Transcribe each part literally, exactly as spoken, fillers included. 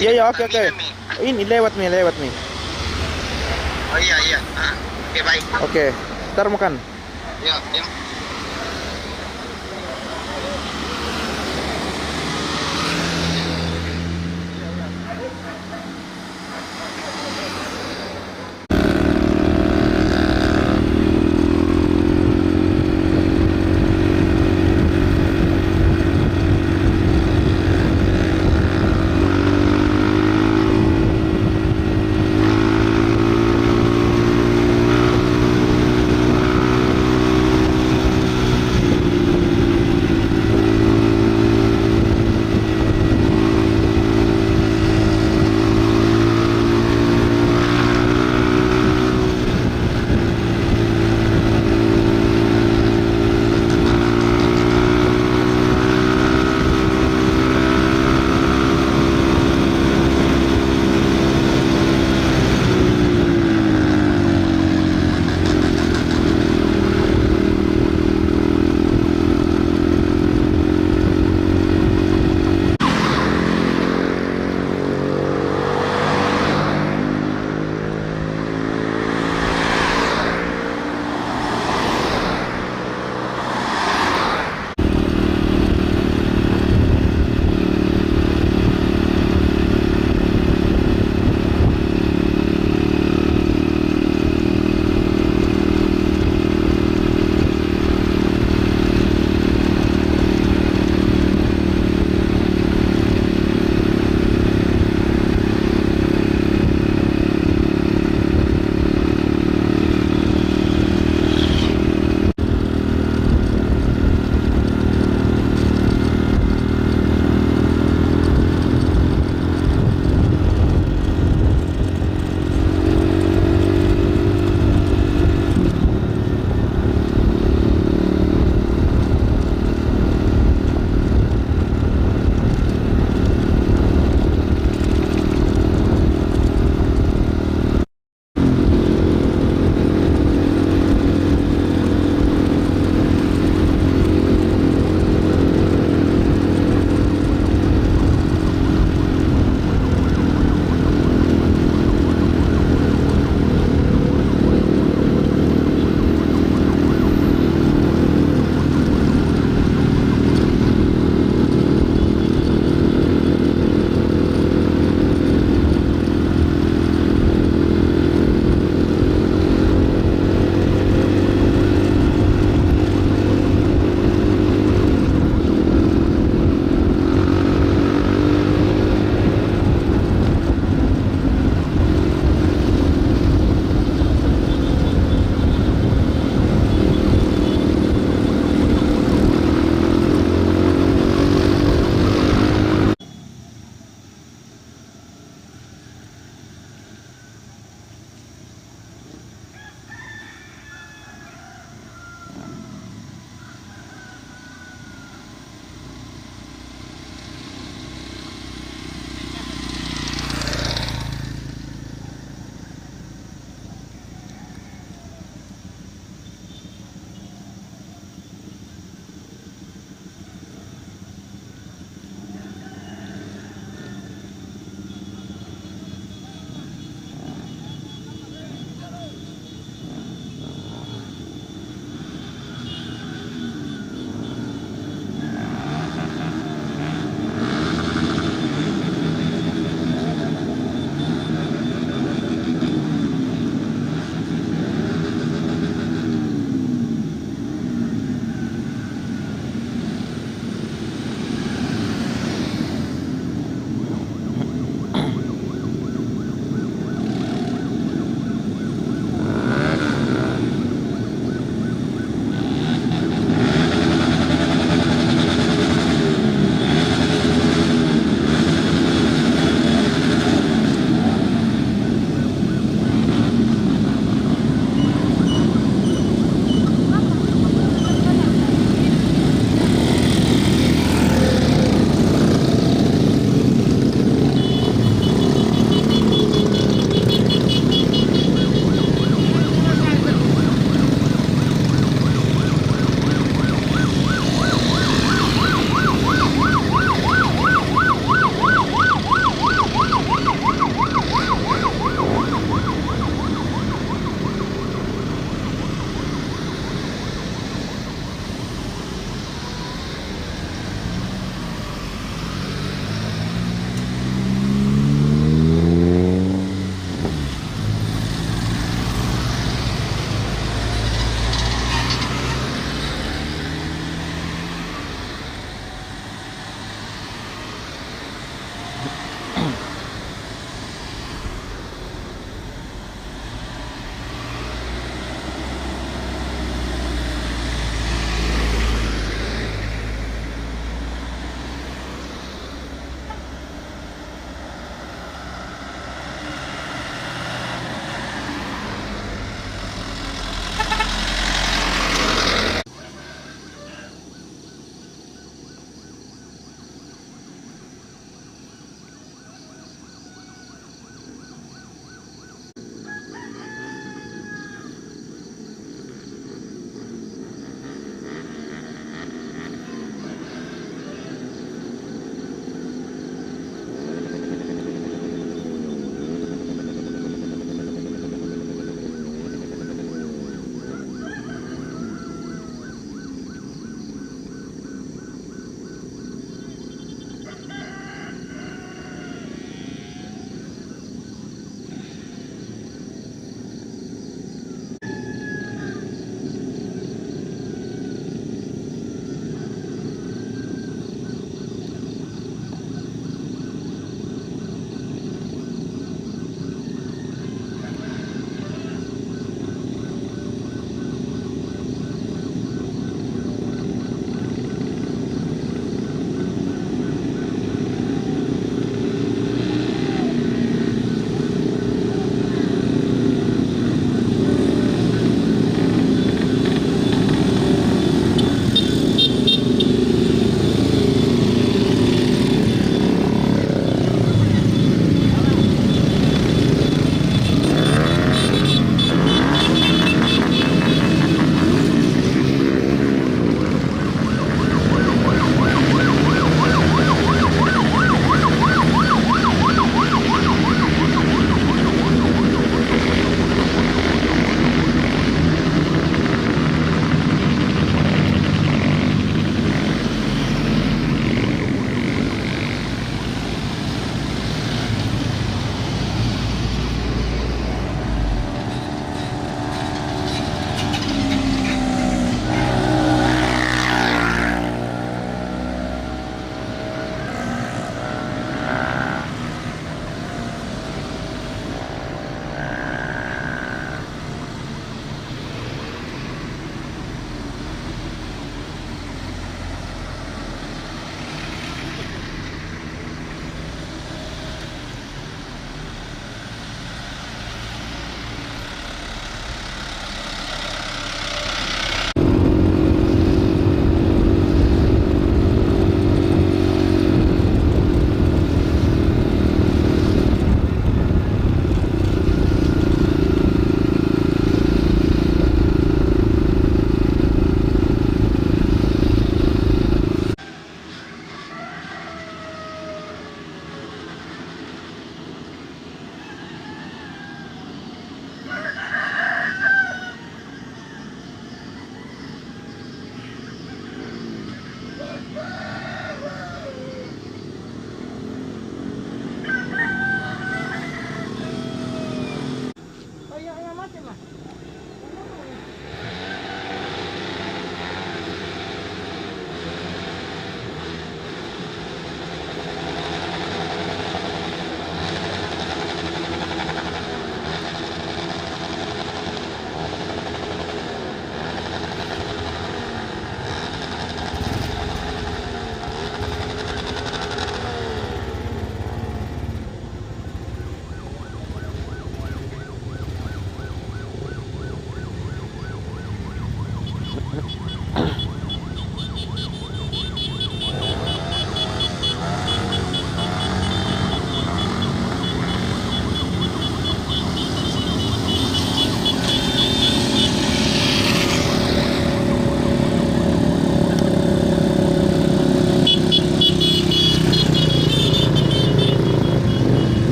Iya, iya, oke, oke. Ini lewat mi, lewat mi. Oh iya, iya. Ah, oke, baik. Oke, ntar makan. Iya, iya.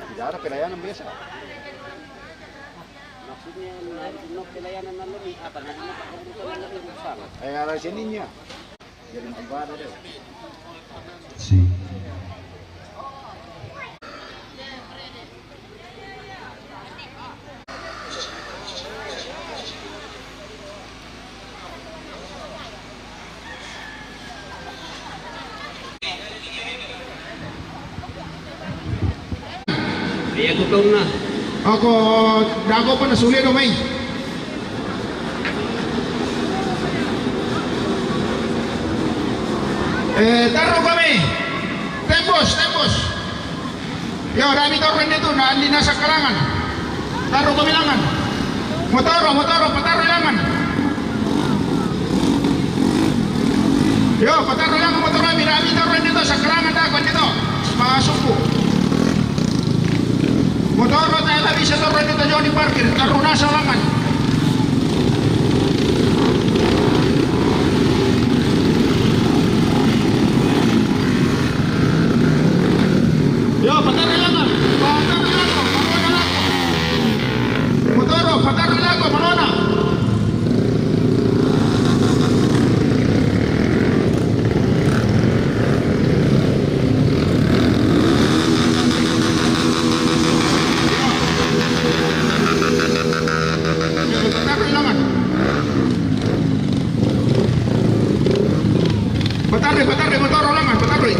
Tidak ada pelayanan biasa. Maksudnya, no pelayanan lalu ni apa? Nanti no pelayanan lalu ni sama. Eh, ada sininya. Jadi ibadah deh. Si. Iya, ko kauna. Ako, dako pa na sulido, may. Eh, taro kami. Tembos, tembos. Yo, dami taro dito, na, hindi na sa kalangan. Taro kami langan. Motoro, motoro, pataro langan. Yo, pataro langan, motoro, dami, dami taro dito, sa kalangan, dako dito. Pasok po. Motoro, tayo labi sa taro dito, Johnny Parker. Taro na sa langan. Yo, pataro langan. Pataro langan. Motoro, pataro langan, manona. Patarui, patarui, motor langan, patarui.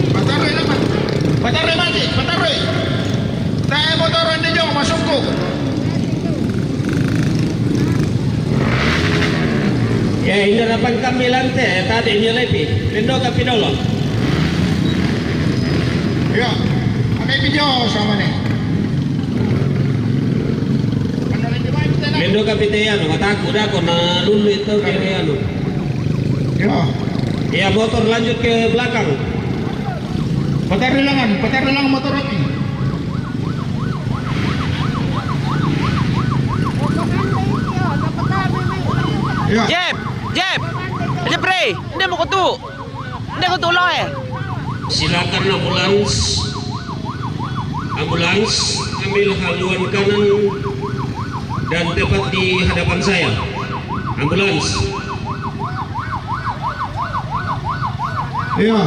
Patarui langan. Patarui mati, patarui. Tae motor ande jong masukku. Ya, inda napang kami lante, tadi ini lepi. Pendo kapi dolo. Ya, ame video sama nih. Mendo kapite anu, mataku dako na lulu itu kiri anu. Ya. Ya, motor lanjut ke belakang. Patarui langan, patarui langan motor api. Ya. Jep, Jep, Jep Ray, nde mo kutu, nde kutu loe. Silakan ambulans. Ambulans, ambil haluan kanan dan tepat di hadapan saya. Ambulans. Iya.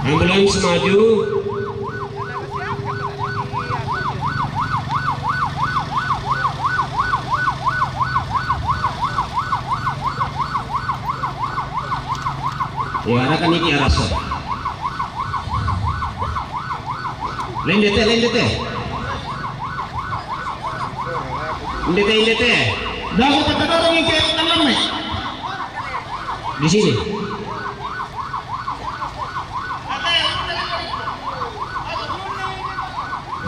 Ambulans maju. Ya, arahkan iki araso. Lendete, lendete. Lendete, lendete. Dapat kita dorong iki tanam nih. Di sini.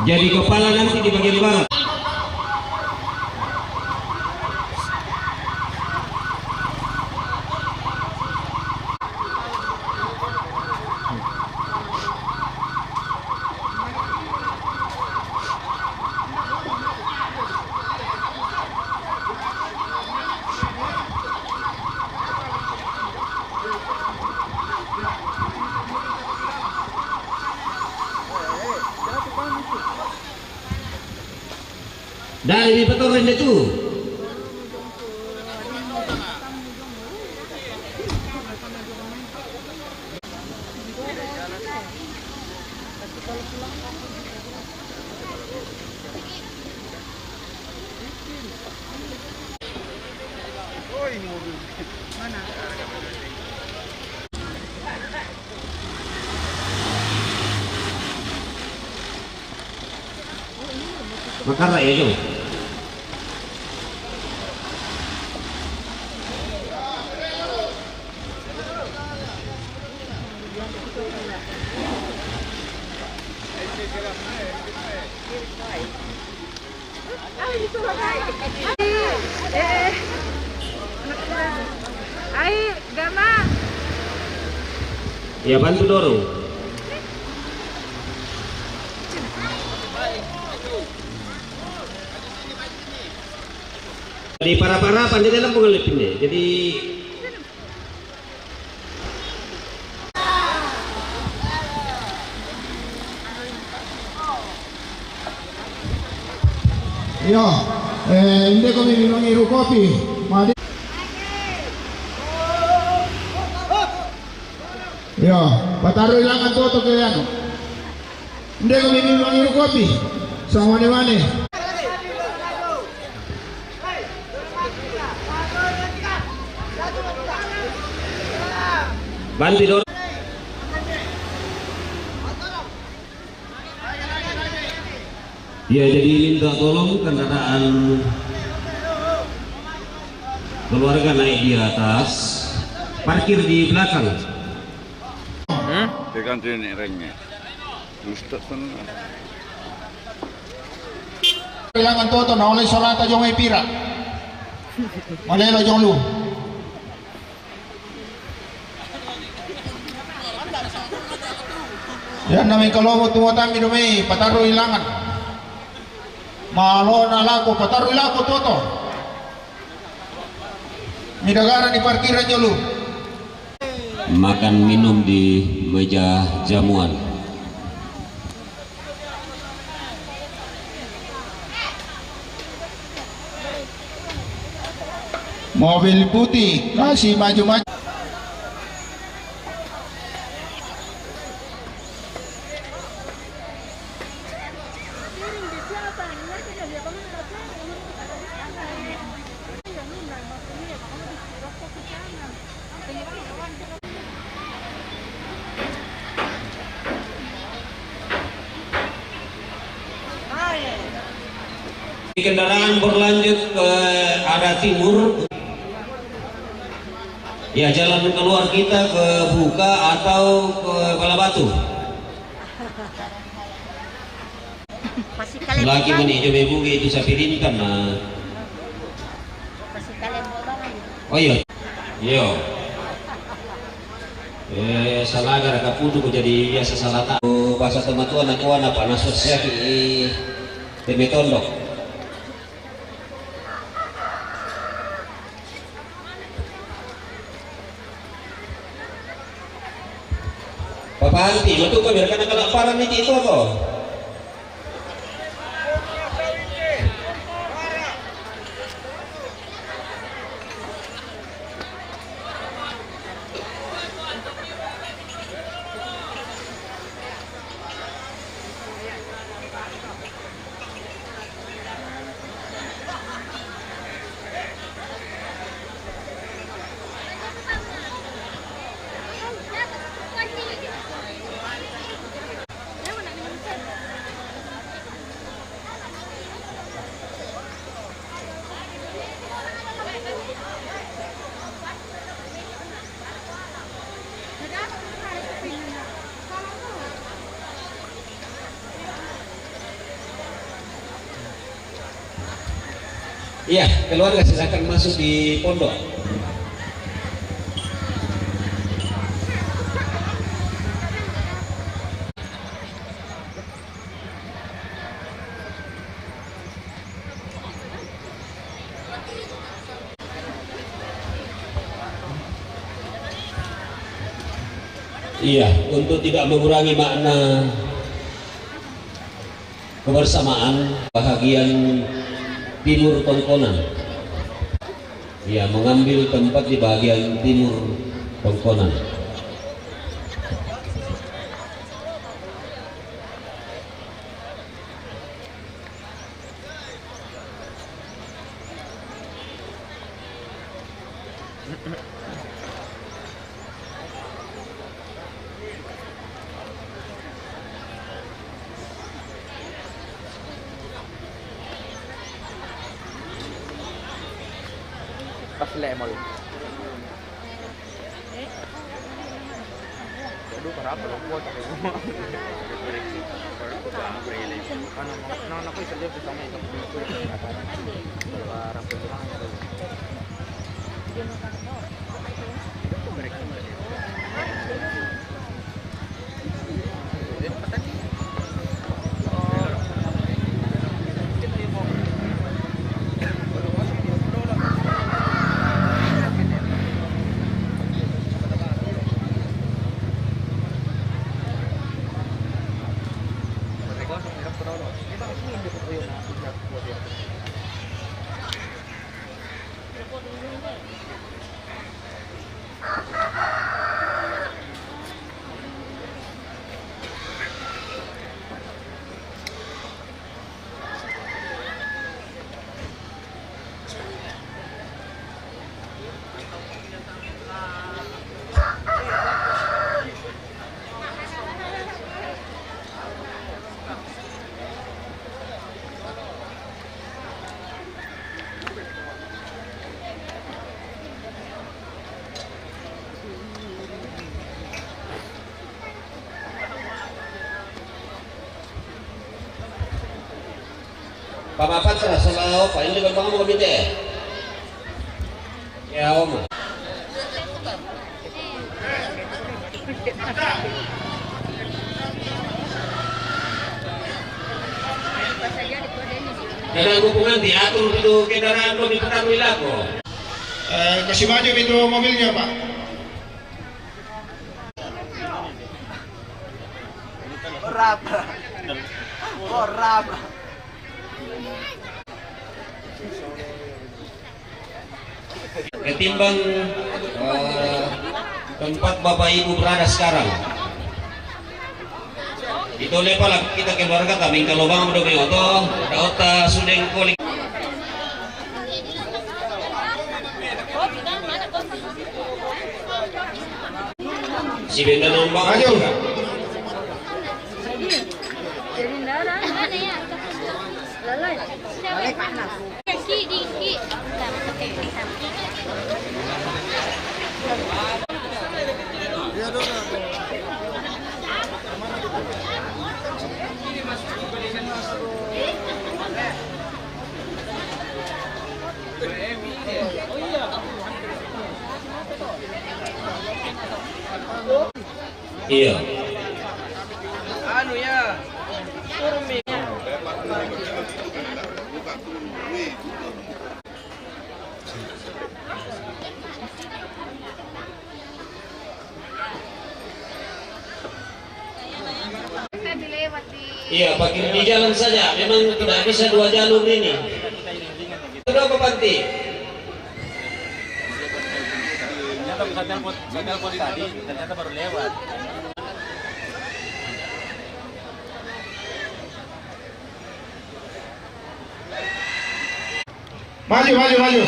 Jadi kepala nanti di bagian barat. Dari di petoreng dia tu. Makara ya, Jong. Ai, gama. Ya, bantu dorong. Di para-para pandai dalam pengalih pindah. Jadi Iyo, eh, inde ko mi mangiru kopi. Madi. Iyo, patarui langan tuo to ke anu. Inde ko mi mangiru kopi. Sama mane-mane. Banti dor. Ya, jadi minta tolong kendaraan keluarga naik di atas, parkir di belakang. Hmm? Tekan sini remnya. Ustaz sana. Bilangan toto na oleh salata jong e pira. Malelo jong lu. Ya, nami kalobo tuo tami do mi patarui langan. Malo na lako, patarui lako tuo to. Midagara di parkiran jolo. Makan minum di meja jamuan. Mobil putih, kasih maju-maju. Kendaraan berlanjut ke arah timur. Ya, jalan keluar kita ke Buka atau ke Balabatu. Lagi meni jo bebu itu sapi rintan, nah. Oh iya. Iya. Eh, salah gara kaputu ku jadi biasa salah tak. Oh, bahasa teman tuan aku anak panas sosial di Teme Tondok. Papa Anti, betul kau biarkan kelaparan ni itu apa? Iya, keluarga silakan masuk di pondok. Iya, untuk tidak mengurangi makna kebersamaan bahagian timur Tongkonan. Iya, mengambil tempat di bahagian timur Tongkonan. Pas lemol. Aduh, kenapa lo kuat? Ano, na, na, na, ko, isa lihat sa may isang puso. Para, para, para, Pamapat sa selaw, paling di bang mo bite. Ya, Oma. Kada hubungan diatur itu kendaraan lo di petang wilako. Eh, kasi maju itu mobilnya, Pak. Korap. Korap. Ketimbang, eh, tempat Bapak Ibu berada sekarang. Itu lepa lah kita keluarga kami kalau bang udah oto, oto sudah kolik. Si benda nombang. Maju. Lalai. Iya. Anu ya, kurmi. Iya, pakai di jalan saja. Memang tidak bisa dua jalur ini. Sudah ke panti. Ternyata bisa telepon, saya telepon tadi, ternyata baru lewat. Maju, maju, maju.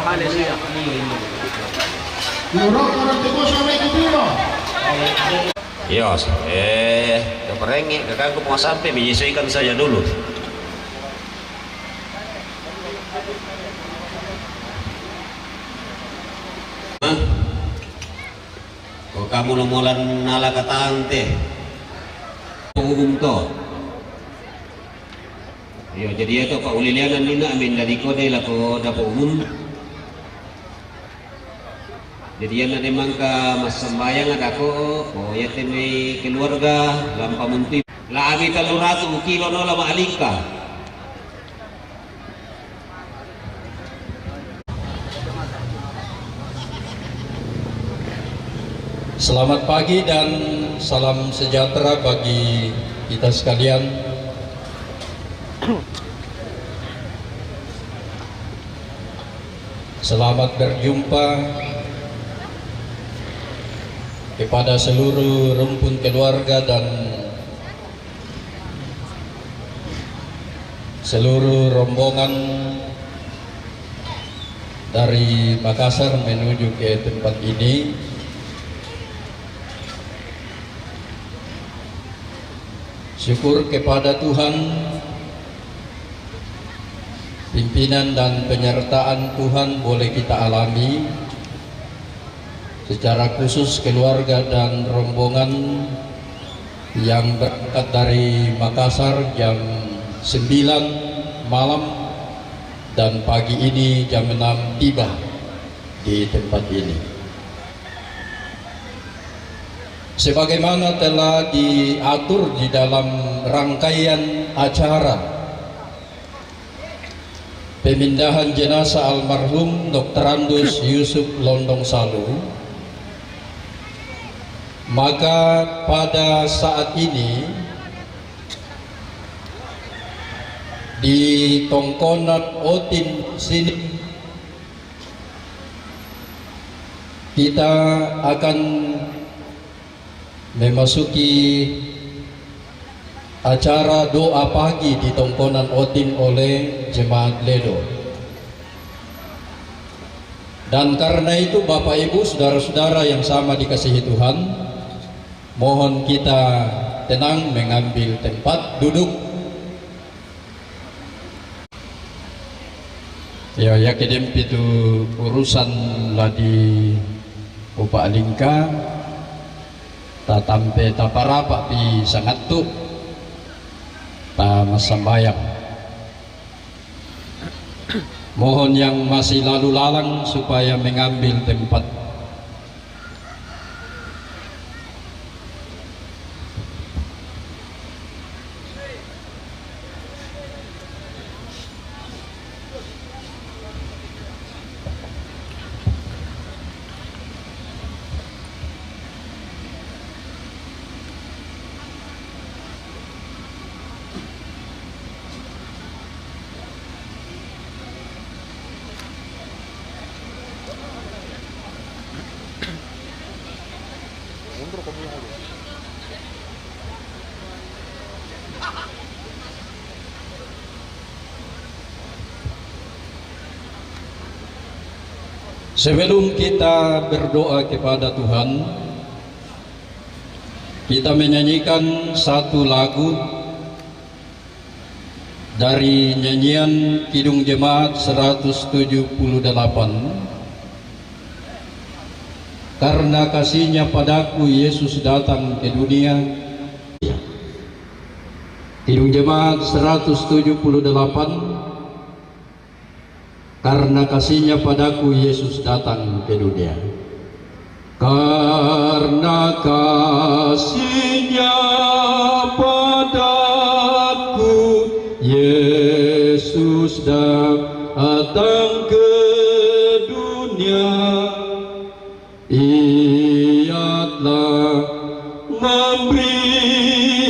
Haleluya, haleluya. Yo, eh, keperengek, kakakku mau sampai, menyesuaikan saja dulu. Hah? Ko kamu lo molan nala katante. Umum to. Iyo, jadi iya to, Pak, ulilianan nina amin dari kode lako dapur umum. Jadi iya na demang ka massambayang ada ko, oh, iya teme keluarga lampa muntui. La abi tellu ratu kilo no la maalingka. Selamat pagi dan salam sejahtera bagi kita sekalian. Selamat berjumpa kepada seluruh rumpun keluarga dan seluruh rombongan dari Makassar menuju ke tempat ini. Syukur kepada Tuhan, pimpinan dan penyertaan Tuhan boleh kita alami. Secara khusus keluarga dan rombongan yang berangkat dari Makassar jam sembilan malam dan pagi ini jam enam tiba di tempat ini. Sebagaimana telah diatur di dalam rangkaian acara pemindahan jenazah almarhum Doktorandus Yusuf Londong Salu, maka pada saat ini di Tongkonan Otin sini kita akan memasuki acara doa pagi di Tongkonan Otin oleh jemaat Ledo. Dan karena itu, Bapak Ibu, saudara-saudara yang sama dikasihi Tuhan, mohon kita tenang mengambil tempat duduk. Ya, ya kedempi tu urusan ladi upa alingka, tatampe taparapa pi sangattu, ta massambayang. Mohon yang masih lalu lalang supaya mengambil tempat. Sebelum kita berdoa kepada Tuhan, kita menyanyikan satu lagu dari nyanyian Kidung Jemaat seratus tujuh puluh delapan, "Karena kasihnya padaku Yesus datang ke dunia." Kidung Jemaat seratus tujuh puluh delapan, "Karena kasihnya padaku Yesus datang ke dunia." Karena kasihnya padaku Yesus datang ke dunia. Ia telah memberi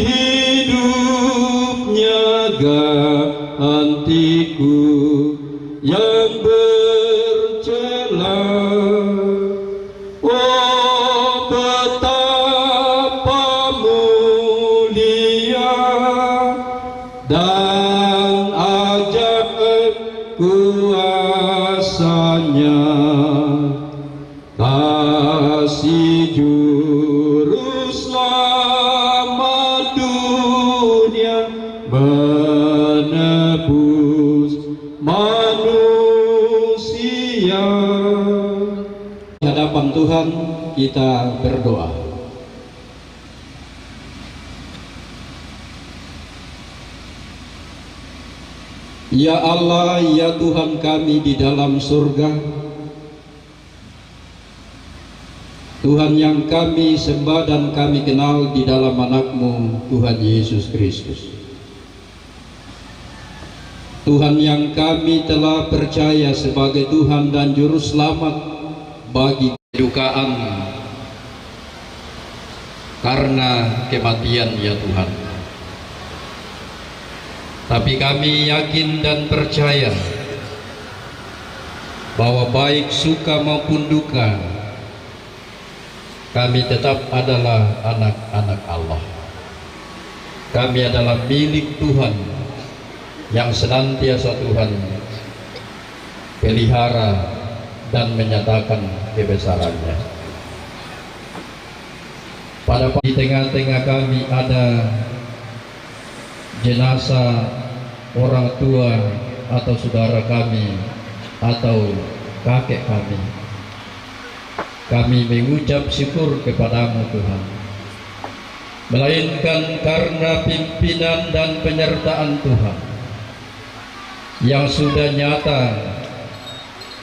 hidupnya gantiku yang bercela. Oh, betapa mulia dan ajaib kuasanya, kasih Juru Selamat dunia, menebus manusia. Di hadapan Tuhan kita berdoa. Ya Allah, ya Tuhan kami di dalam surga, Tuhan yang kami sembah dan kami kenal di dalam Anak-Mu, Tuhan Yesus Kristus. Tuhan yang kami telah percaya sebagai Tuhan dan Juru Selamat bagi kedukaan karena kematian, ya Tuhan. Tapi kami yakin dan percaya bahwa baik suka maupun duka, kami tetap adalah anak-anak Allah. Kami adalah milik Tuhan yang senantiasa Tuhan pelihara dan menyatakan kebesarannya. Pada di tengah-tengah kami ada jenazah orang tua atau saudara kami atau kakek kami. Kami mengucap syukur kepada-Mu, Tuhan. Melainkan karena pimpinan dan penyertaan Tuhan yang sudah nyata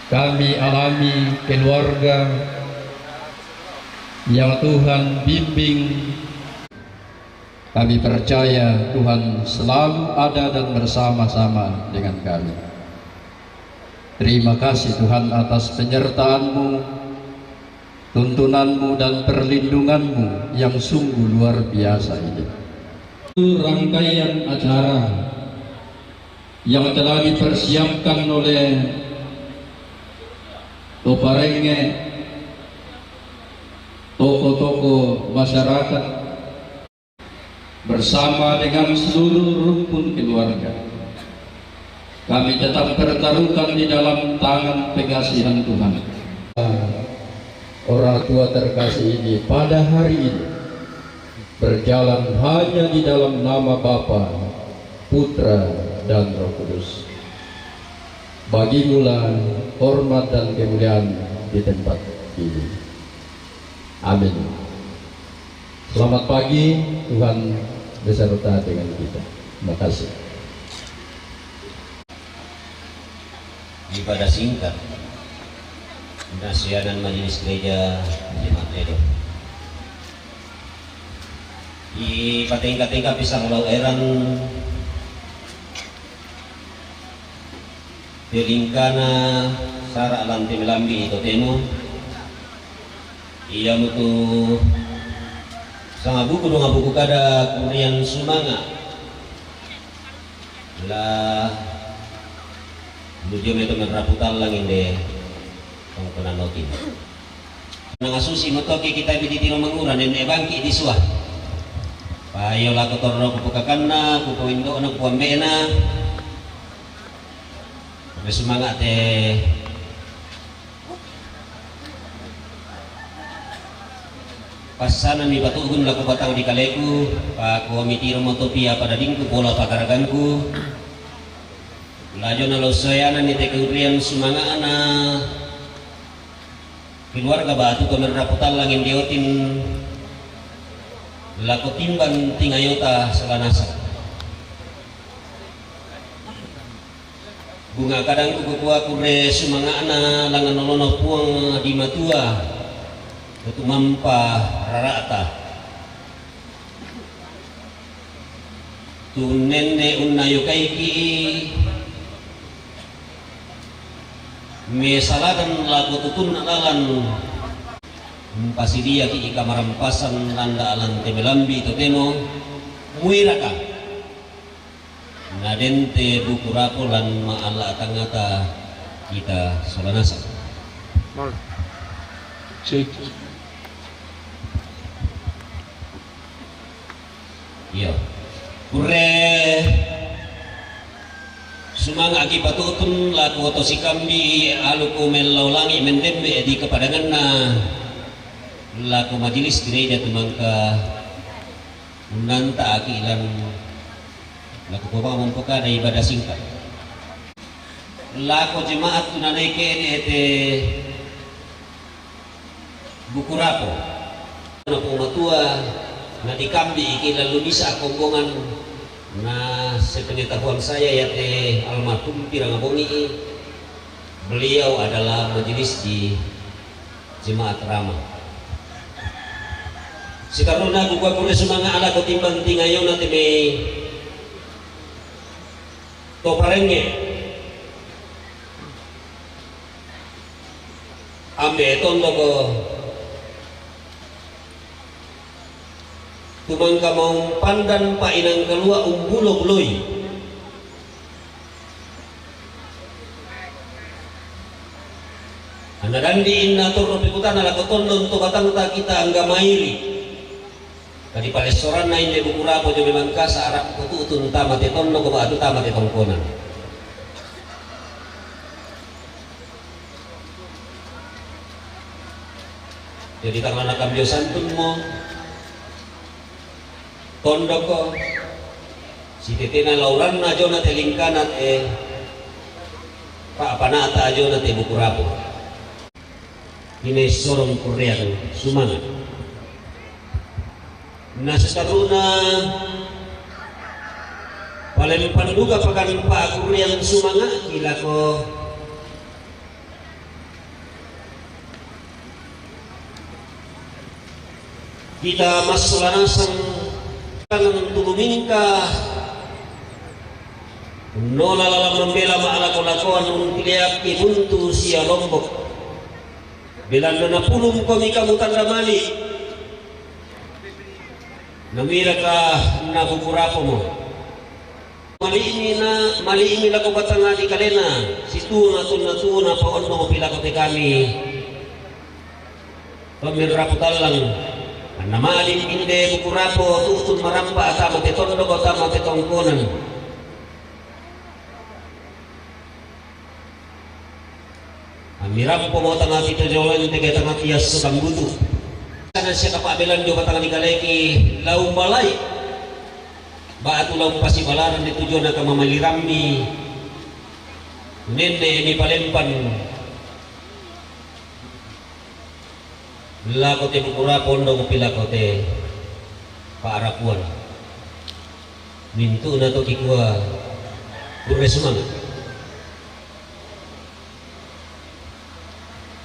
kami alami, keluarga yang Tuhan bimbing. Kami percaya Tuhan selalu ada dan bersama-sama dengan kami. Terima kasih, Tuhan, atas penyertaan-Mu, tuntunan-Mu, dan perlindungan-Mu yang sungguh luar biasa ini. Rangkaian acara yang telah dipersiapkan oleh Toparenge, tokoh-tokoh masyarakat, bersama dengan seluruh rumpun keluarga, kami tetap pertaruhkan di dalam tangan pengasihan Tuhan. Orang tua terkasih ini pada hari ini berjalan hanya di dalam nama Bapa, Putra, dan Roh Kudus. Bagimulah hormat dan kemuliaan di tempat ini. Amin. Selamat pagi, Tuhan beserta dengan kita. Terima kasih. Ibadah singkat. Nasihanan Majelis Gereja Jemaat Ledo. Ipatengka-tengka pisang lau eran pelingkana sara' lan te melambi' totemo. Iamotu sangabuku dongabuku kada kurian sumanga'. La mujio me to merrapu tallang inde tongkonan otin. Nangasusi motoki kita bidi tiro mangura nenne bangki disua. Payo lako torro kupokakanna, kupoindo'na, kupoambe'na. Sumanga' te passanami patu'gun lako batang di kaleku, pakuami tiro motopi apa dadingku, pola pakaragangku. Lajona lo soyanani te keurrian sumanga'na keluarga batu to merrapu tallang indi otin lako timbang tingayota sola nasang. Bunga kadangku kukua kurre sumanga'na langan olona Puang di Matua, to tumampa rara'ta. Tu nenne unnayokaiki mesalakan lako tutunna lalan, umpasidiaki ika marampasan landa alan te melambi totemo muiraka. Nadente buku rapo lan ma'ala tangata kita sola nasang. Mol. Cek. Iya. Kurre sumanga'ki patutun lako to sikambi aluku mellau langi mendemme di kepadanganna lako majelis gereja tumangka unnanta'aki lan lako poma mempokada ibadah singkat. Lako jemaat tunanai kene ete buku rapo. Na Puang Matua, na dikambi iki lalu bisa kombongan, na sepengetahuan saya yate almarhum pirang bongi, beliau adalah majelis di jemaat Rama. Sitaruna kukua kurre sumanga' ala ko timbang tingayona teme to parenge. Ambe tondoko tumangka maung pandan pa inang kalua umbulo-buloi. Anna dandi inna torro pikutana lako tondon to batangta kita angga mairi. Tadi palessoranna inde buku rapo jo memang kasa arap kututun tama te tondoko ba'tu tama te tongkonan. Jadi tangana kambio santunmo tondoko sitetena lauranna jona te lingkana te pa'pana'ta jona te buku rapo. Ine sorong kurreang sumanga'. Nasataruna palempan duka pakan pa'kurreang sumanga'ki lako kita massola nasang kanang tulumingka unnola lalang mambela ma'lako-lakoan untileakki buntu sia Lombok. Belanna napulung komi kamu tanda mali. Namiraka nabuku rapomo. Mali'mi na, mali'mi lako batanga di kalena, situna tunna tuna paonno pilako te kami. Pammirrapu tallang. Anna ma'din inde buku rapo tu'tun marampa tama te tondoko tama te tongkonan. Ammirampo mo tangati to joloen tege tangati asso kambutu. Kana sia kapa'belan dio batang ni kaleki lau malai. Ba'tu lau pasibalaran di tujona kamamalirammi. Nenne mi palempan. Lako te buku rapo ondopi lako te pa'rapuan. Mintu'na to kikua kurre sumanga'.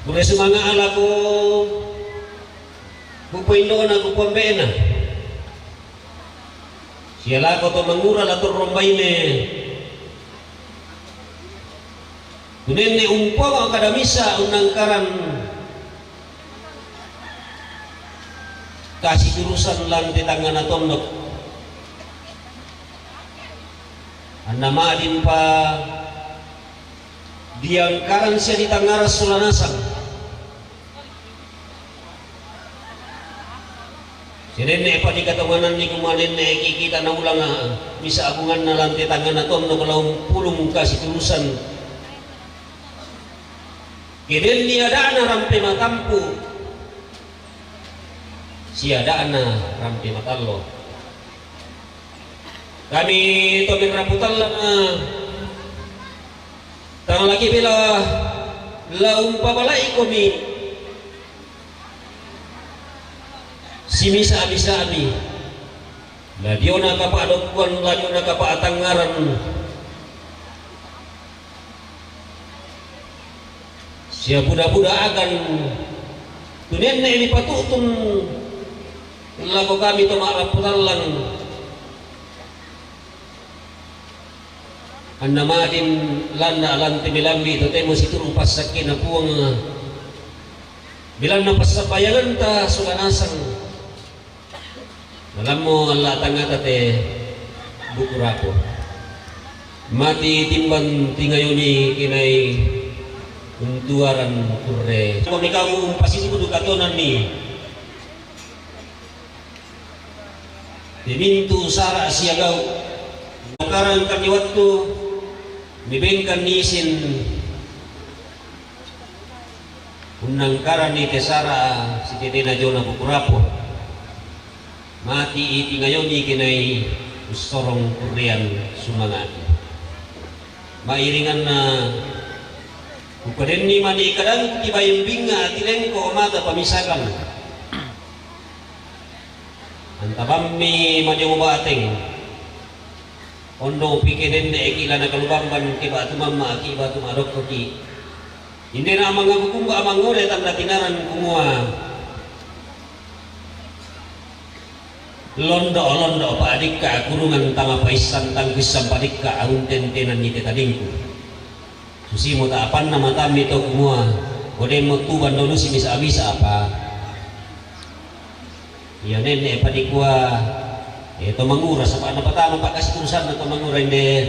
Kurre sumanga' lako kupoindona kupoambe'na. Sia lako to mangura la torrong baine. Kunenne umpama kada misa unnangkaran kasiturusan lan te tangngana tondok. Anna ma'din pa diangkaran sia ditangngarang sola nasang. Denne'pa dikatongananni kumanenne'ki kita naulanga misa' abunganna lante tangngana tondok lao umpulung kasiturusan. Ke denni ada'na rampe matampu', siada'na rampe matallo. Kami to minrapu tallanga, tang laki bela la umpabalaikomi simisa-misami, la diona kapa'dokkuan, la diona kapa'tangngaran. Sia buda-buda'akan tu nenne'mi patu'tun lako kami to ma'rappu tallang. Anna ma'din lanna' lante melambi' totemo situru' passakke'na Puang, belanna passambayanganta sola nasang. Malammo alla' tangngata te buku rapo. Mati timbang tingayomi kenai untuaran kurre. Kami kamu umpasidudu katonanni. Te mintu' sara' sia gau'. Nakarangkanni wattu, mibengkanni isin. Unnangkaranni te sara' sitetena jona buku rapo. Mati'i tingayomi kenai ussorong kurrean sumanga'ki. Ma'iringanna kupadenni mani kadangki baying bingnga' ati lengko mata pamisakan. Antabammi madio mubateng. Ondo pike denne'ki la nakalubamban ke batu mamma'ki batu madokkoki. Indena amang aku kumba amang ngole tanda tinaran kumua. Londo-londo padikka kurungan tama paissan tangkissan padikka aunten tenanni te tadingku. Susimo ta apanna matammi to kumua, kodemmo tu bandolusi misa-misa apa. Iya nenne' padikua, eh, to mangura, saba' napatama pakkasiturusanna to mangura inde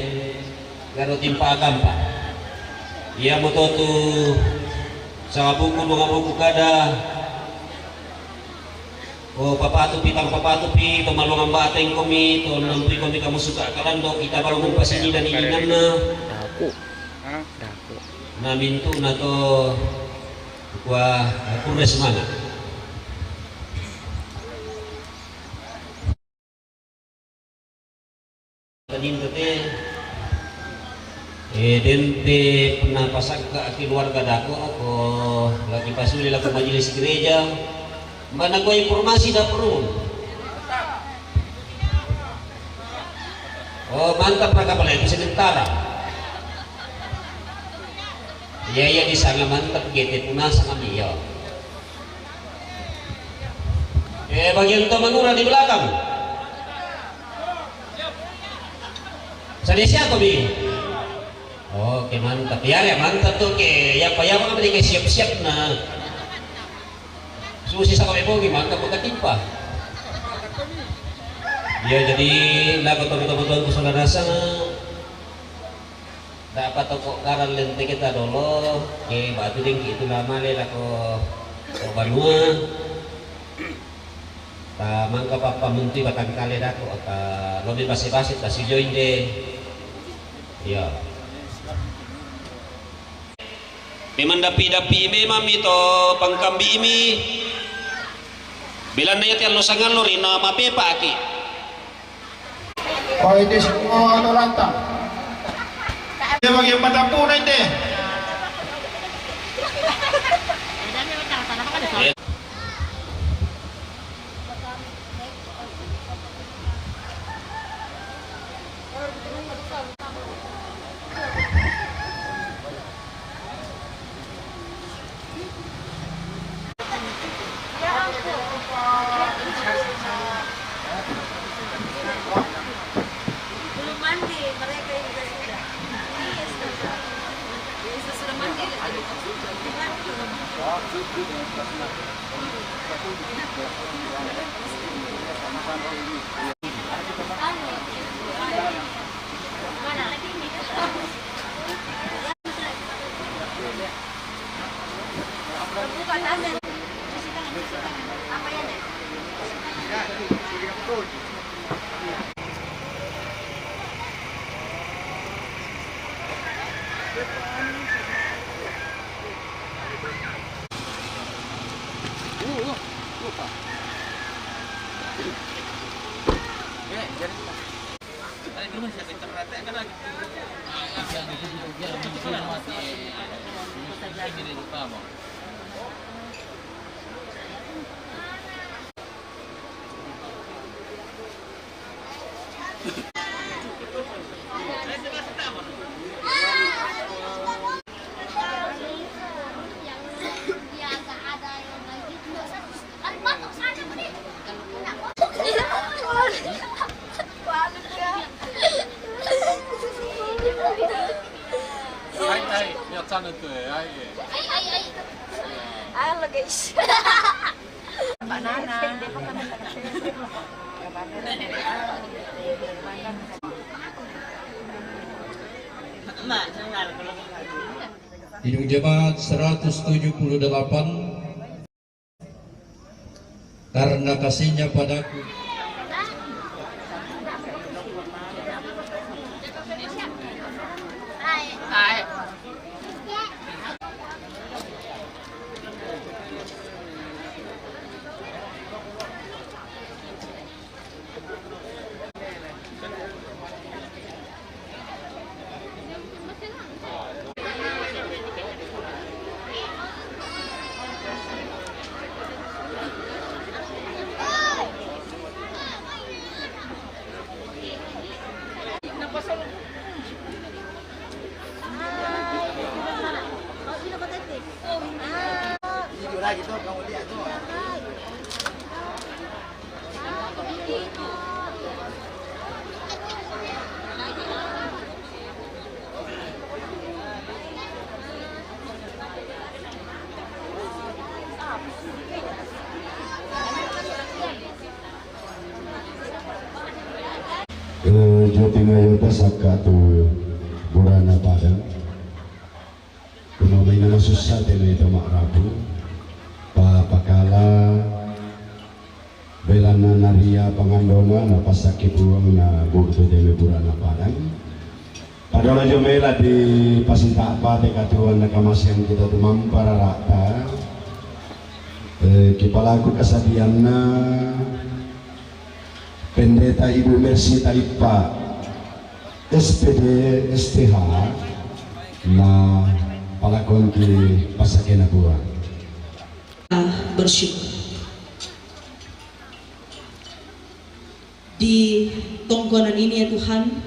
garo timpa akampa. Iya moto tu sawa buku dua buku kada, oh, papatupi tang papatupi, to malongang bateng komi, to nampui komi kamu suka kalando, kita baru mumpasini dan ininganna. Daku. Daku. Na mintu'na to kua, eh, kurre sumanga'. Tadinto te, eh, dente pernah pasakka keluarga dako, ko lagi pasuli lako majelis gereja, mana ko informasi dapur. Oh, mantap raka pala itu sementara. Iya, iya, disanga mantap, G T punasa kami, iya. Eh, bagian to mangura di belakang. Sadia siapa, Bi? Oke, mantap. Ya, ya, mantap tuh, oke. Ya, apa ya, apa siap-siap, nah. Susi sama Ebo gimana? Bukan timpa. Ya, jadi, nah, betul-betul, betul, betul, saudara sana. Dapat toko karan lente kita dolo, ke batu dengki itu lama le lako banua. Ta mangka pappa munti batangkale dako, ta lobi base-base ta sijoin de. Iya. Memang dapi-dapi memang mi to pangkambi mi. Bilanna iya te allo sangallo ri na mapepaki. Poi te semua orang lantang. Dia bagi empat dapur nanti. Belum mandi, mereka juga sudah. Iya, sudah, sudah mandi. Ai, ai, ya sana tu, ai. Halo, guys. Mbak Nana. Hidung jemaat seratus tujuh puluh delapan. Karena kasihnya padaku. Eh, Jawa Timur, Jawa Timur, sakka tu burana Padang. Kuna mai nama susah tene to mak rabu. Pa pakala belana naria pangandona na pasakki Puang na butu tene burana Padang. Padahal jo mela di pasita pate katuan na kamasian kita tumampara rata. Eh, kipalaku kasadianna Pendeta Ibu Mercy Talippa, S P D, S T H, na palakongki pasakena Puang. Bersyukur. Di tongkonan ini, ya Tuhan,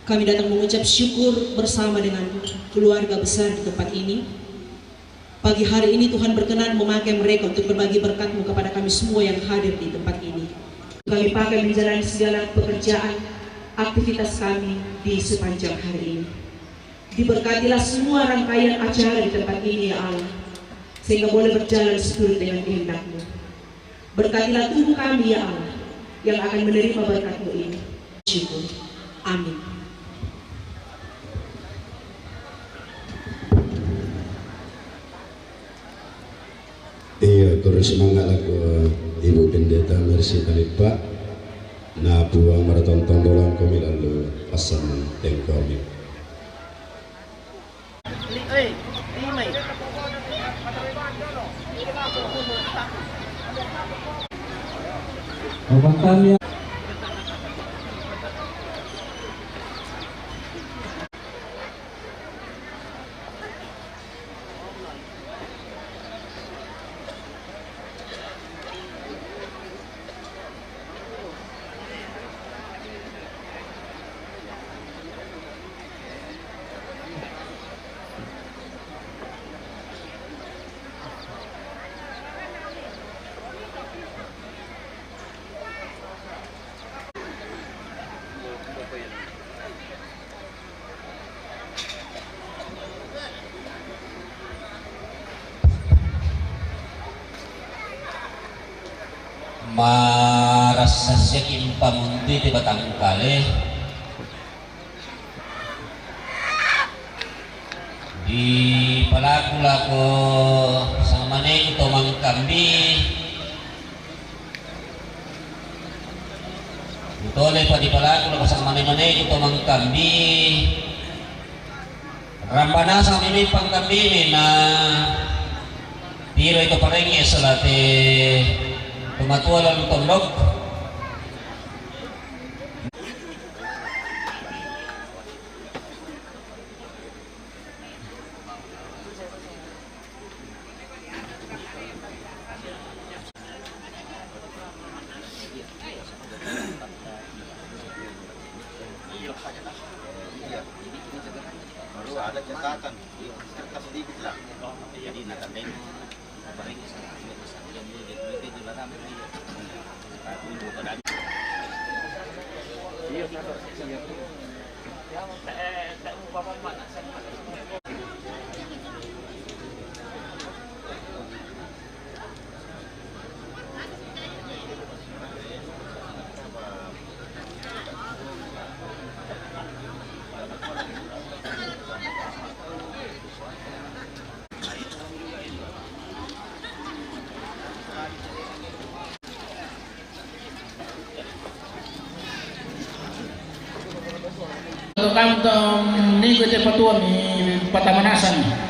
kami datang mengucap syukur bersama dengan keluarga besar di tempat ini. Pagi hari ini Tuhan berkenan memakai mereka untuk berbagi berkat-Mu kepada kami semua yang hadir di tempat ini. Kami pakai menjalani segala pekerjaan, aktivitas kami di sepanjang hari ini. Diberkatilah semua rangkaian acara di tempat ini, ya Allah, sehingga boleh berjalan seturut dengan kehendak-Mu. Berkatilah tubuh kami, ya Allah, yang akan menerima berkat-Mu ini. Syukur. Amin. Iya, terus semangat laku Ibu Pendeta Mercy Talippa. Na Puang maratontong dolang kami lalu pasan tengkomi. Marassassaki mpamunti te batangkale di palaku lako samaneng to mangkambi. Tole pa di palaku la pasang mane-mane ko to mangkambi. Rambana sang mimi pangkambi mi na piro ito parenge salate pematua lalu tondok. Iya, iya. Baru ada catatan. Kertas sedikit lah. Jadi, nah, tandanya. Tentang, em, ni ko te patua mi patamanasan.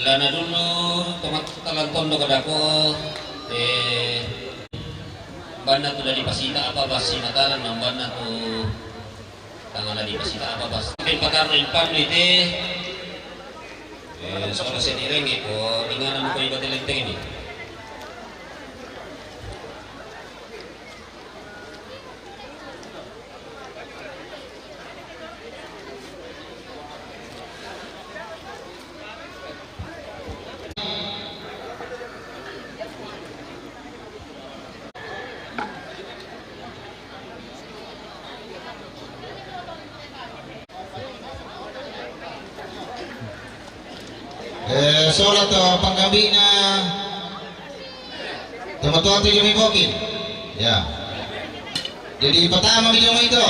Lana dulu tomat talan tondo kadako, eh, banna tu dadi pasita apa basi matalan, banna tu tangala di pasita apa bas. Pen pakarna impandu ite, eh, sola seni renge ko ingana muko ibate lenteng ini. Eh, sola to pangkambina. Tama-tama tu jumi bokin. Ya. Jadi pertama mi jumi itu.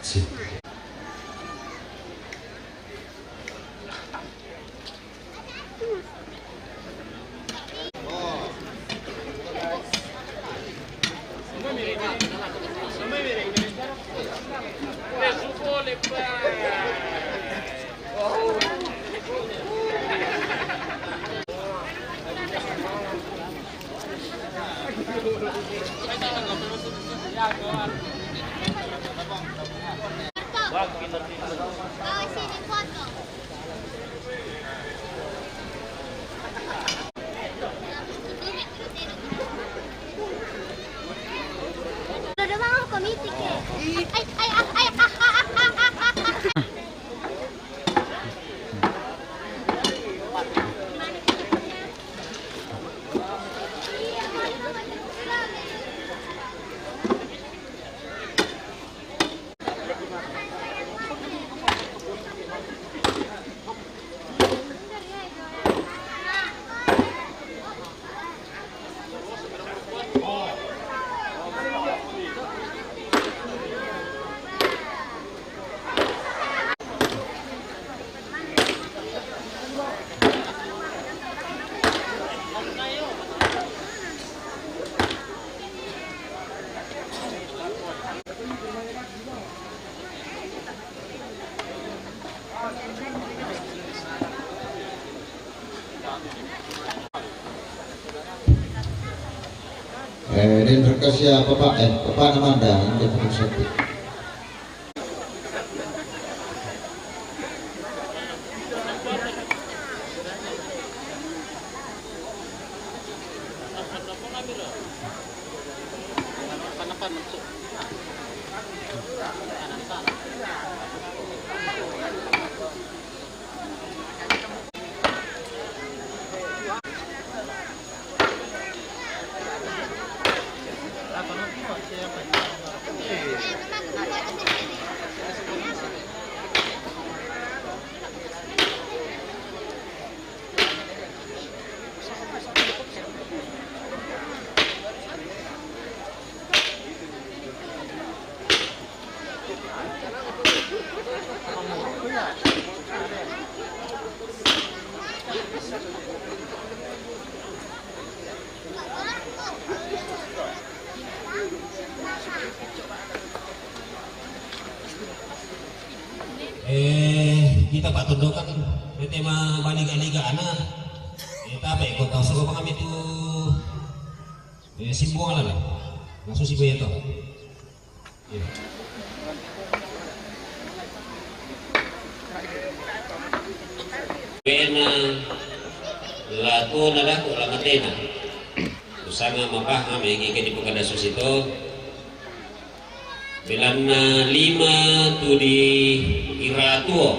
Lo domang ako, mitik eh. Ay, ay, ay, ay, ah, ah, ah, ah, ah, ah. Eh, den terkasih apa, Pak? Eh, Bapak nama Anda? Ini dia, Pak Sopir. Eh, kita Pak Tondo kan, beta ma baliga-liga ana. Eh, tapi kota suka bang kami tu, eh, simbung ala lah. Langsung simbung itu. Iya. Pena la tona lako la matena. Kusanga mapaham egi ke di pukada susito. Belanna lima tu di iratuo.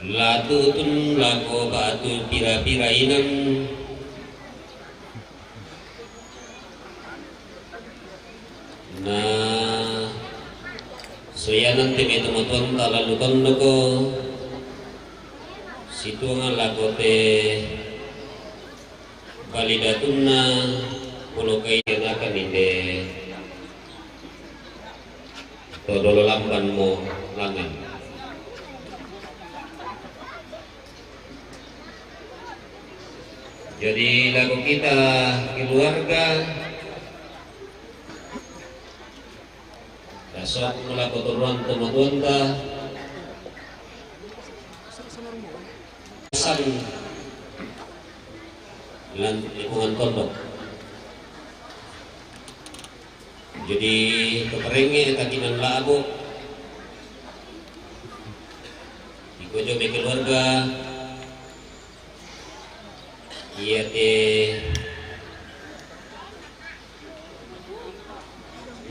La tutun lako batu pira-pira inang. Na soianan te mai tomatuanta lalu tondoko situanga lako te bali datunna polokai anakan inde to dolo lamban mo langan. Jadi lako kita keluarga Tasok mula kotoruan tomatuanta. San lan lingkungan tondok. Jadi keperenge takinan labo. Iko jo me keluarga. Iya te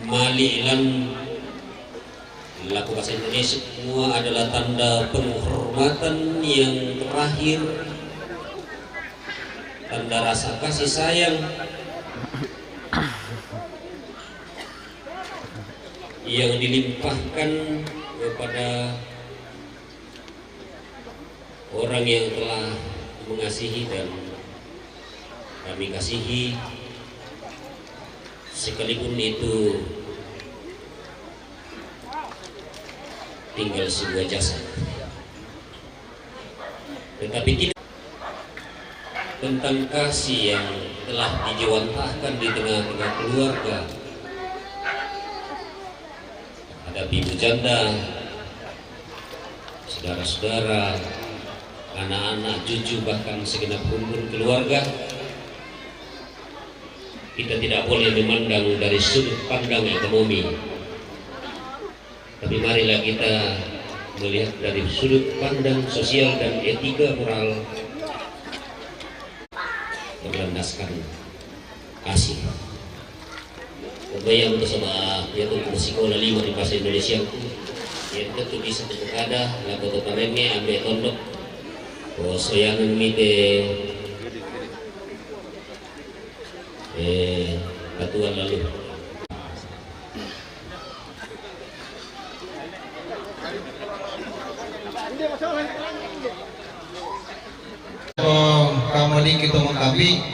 malilan laku bahasa Indonesia semua adalah tanda penghormatan yang terakhir, tanda rasa kasih sayang yang dilimpahkan kepada orang yang telah mengasihi dan kami kasihi, sekalipun itu tinggal sebuah jasad. Tetapi tidak tentang kasih yang telah dijewantahkan di tengah-tengah keluarga terhadap ibu janda, saudara-saudara, anak-anak, cucu, bahkan segenap rumpun keluarga. Kita tidak boleh memandang dari sudut pandang ekonomi, tapi marilah kita melihat dari sudut pandang sosial dan etika moral berlandaskan kasih. Pokoknya untuk sama ya tuh, sikola lima di bahasa Indonesia, ya, kita tuh bisa tuh ada, lagu tuh pareme ambil tondok. Oh, soyangan mite, eh, katuan lalu. Ko kamu liki tu makabi,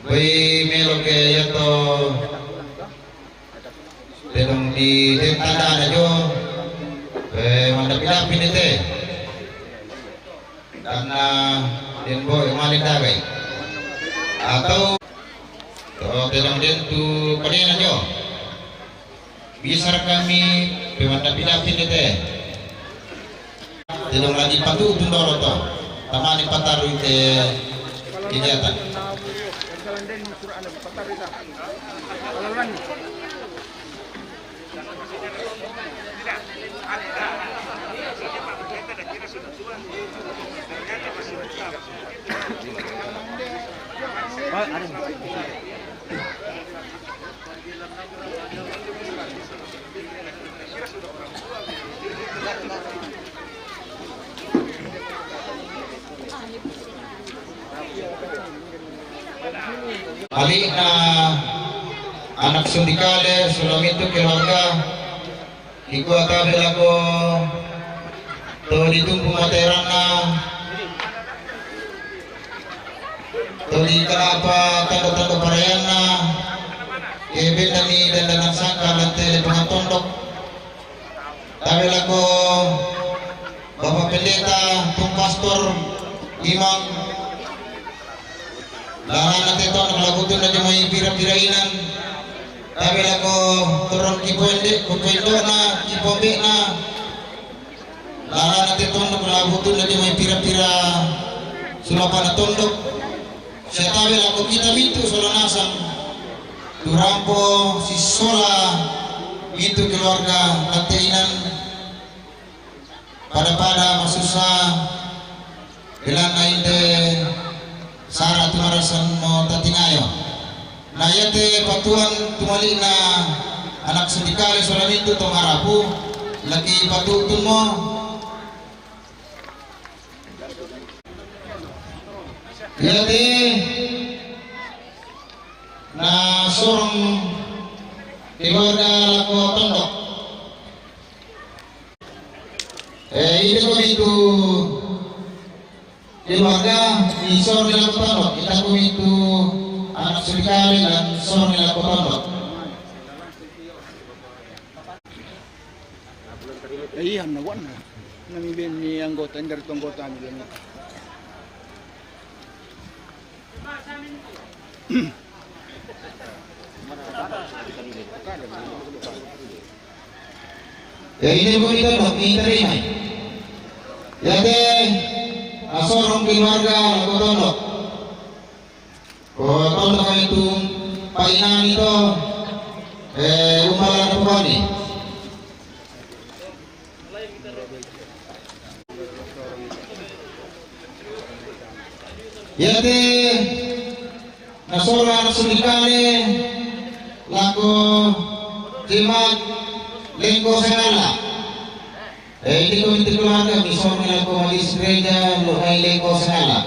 bui melo ke ya to, tedong di den tanda ada jo, eh, manda pina pina te. Karena den bo yang mali dagai. Atau to tedong den tu padena jo. Bisar kami pemanda pina pina te. Tedong lagi patu tundoro to. Tamani pataru ite kegiatan. Mali'na anak sundikale, sulamintu keluarga, dikua tabe lako to ditumpu materanna, to dikalapa tando-tando parayanna, ke bennani dan danang sangka lante lepongan tondok. Tabe lako Bapak Pendeta, tung pastor, imam, laranna te tondok labutunna jomai pira-pira inan. Tabe lako torong kipoende, kipoendona, kipombena. Laranna te tondok labutunna jomai pira-pira sulapana tondok. Sia tabe lako kita mintu sola nasang. Turampo sissola mintu keluarga lante inan. Pada-pada masussa, belanna inde sara tu marasan mo tatingayo. Na iate patuan tumali'na anak sundikale sola mintu to marapu, laki patutun mo. Iate na sorong keluarga lako tondok. Eh, ide ko itu keluarga di sorong lako tondok. Ita ko itu anak sundikale dan sorong lako tondok. Eh, iya, na wan. Nami ben ni anggota, dari anggota ni ben. Ya, ini bu, kita mau, kita ini. Ya, deh, asorong keluarga, aku tondok. Oh, tondok kami tu, Pak Inani tu, eh, umbalan aku ni. Iate na sorong anak sundikale lako jemaat Lengko Sengala. Eh, ini komite keluarga mi sorong lako majelis gereja lo mai Lengko Sengala.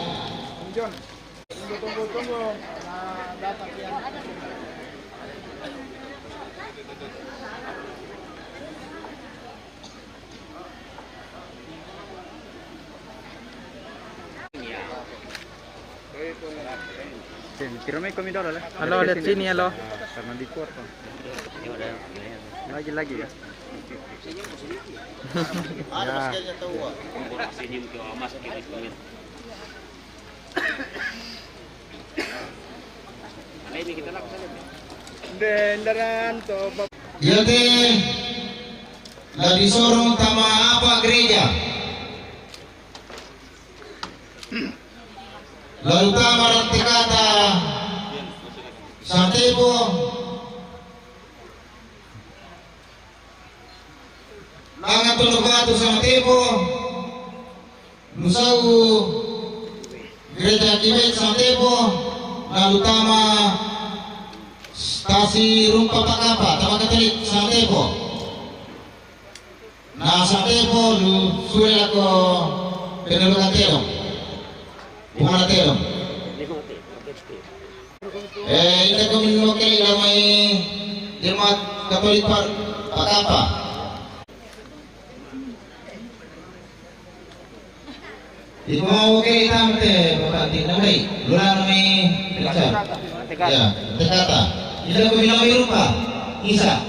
Halo, lihat sini, halo. Karena di kuat, Pak. Lagi-lagi ya. Ada. Ya. Senyum ke Mama, sakit. Dendaran to, Bap- Iya te, la disorong tama apa gereja? Lalu tama rantekata Santepo. Langan Tondok Batu Santepo. Lusau gereja Kibet Santepo, lalu tama Tasi Rumpa Pakapa, tama Katolik Santepo. Na Santepo lu sule lako penelungan telong. Bunga telong. Eh, inda ko min mewakili lamai jemaat Katolik Pak, Pakapa. Iko mau ke tante, Bapak, di namai, lula namai, Richard. Ya, tekata. Ida ko bilang rupa, Isa.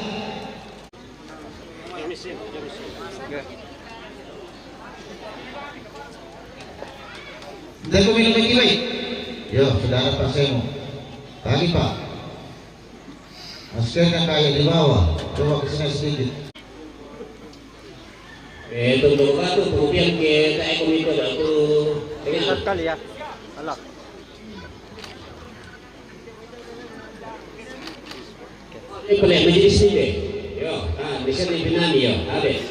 Ida ko bilang kiwai. Yo, saudara Pak Semo. Tadi, Pak. Maskernya kayak di bawah. Coba ke sini sedikit. Eh, tunduk batu, kemudian kita ekonomi itu. Empat kali ya. Alah. Ini boleh menjadi sini. Yo, ah, bisa dipinami yo, habis.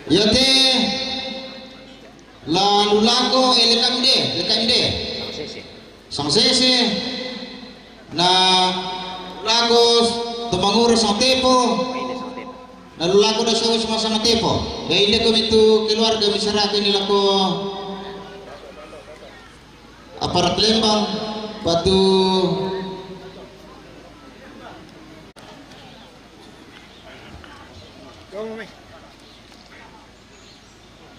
Yate lalu lako L K M D, L K M D. Sangsese. Na lako Tumangura Santepo. Na lako da sawis masa Santepo. Ya, inde ko mitu keluarga miserahkan ini lako aparat Lembang, batu.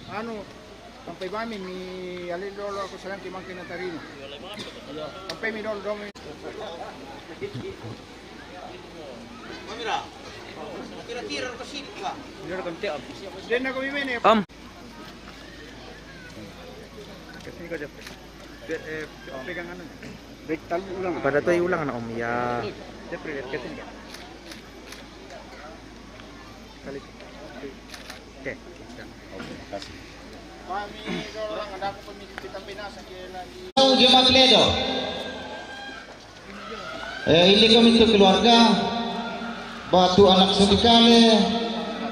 Anu, sampai mami mi ale dolo aku sayang ki mangke na tarima. Iya, sampai mi dolo dong. Mami ra. Kira-kira ke sini ka. Dia kan tiap. Dia nak kami mana? Om. Ke sini ka, Jep. Biar, eh, pegang anu. Baik, tahu ulang. Pada tu ulang na, Om, ya. Jep, lihat ke sini ka. Kali. Oke. Jemaat Ledo. Eh, ini kami tu keluarga. Batu anak sedikale.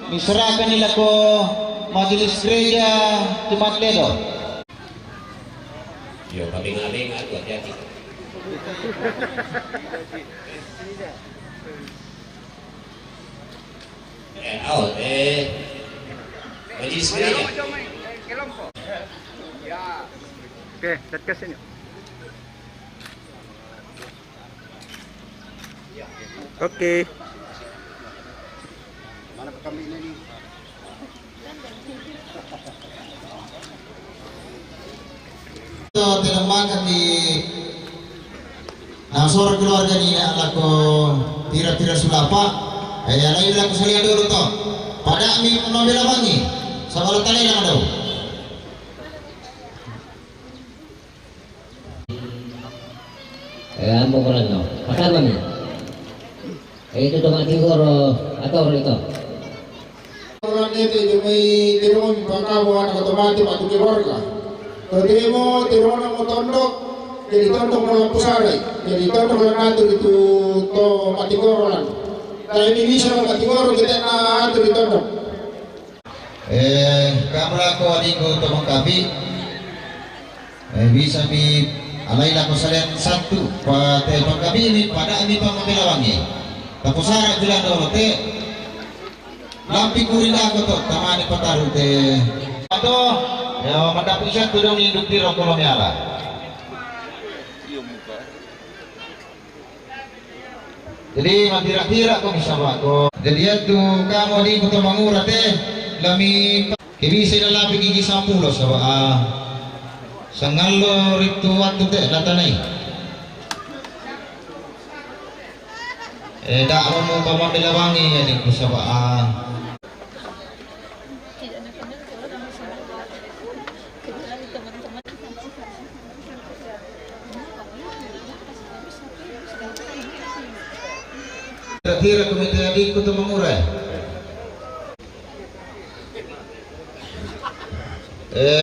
Miserahkan ini lako majelis gereja Jemaat Ledo. Yo, tapi ngaleng aku hati-hati. Eh, oh, eh. Majelis gereja. Oke, dekat sini. Oke. Mana kami ini? Tinambakan di nasor keluarga ni lako pira-pira sulapa. Eh, lain lako salia dulu to. Pada mi membela wangi. Sabala tali lang daw. Eh, ambo kurang no. Pasal mami. Eh, itu tu mati goro atau itu. Orang itu cuma tiru pangkabo anak otomatis mati keluarga. Totemo tiru mo tondok, jadi tondok mo lampu sarai, jadi tondok mo atur itu to mati goro lan. Tapi bisa mati goro kita na atur di tondok. Eh, kamra ko adingku to mangkapi. Eh, bisa mi alai lako salen satu, pa te pangkapi mi pada mi pamabela wangi. Tapo sara jula dolo te. Lampi kurinda ko to, tamani pataru te. Ato, ya, mandapu satu dong induk tiro koloniala. Iyo muka. Jadi, matira-tira ko mi saba ko. Jadi, atu kamu di Kota Mangura te, lami ke bisa lalapi gigi sampulo saba, ah. Sangallo ritu waktu te, latanai. Eh, dak mau kamu bela wangi ya, di ku saba, ah. Tira-tira ku minta adikku tu Mangura. Eh.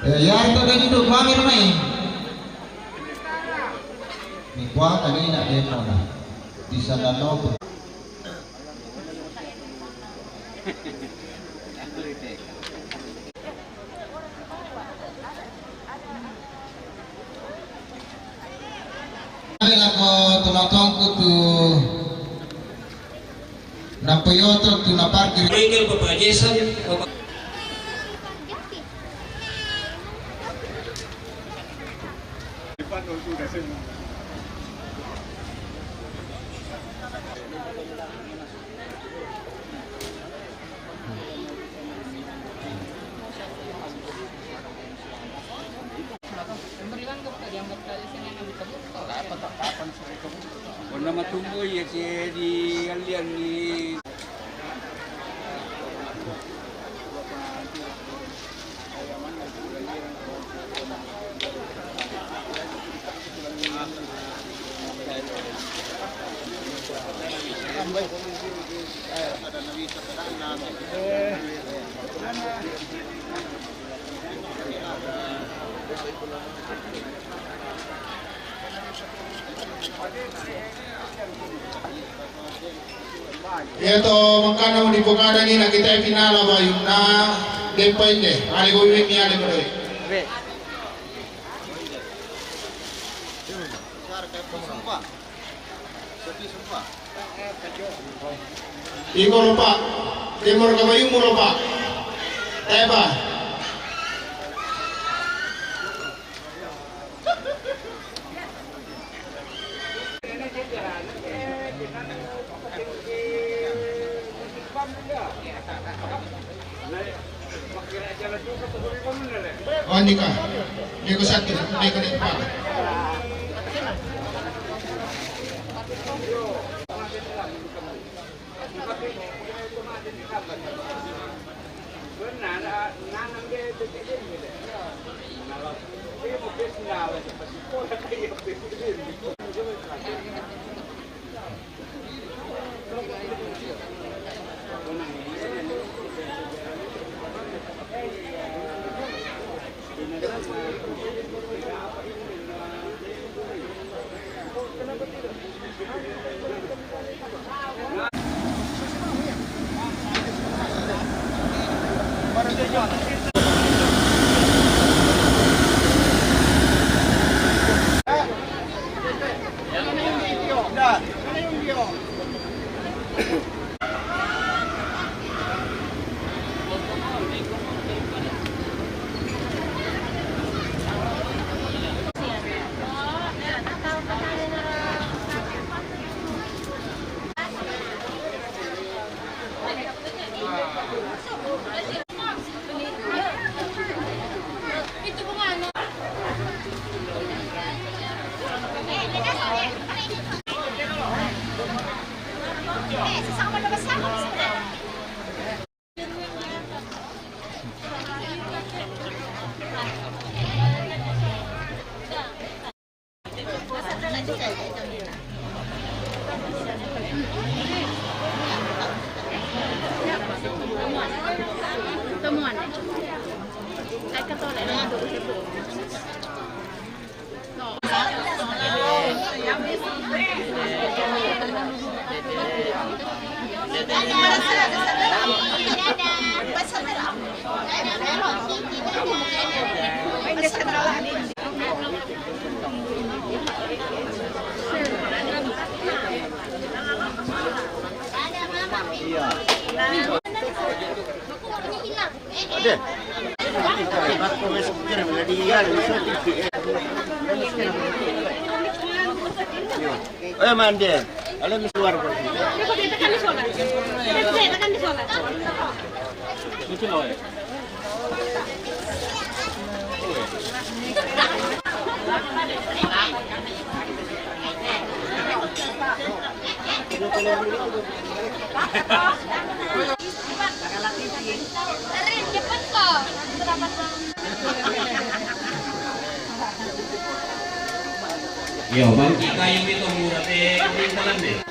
Eh, ya, itu kan hidup, kami rumah ini. Ni kuah kami nak demo lah. Di sana no. Lako tu nontonku tu nampoyoto tu naparkir. Michael, Bapak Jason, Bapak. Konna matumbo iya ke di alian ni. Iya to, mangkana di pokadangi na kita final apa yunna dempa inde. Ale ko mi ale ko doi. Iko lupa. Timur kabayumu lupa. Teba. Oh, ini kah? Ini ko sakit, ini ko di kepala. Eh, mande. Alam suar. Yo, bangki kayu itu murah teh, kering telan deh.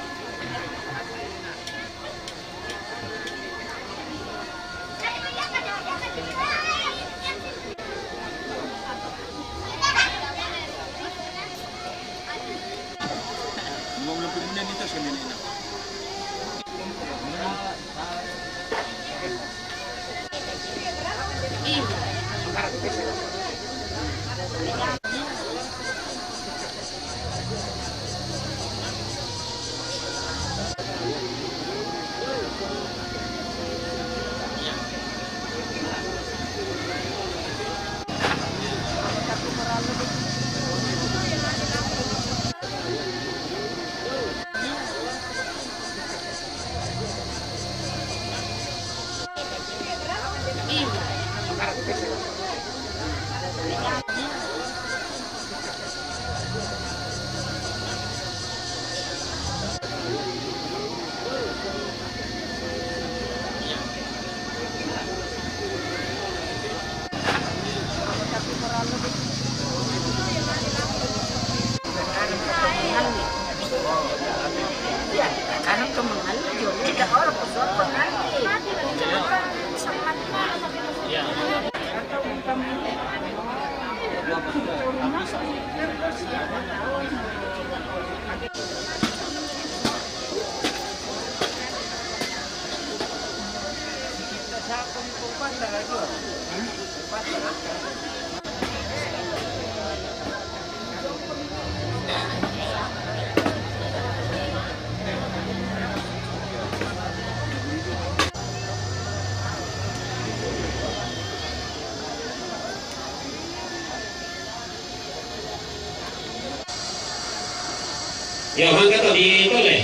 Yo, hangka to di tole.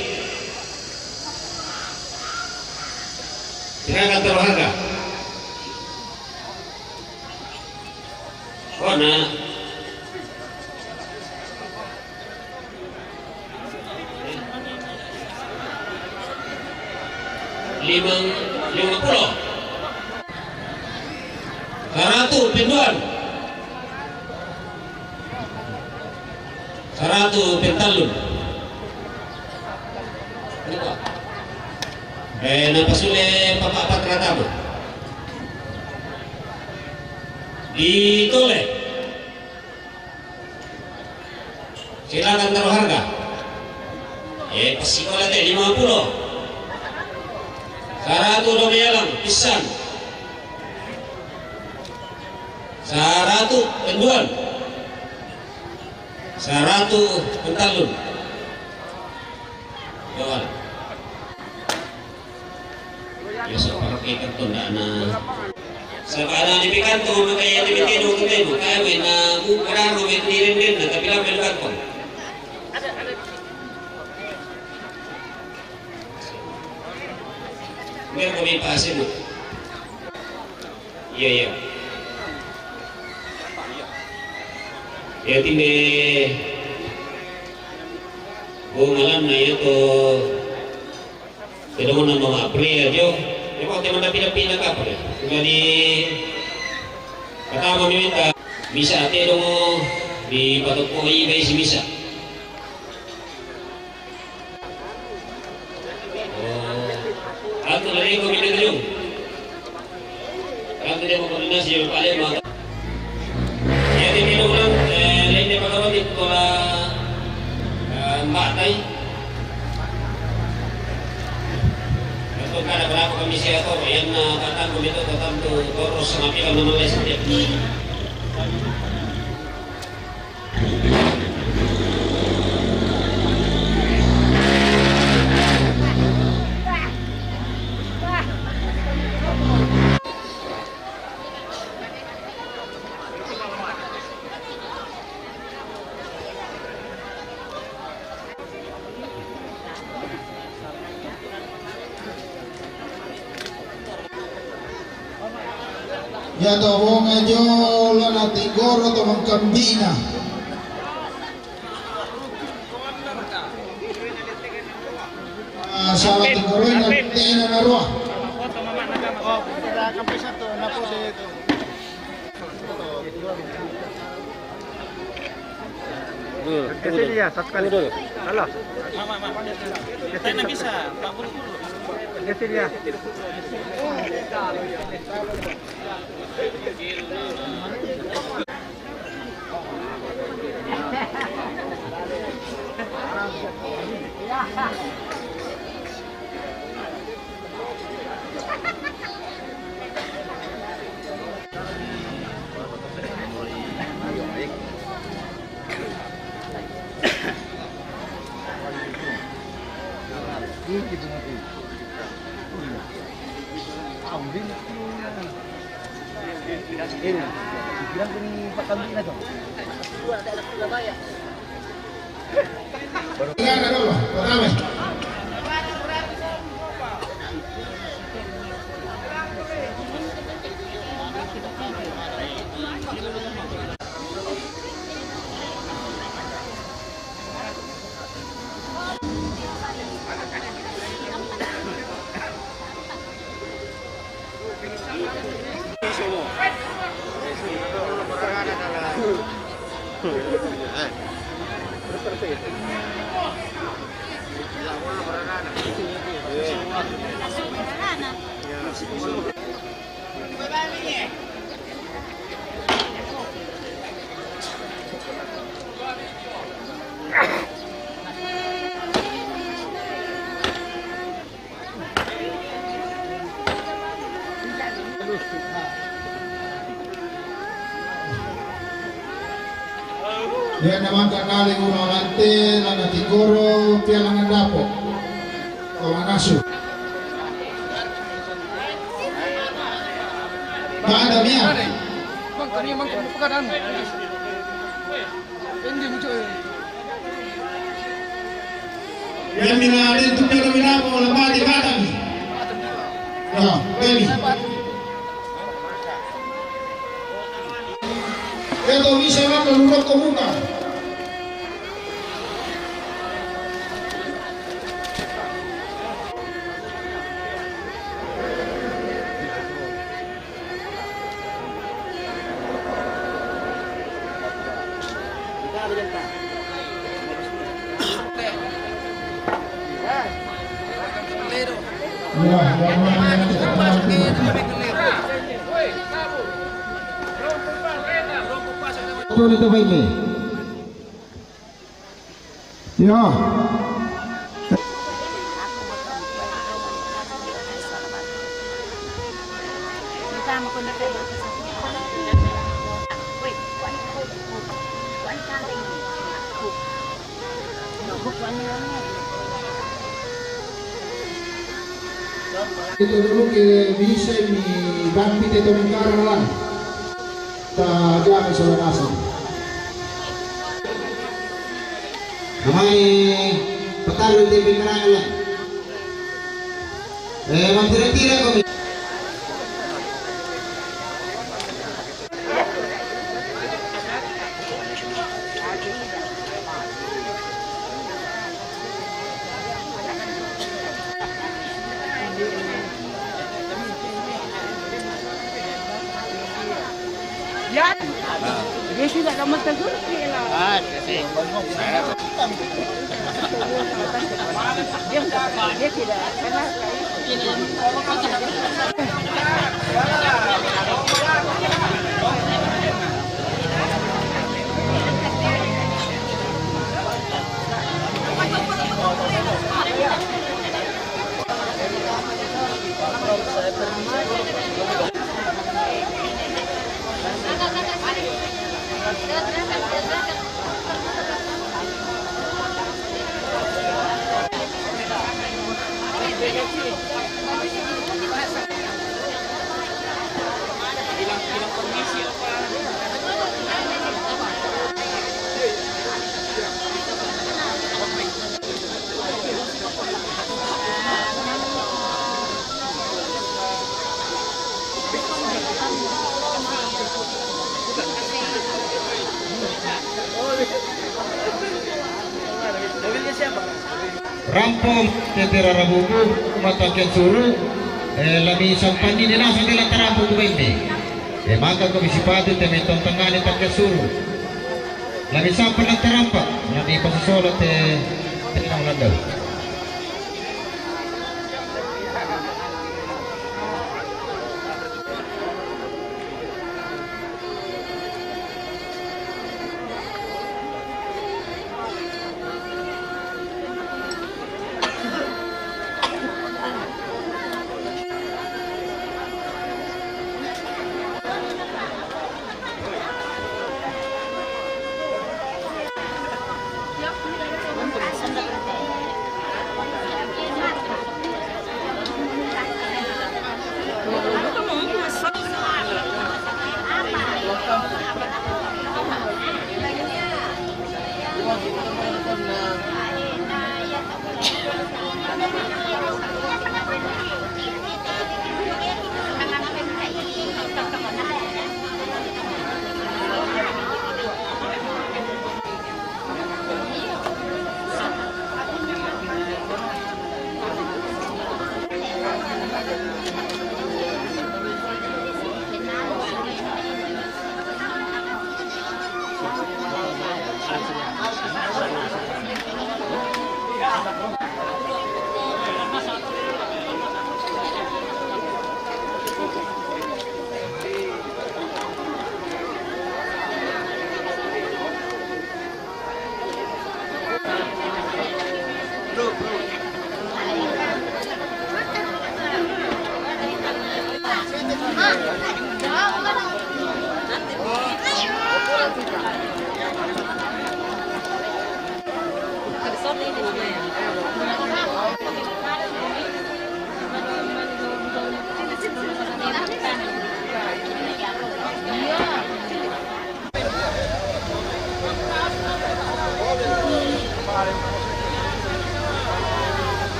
Silakan taruh harga. Oh, na. Lima, lima puluh. Saratu penduan. Saratu pentalun. Eh, napasule papa patratamu. Ditole. Silakan taruh harga. Eh, pasikola te lima puluh. Saratu dua meyalang, pisan. Saratu penduan. Saratu pentalun. Doan. Yo, sa' parokkekan to nda' na. Sa' ba'na di pikanto makaya di pikanto tu tenu. Kaya we' na bu kararo we' tu diren-den na, tapi lambe' di kanto. Biar kami pasin. Iya, iya. Iya, tinde. Oh, malam na iya to. Tedong na mama April yo. Iko te manda pina-pina ka April. Jadi, pertama mi minta bisa tedong di patokko i bai si bisa. Oh. Atu lagi ko minta tedong. Kan tidak mau koordinasi, ya, Pak Lema. Ya, di minuman, eh, lain dia pakai roti, kola, eh, Mbak Tai. Itu kada berapa kami siapa, yang, eh, datang, kami itu datang tu, terus sama kita nama lain setiap. Iya to bonga jo lana tinggoro to mangkambina. Ah, sala tinggoro ina tena na roa. Dulu, tunggu dulu. Tunggu dulu. Halo. Tena bisa, Pak Guru. Iya, namanta kali guru alante, lana tinggoro, piala ngandapo. Ko mangasu. Bada mia. Bang, kami emang kebuka dan. Ini muncul. Iya, mina den tu pelo mina po la bati batang. Ya, beni. Eto bisa la ko lurok ko buka. Betul itu, Pak, ini. Ya. Itu dulu ke bisa mi bambi te tongkaran. Ta jami sola nasa. Amai pataru te pinrangan. Eh, mantira-tira kami. Ya. Dia tidak akan makan surti lah. Ah, dia sih. Dia, dia tidak, karena Rampo te, te rarabuku, ma tangkiang suru, eh, lami sampanni de nasa te la tarampo ku bembe. Eh, maka ko bisi patu te metong tangane tangkiang suru. Lami sampan la tarampa, lami pasisola te, te nang landau.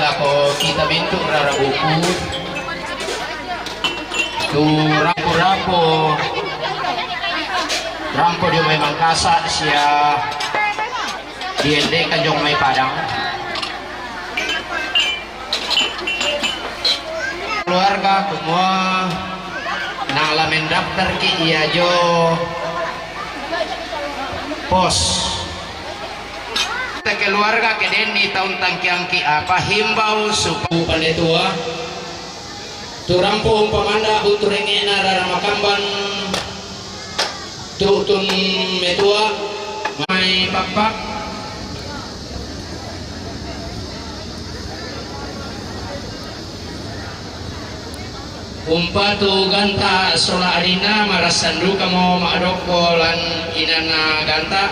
Lako kita bentuk rarabuku tu rampo-rampo, rampo dio memang kasa sia diende kanjong mai Padang. Keluarga kumua nang la mendaftar ki ia jo pos. Te keluarga ke denni taun tangkiang ki apa himbau supa-, pande tua. Tu rampo umpamanda butu rengena rara makamban. Tutun metua mai pakpak. Umpatu ganta sola adina, marassan duka mo ma'dokko lan inanna ganta.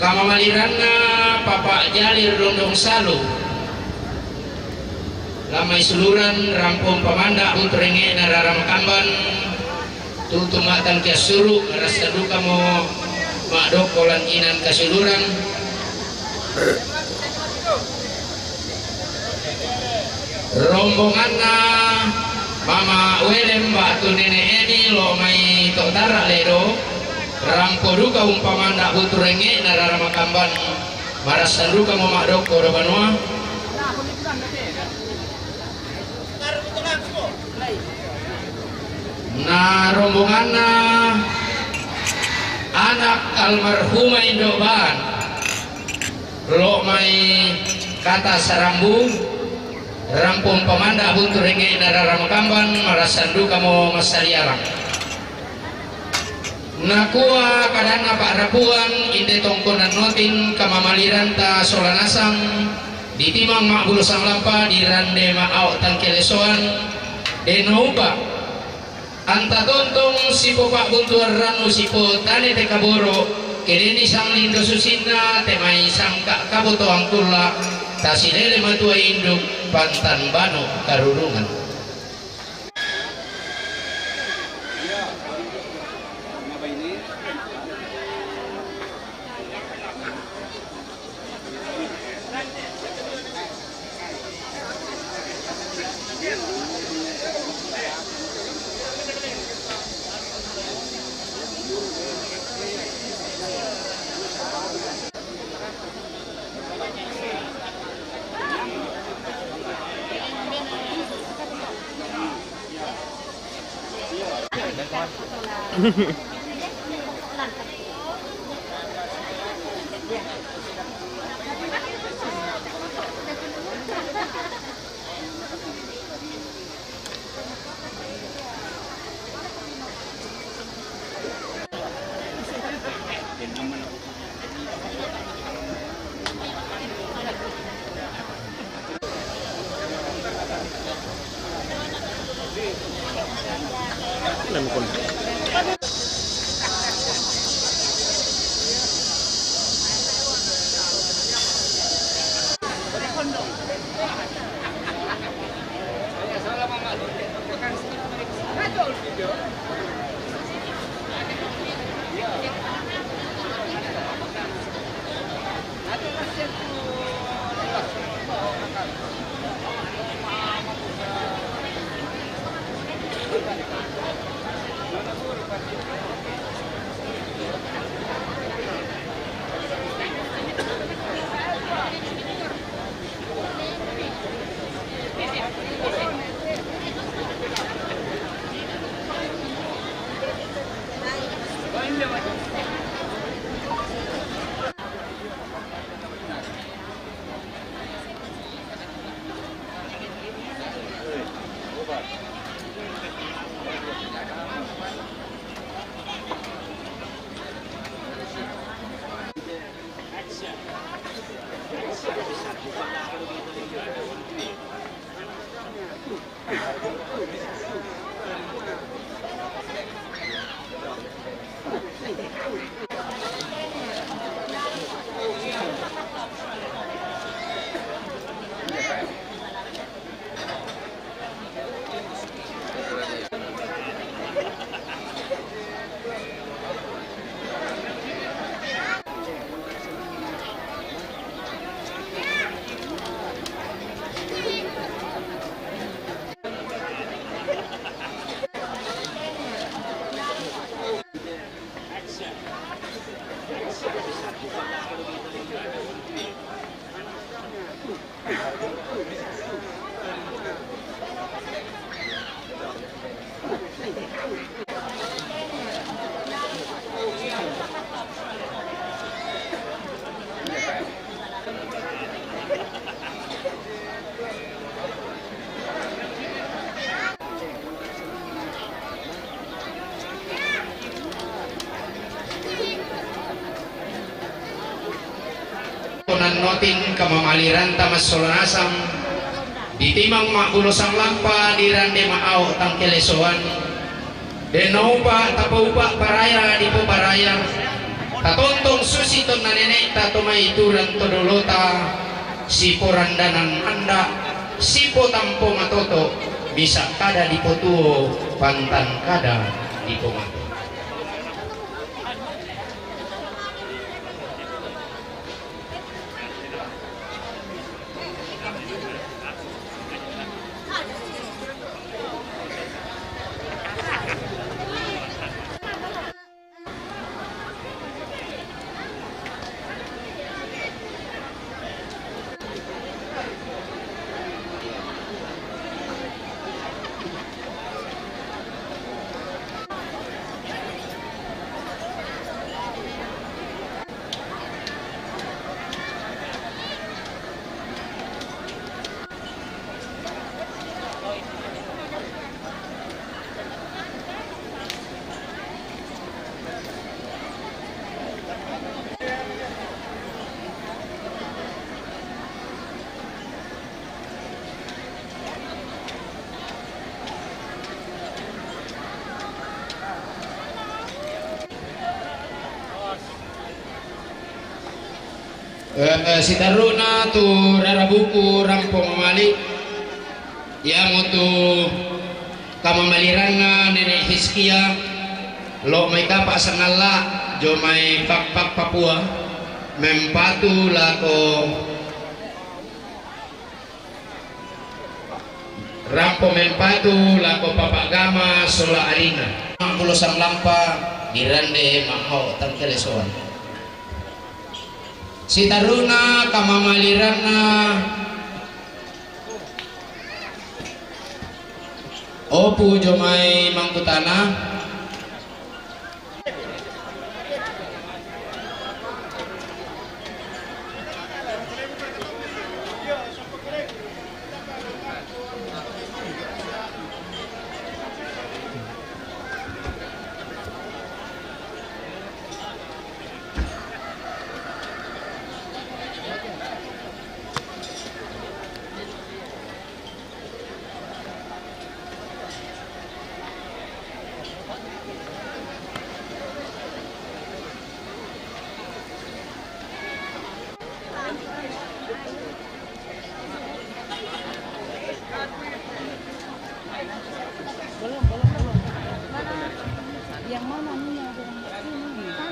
Kamamaliranna Papa Jalir Dondong Salu, lamai suluran rampong pamanda' butu rengnge'na rara makamban, tutu ma'tangki assuru', marassan dukamo ma'dokko lan inan kasuluran. Rombonganna Mama Welem ba'tu Nene' Eni lo' mai to Tara' Ledo, rampo duka umpamanda' butu rengnge'na rara makamban, marassan dukamo ma'dokko ro banua. Na rombonganna anak almarhumah Indo' Baan, lo' mai Kata Sarambu, rampong pamanda' butu rengnge'na rara makamban, marassan dukamo massaliarang. Nakua kadanna pa'rapuang, inde tongkonan noting kamamaliranta sola nasang, ditimang ma'bulu sanglampa, dirande ma'ao tangkelesoan, de naupa. Anta tontong sipopa'buntuan rannu sipotane te kaboro, ke denni sanglindo susinna te mai sangka kabotoang kulla, tasilele matua induk pantan banu karurungan. Tonannoting kamamaliranta massola nasang, ditimang ma'bulu sanglampa, dirande ma'ao tangkelesoan. Denno upa tapaupa paraya dipoparaya, tatontong susi tonna nene'ta to mai turang to dolota, siporandanan anda, sipotampo matoto, bisa kada dipotuo, pantan kada dipomato. Eh, sitarru'na tu rarabuku rampo mamali, iamotu kamamaliranna Nene' Hizkia, lo' mai kapa' sannalla', jomai Pakpak Papua, mempatu lako Rampo mempatu lako papa' gama sola arina. Pulo samlampa dirande ma'hao tangkelesoan. Sitarru'na kamamaliranna Opu jomai Mangkutana.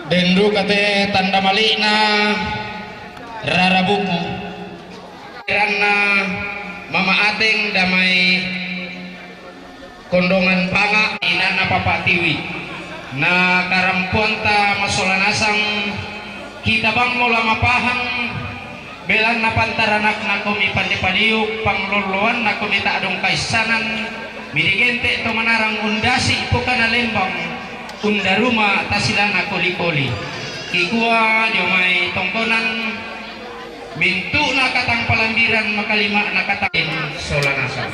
Denduka te tanda mali'na rarabuku. Ranna Mama Ateng damai Kondongan Panga, inanna Papa Tiwi. Na karampoanta masola nasang, kita bangmo la mapahang, belanna pantaranakna komi pande padiuk, panglolloanna komi ta'dong kaissanan, midigente to manarang undasi pokana lembang, undaruma tasilana koli-koli. Kikua jomai tongkonan, Mintu'na katang palambiran makalima'na katang sola nasang.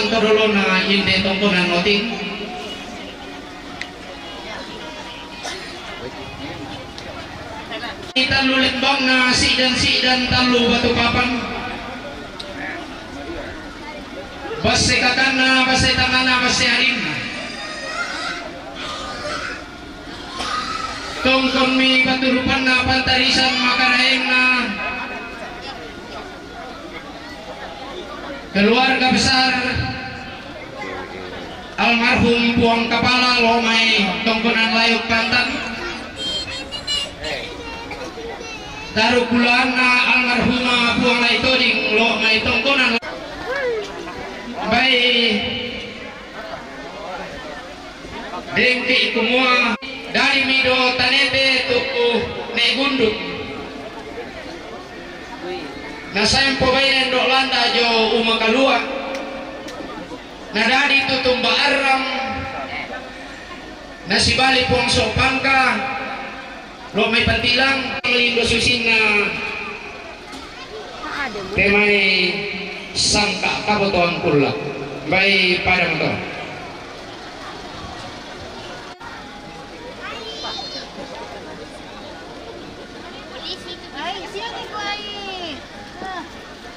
Kadolona inde tongkonan oting. Tallu lembangna sidan-sidan tallu batu papan. Basse kakanna, basse tangana, basse arinna. Tongkonmi paturupanna pantarisan makaraengna keluarga besar almarhum Puang Kapala lo mai tongkonan layuk pantan. Taru kulaanna almarhumah Puang Lai Toding lo mai tongkonan. Bai dengki kumua, dadi mido tanete tuku ne gundu. Nasaempo baine ndo landa jo uma kalua. Nadadi tutumba arram. Nasibali Puang Sopangka. Lo mai pantilang, lindo susinna. Temai sangka kabotoan kulla. Bai padang to. Ai, siapa yang kau ai? Ah,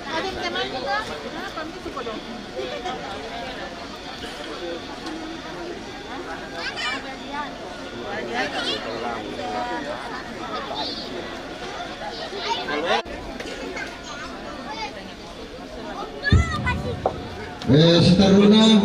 ada yang teman juga? Ah, kami suka dong. Eh, seteruna.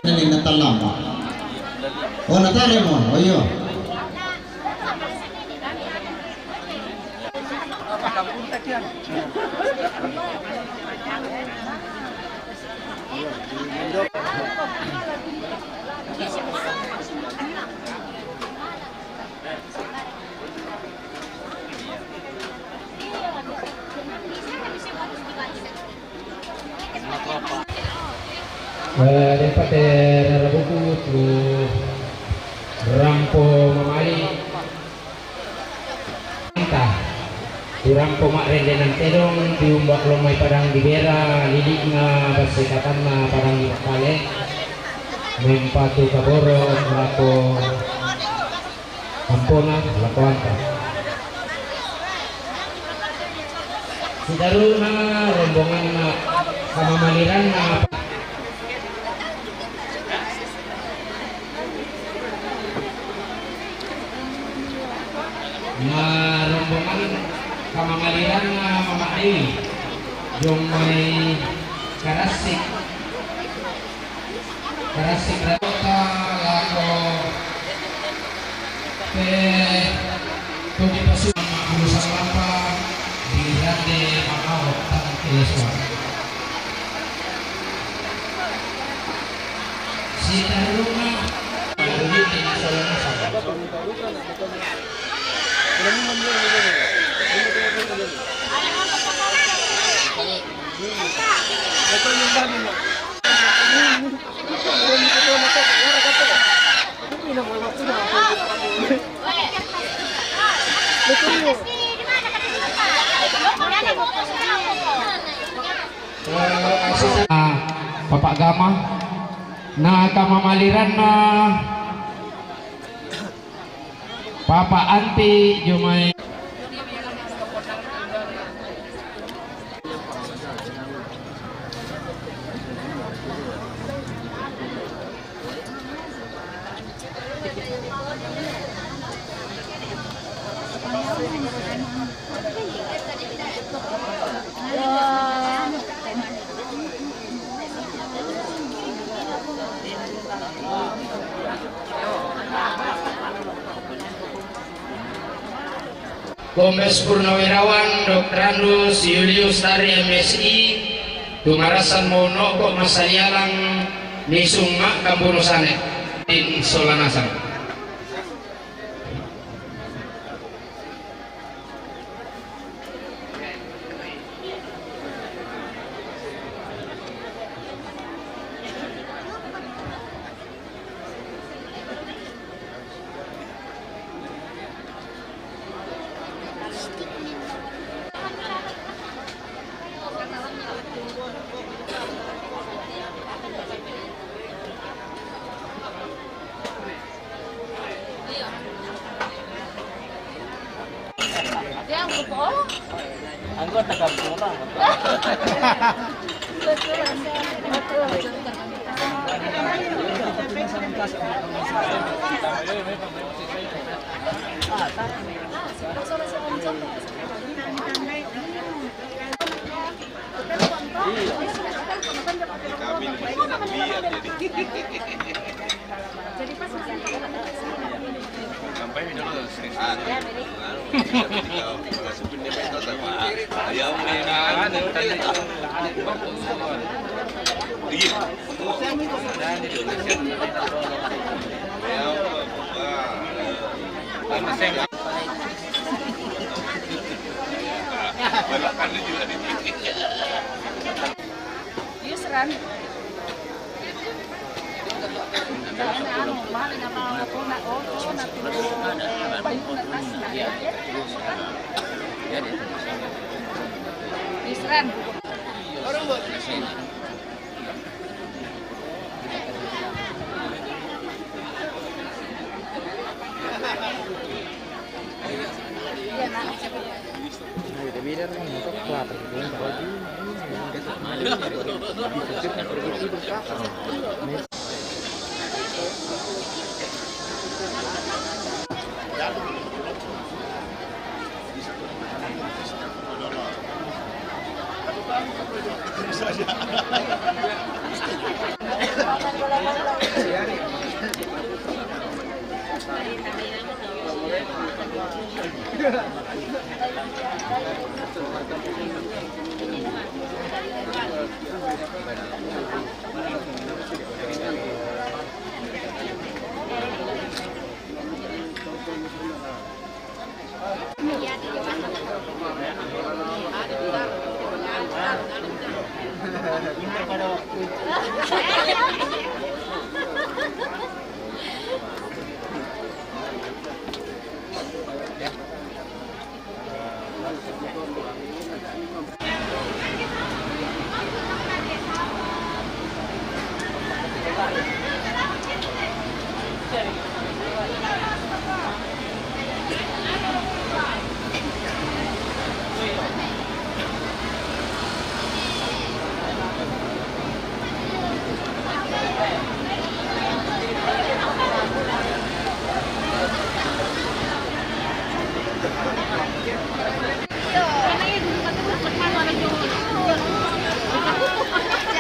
Ini natalamba. Oh, natale mo. Oh, iyo. Eh, dempate rarabuku tu rampo mamali. Anta, tu rampo ma'rendenan tedong, tiumbak lo mai padang di Bera, lili'na basse katanna padang di Bakkale, mempatu kaboro lako Ampona, lakoanta. Sitaruna rombonganna kamamaliranna. Na rombongan kamamaliranna Mama Dewi, jong mai Karassik. Karassik rata lako pe tuli pasu ma urusan lampa di rande ma'au tang kileswa. Sitaruna. Papa Gama, na kamamaliranna Papa Anti jomai. Kombes Purnawirawan Doktorandus Julius Tari M Si, tumarasan mo noko masalialang ni summa kambuno sane. Tin solanasang. Anggota kampung lah. Kami lihat jadi. Sampai dulu. Ah, ya, iya. Yusran. Yusran.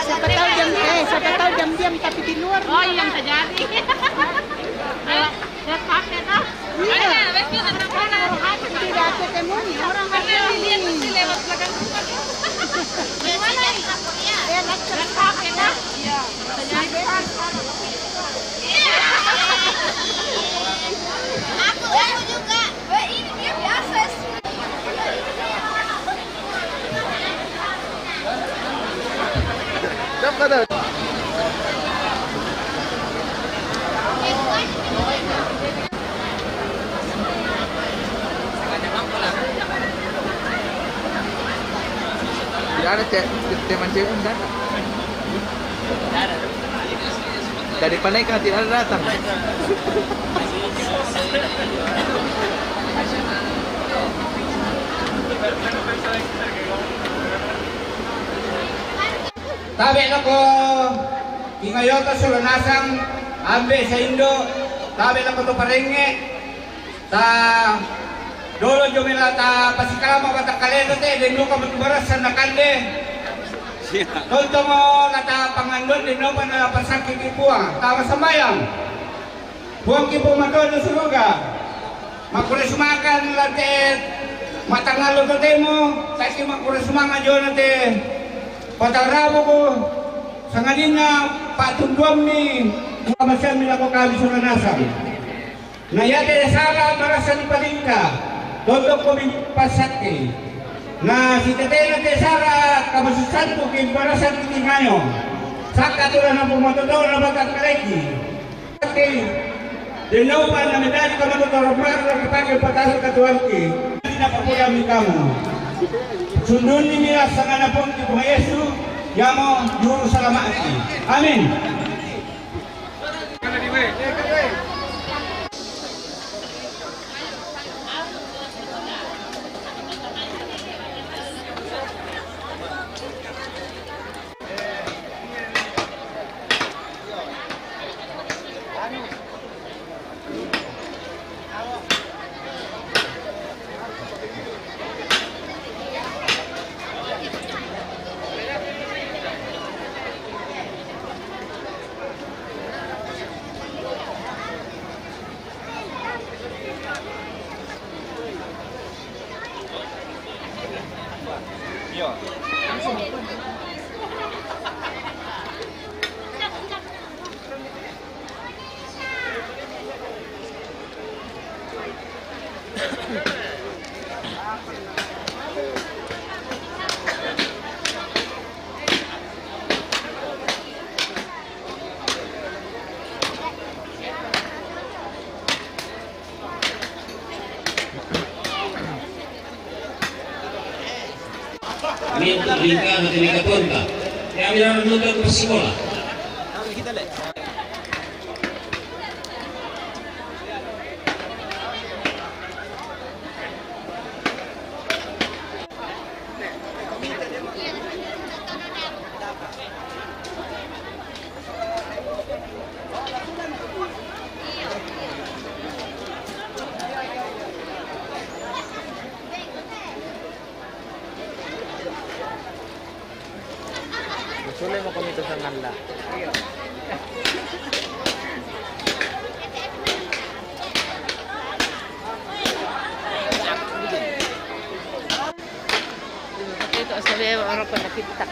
Siapa tahu jam, eh, siapa tahu jam diam tapi di luar. Oh, iya, bisa jadi. Kalau lihat pakai, dah. Iya. Ada, wes, kita tak pernah. Orang hati tidak ketemu nih, orang hati. Iya, iya, pasti lewat belakang rumah. Gimana nih? Iya, lihat pakai, dah. Iya. Bisa jadi. Aku, aku juga. Weh, ini dia biasa sih. Dapat dah. Tidak ada te-, teman saya pun datang. Dari Paneka tidak ada datang. Tabe' lako Kingayoto Sulanasang, ambe' saindo', tabe' lako to parengnge', ta dolo jomela ta pasikalama' batakkaleta te, den duka matu barassan nakande. Tontomo la ta pangandon, den nopa na la pasakki' Puang, ta masambayang. Puangki Puang matodo suruga, makkure sumakan la te Matangallo totemo, taki makkuro sumanga' jona te patarabuku, sangadinna pa'tunduammi, kuamasiammi lako kami sola nasang. Na iate sala marasa dipatingka, tondokkomi passakke. Na sitetena te sala kapasussantuki marasa ditingayo. Sakka tula nampung matotona batang kaleki. Dennopa na medali kamatotoro marra kapake patasa katuangki. Napapodammi kamu. Sundunni mira sangana Puangki Puang Yesu, yamo juru salama'ki. Amin. Ini untuk lingka, nanti lingka tuan ka. Ya, biar nonton ke sekolah. Sule mo kami to sa ngalla. Ito, sabi, orang pada kita.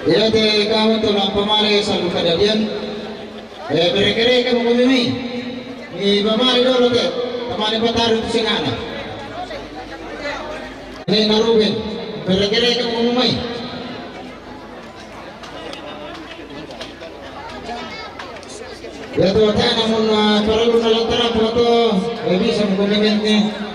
Iya, te kamu tu nampa male selalu kejadian. Eh, bereke-reke mo kumi mi. Mi pamale dolo te. Pamale pataru tu singana. Ini naruben. Bereke-reke mo kumi mai. Ya tu, tena mun, ah, parellu nalantara foto, eh, bisa mengkomitmen.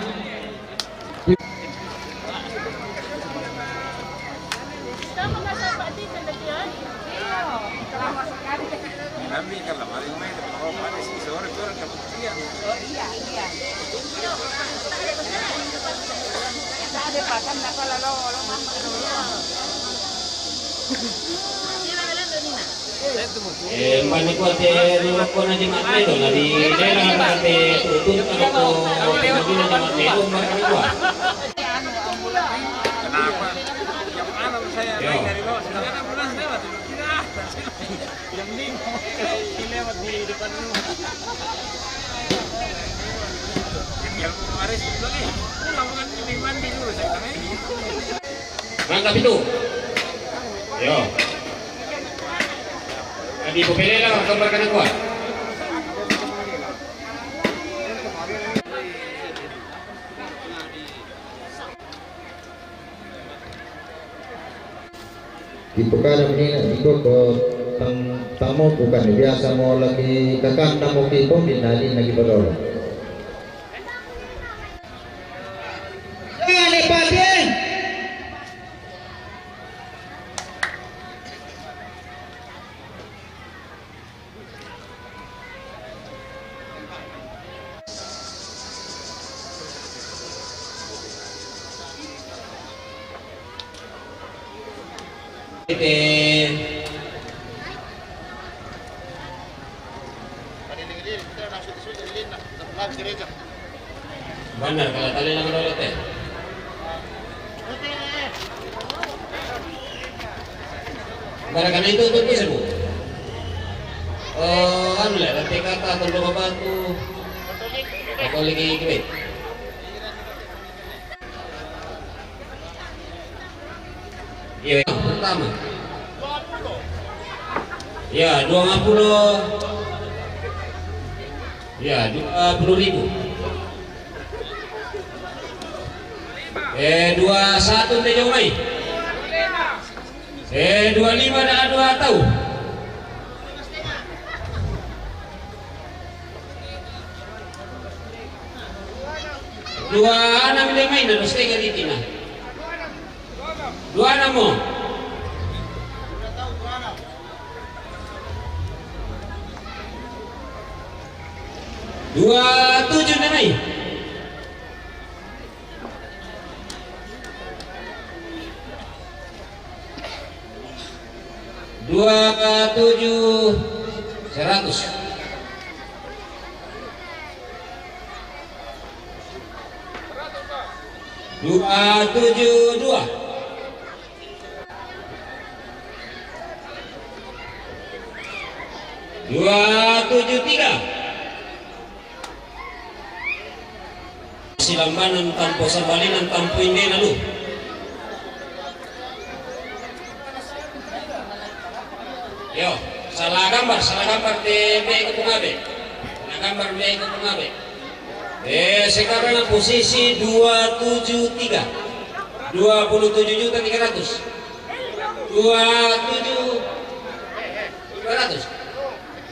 Eh, umbanna kua te ri lokkona Jemaat Medo, na ri Dera te tutun atau Jemaat Medo, umbanna kua. Kenapa? Yang mana saya lain dari bawah, sedangkan ambulans lewat. Tidak ada. Yang lima, yang lewat di depan rumah. Yang kemarin saya bilang, "Eh, pulang, bukan mending mandi dulu," saya bilang, "Eh." Mangga pitu. Yo. Adi pupelelo gambar kana kuat. Ipokada menina iko ko tang tamu bukan biasa mo lagi kakanda mo ki pembina di lagi berdoa. Jangan lepasin. Ete. Benar, kalau tali lang dulu teh. Gara-gara itu tuh bisa bu. Eh, anu lah, nanti kata atau dua batu. Atau lagi gede. Iya, yang pertama. Ya, dua puluh. Ya, dua puluh ribu. Eh, dua satu, Tejo mai. Eh, dua lima dah, dua tahu. Dua enam, dia main, dua setengah di tina. Dua enam mo. Dua tujuh, dia main. Dua tujuh seratus. Dua tujuh dua. Dua tujuh tiga. Silambanan tampo sabalinan tampo indena lu. Yo, salah gambar, salah gambar de be ko ngabe. Salah gambar be ko ngabe. Eh, sekarang posisi dua tujuh tiga. Dua puluh tujuh juta tiga ratus. Dua tujuh tiga ratus.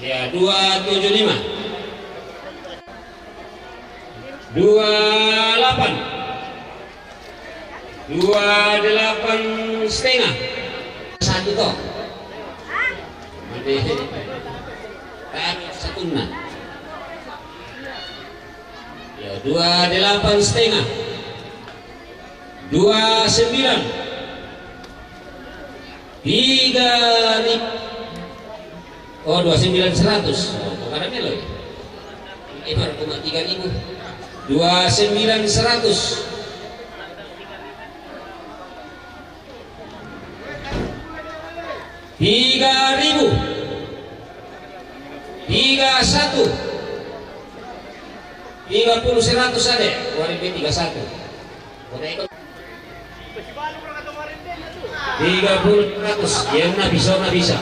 Ya, dua tujuh lima. Dua delapan. Dua delapan setengah. Satu toh. Mane. Kan satu enam. Ya, dua delapan setengah. Dua sembilan. Tiga ribu. Oh, dua sembilan seratus. Oh, bukan melo ya. Lima koma tiga ribu. Dua sembilan seratus. Tiga ribu. Tiga satu. Tiga puluh seratus ada. Dua ribu tiga satu. Tiga puluh seratus. Ya, na bisa, na bisa.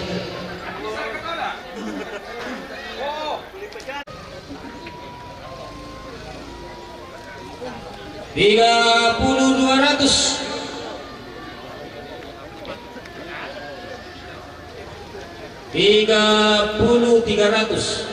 Tiga puluh dua ratus. Tiga puluh tiga ratus.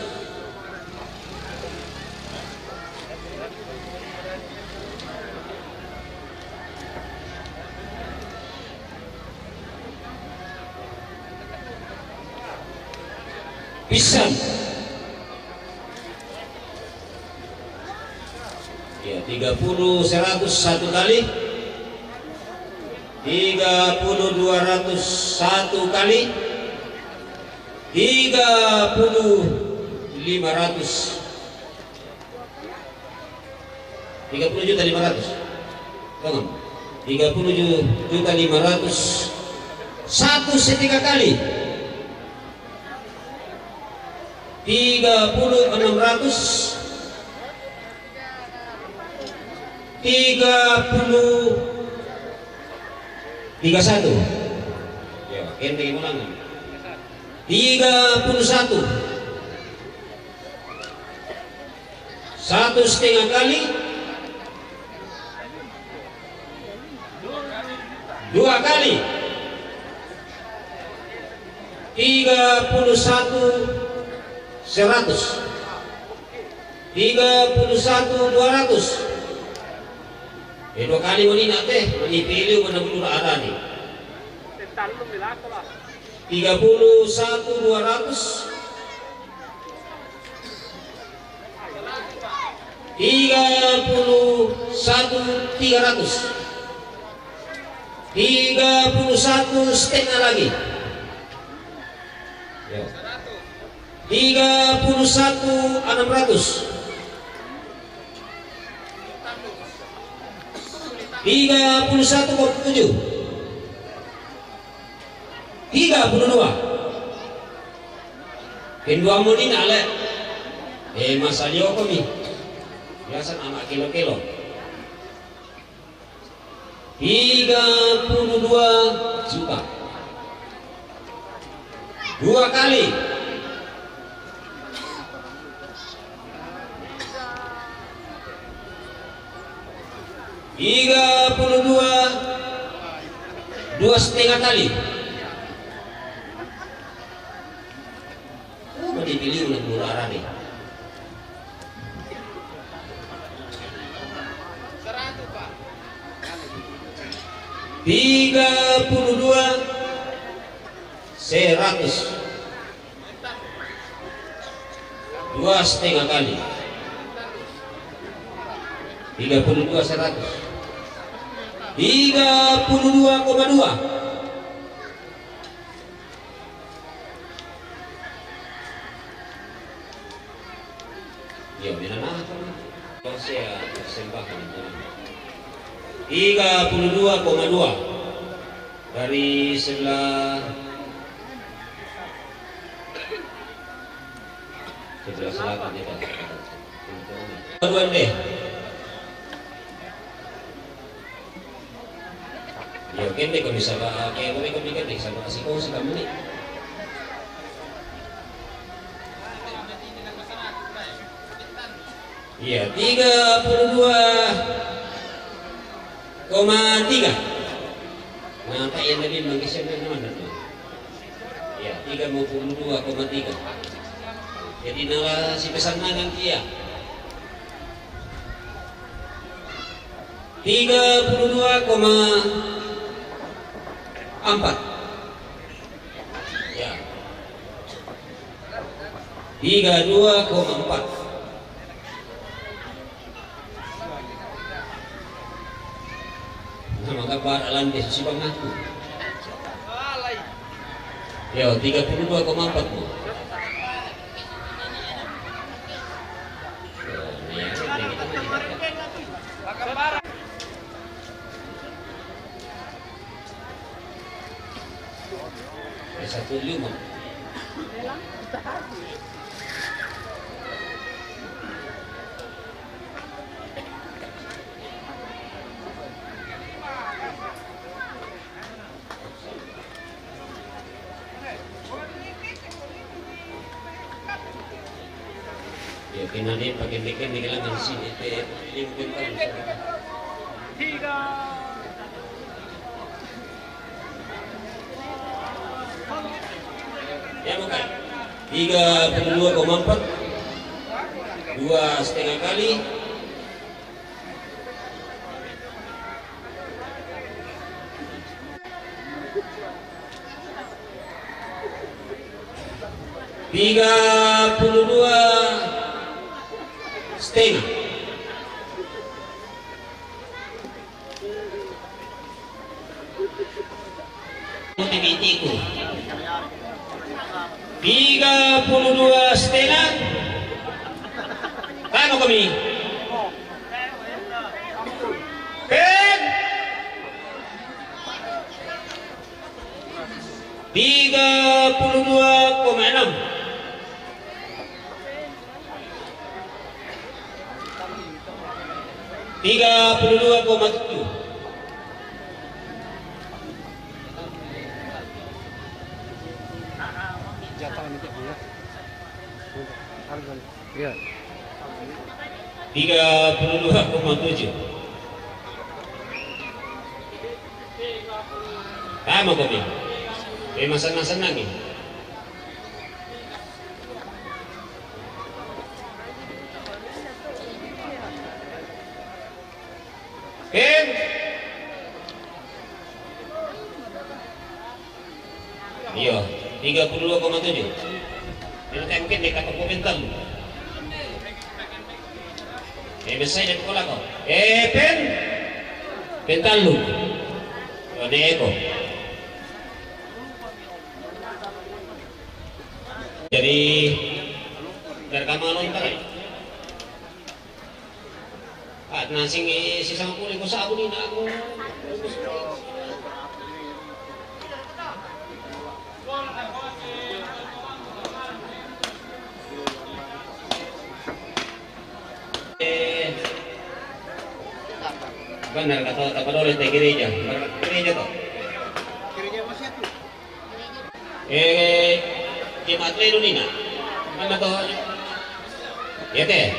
Pisan. Ya, tiga puluh seratus satu kali. Tiga puluh dua ratus satu kali. Tiga puluh lima ratus. Tiga puluh juta lima ratus. Tolong. Tiga puluh juta lima ratus. Satu setengah kali. Tiga puluh enam ratus. Tiga puluh tiga satu. Ya, ente ulangan. Tiga puluh satu. Satu setengah kali. Dua kali. Tiga puluh satu seratus. Tiga puluh satu dua ratus. Eh, dua kali mo ni nate, mo ni pilih mo na bulu ada ni. Tiga puluh satu dua ratus. Tiga puluh satu tiga ratus. Tiga puluh satu setengah lagi. Ya. Tiga puluh satu enam ratus. Tiga puluh satu koma tujuh. Tiga puluh dua. Kedua mo di nale. Eh, masa lioko mi. Biasa anak kilo-kilo. Tiga puluh dua juta. Dua kali. Tiga puluh dua, dua setengah kali. Oh, mau dipilih ulang murah nih. Tiga puluh dua, seratus. Dua setengah kali. Tiga puluh dua seratus. Tiga puluh dua koma dua. Yo, mira, nah, saya sembahkan itu. Tiga puluh dua koma dua. Dari sebelah, sebelah selatan ya, Pak. Dua deh. Ya, oke deh, kalau bisa, Pak, kayak gue kan deh, sama kasih kongsi kamu nih. Iya, tiga puluh dua koma tiga. Nah, Pak, yang tadi menggeser dari mana tuh? Iya, tiga puluh dua koma tiga. Jadi, nala si pesan magang kia. Tiga puluh dua koma empat. Ya. Tiga dua koma empat. Nama kabar alam desa Sibang aku. Yo, tiga puluh dua koma empat, Bu. Yo, ini ya, ini kita. Satu lima. Ya, kena dia pakai dekan di dalam sini, teh, ini mungkin kan. Ya, bukan. Tiga puluh dua koma empat. Dua setengah kali. Tiga puluh dua setengah. Tiga puluh dua setengah. Kano kami? Pen. Tiga puluh dua koma enam. Tiga puluh dua koma tujuh. Jatah ini, ya. Harga. Iya. Tiga puluh dua koma tujuh. Tama ko, Pi. Eh, masenang-senang ini. Ken. Iyo, tiga puluh dua koma tujuh. Ini kan ken dekat toko pental. Eh, besar dan pola ko. Eh, pen. Pental lu. Oh, deko. Jadi, Nasi sisang puli ko sabun ini aku. Eh, benar kata, tak peduli di gereja, gereja toh. Eh, Jemaat Lelu nina. Mana toh? Ya teh.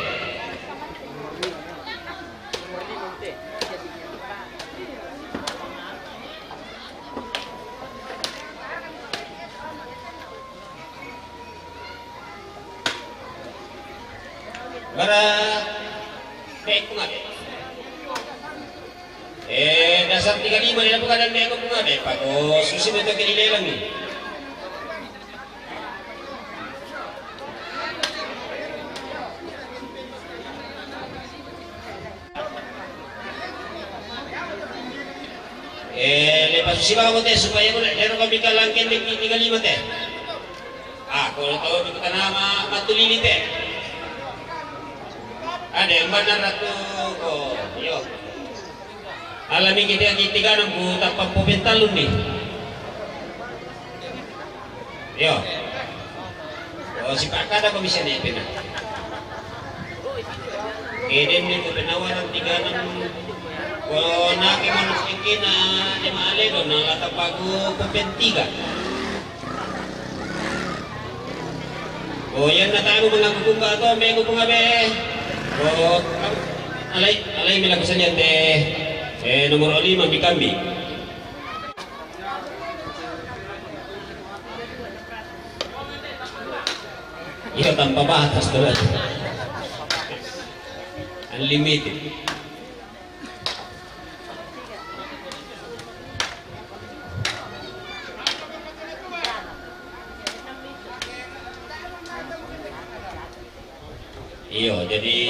Bara, baik pun ada. Eh, dasar tiga lima dia bukan dan dia pun ada. Pak, oh, susi betul ke dilelang ni. Eh, lepas susi bawa teh supaya boleh dia kami kalangkan di tiga lima teh. Ah, kalau tahu di kota nama Matulili teh. Ada yang mana ratu? Oh, yo. Alami kita yang tiga enam ku tapang popen talun ni. Yo. Oh, si Pak kada ko bisa ni pena. Eden ni ko penawaran tiga enam. Ko nake manus ikina ni male do na lata pagu popen tiga. Oh, yan na tayo mga kukumba to, may kukumba be. Oh, alay, alay mila ko sa niyan te. Eh, nomor lima, Bikambi. Iya, tanpa batas tuh. Unlimited. Iyo, jadi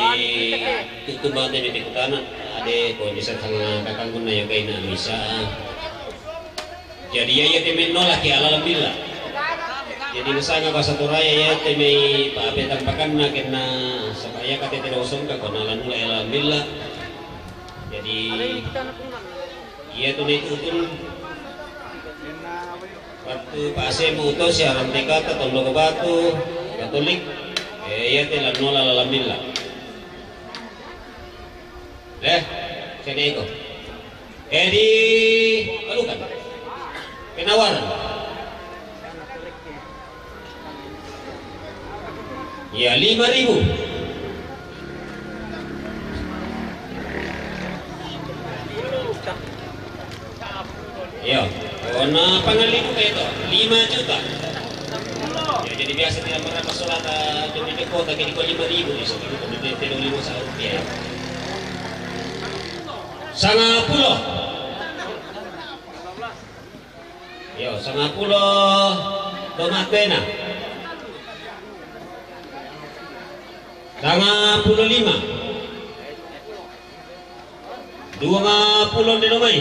tutu bate di kutana, ade ko bisa tanga kakangkun na yoga ina misa. Jadi iya, iya teme nolak ya, alhamdulillah. Jadi nasanga bahasa Toraya iya teme pa ape tampakanna kenna sabaya kate tena usung ka kona lanula ya, alhamdulillah. Jadi iya tu naik utun. Waktu Pak Asem utos ya, rantai kata Tondoko Batu, Katolik. Eh, iya te lanula, alhamdulillah. Eh, sini itu. Eh, di, aduh kan. Penawaran. Ya, lima ribu. Ya, warna pangan ribu kayak itu, lima juta. Ya, jadi biasa tidak pernah masalah, eh, jadi di kota, jadi kau lima ribu di sini, di, di, di lima juta rupiah. Sanga pulo. Yo, sanga pulo do matena. Sanga pulo lima. Dua nga pulo de do mai.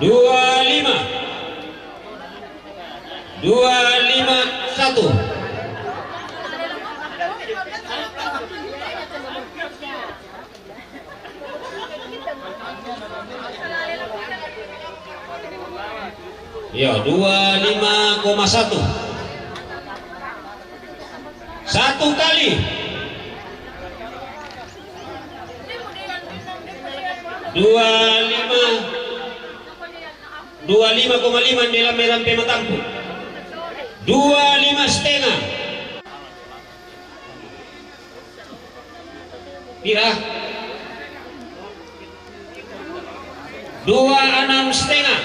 Dua lima. Dua lima satu. Ya, dua lima koma satu. Satu kali. Dua lima, dua lima koma lima dalam merampe matampu. Dua lima setengah. Pira? Dua enam setengah.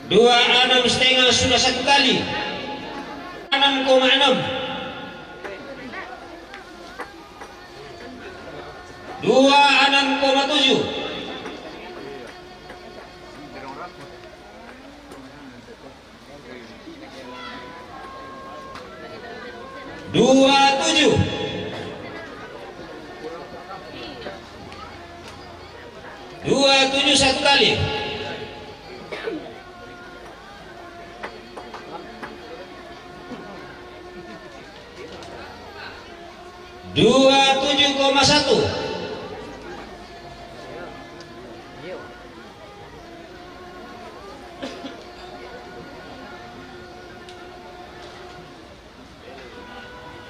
Dua enam setengah sudah satu kali. Enam koma enam. Dua enam koma tujuh. Dua tujuh. Dua tujuh satu kali. Dua tujuh koma satu.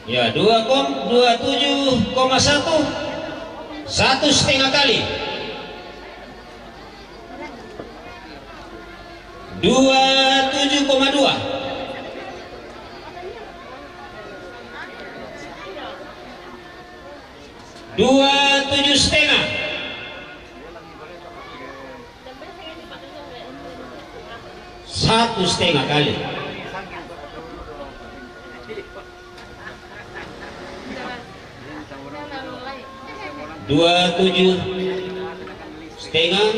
Ya, dua kom-, dua tujuh koma satu, satu setengah kali. Dua tujuh koma dua. Dua tujuh setengah. Satu setengah kali. Dua tujuh setengah.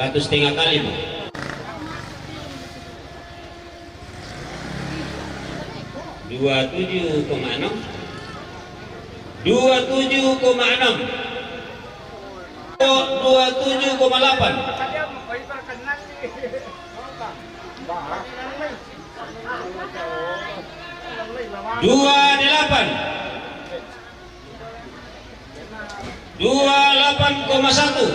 Satu setengah kali, Bu. Dua tujuh koma enam. Dua tujuh koma enam. Dua tujuh koma delapan. Dua delapan. Dua delapan koma satu.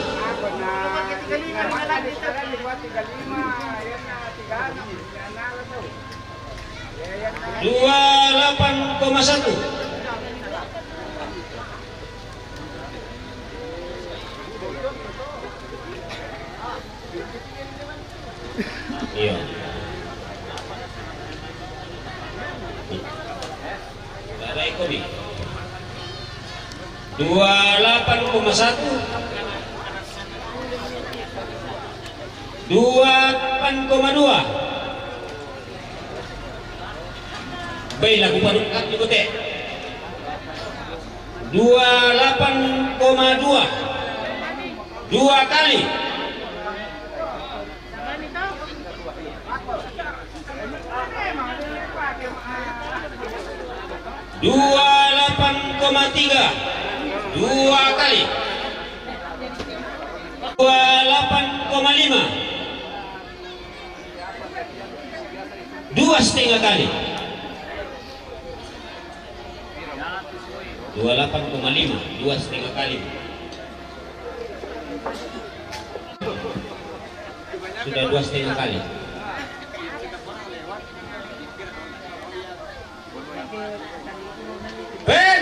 Dua delapan koma satu. Iya. Dua delapan koma satu. Dua delapan koma dua. Baiklah, ku paduka juga, teh. Dua delapan koma dua. Dua kali. Dua delapan koma tiga. Dua kali. Dua delapan koma lima. Dua setengah kali. Dua delapan koma lima, dua setengah kali. Sudah dua setengah kali. Ben!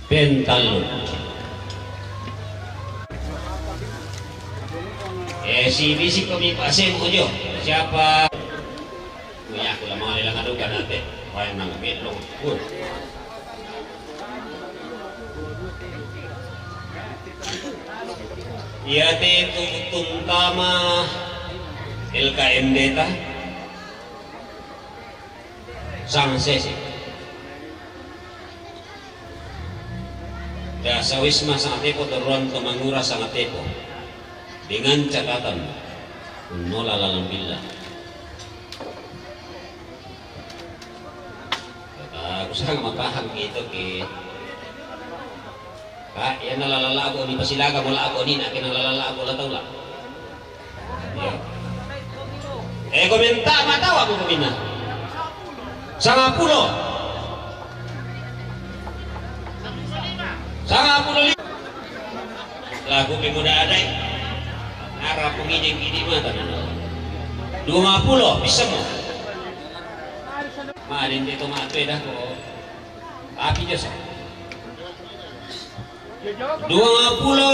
Peng tallu. Eh, si bisi ko mi paseng ujo. Siapa? Kuya, aku lama lagi lah ngadu kan ate. Wah, nang belo. Wah. Iya te tu tuntama L K M D ta. Sang sese. Da sawisma sangatepo, toruan to mangura sangatepo. Dengan catatan, nola lalang billa. Kata, aku sangat matahang gitu, ki. Ka, iya na lalalago ni pasilaga mo lago ni na kena lalalago la tau la. Iya. Eh, komenta matawa ko komina. Sangapulo. Sangapulo li-, lagu pemuda adai. Nara pengijing kidi mata. Dua pulo, bisa mo. Ma, dente to ma dah ko. Api jasa. Dua pulo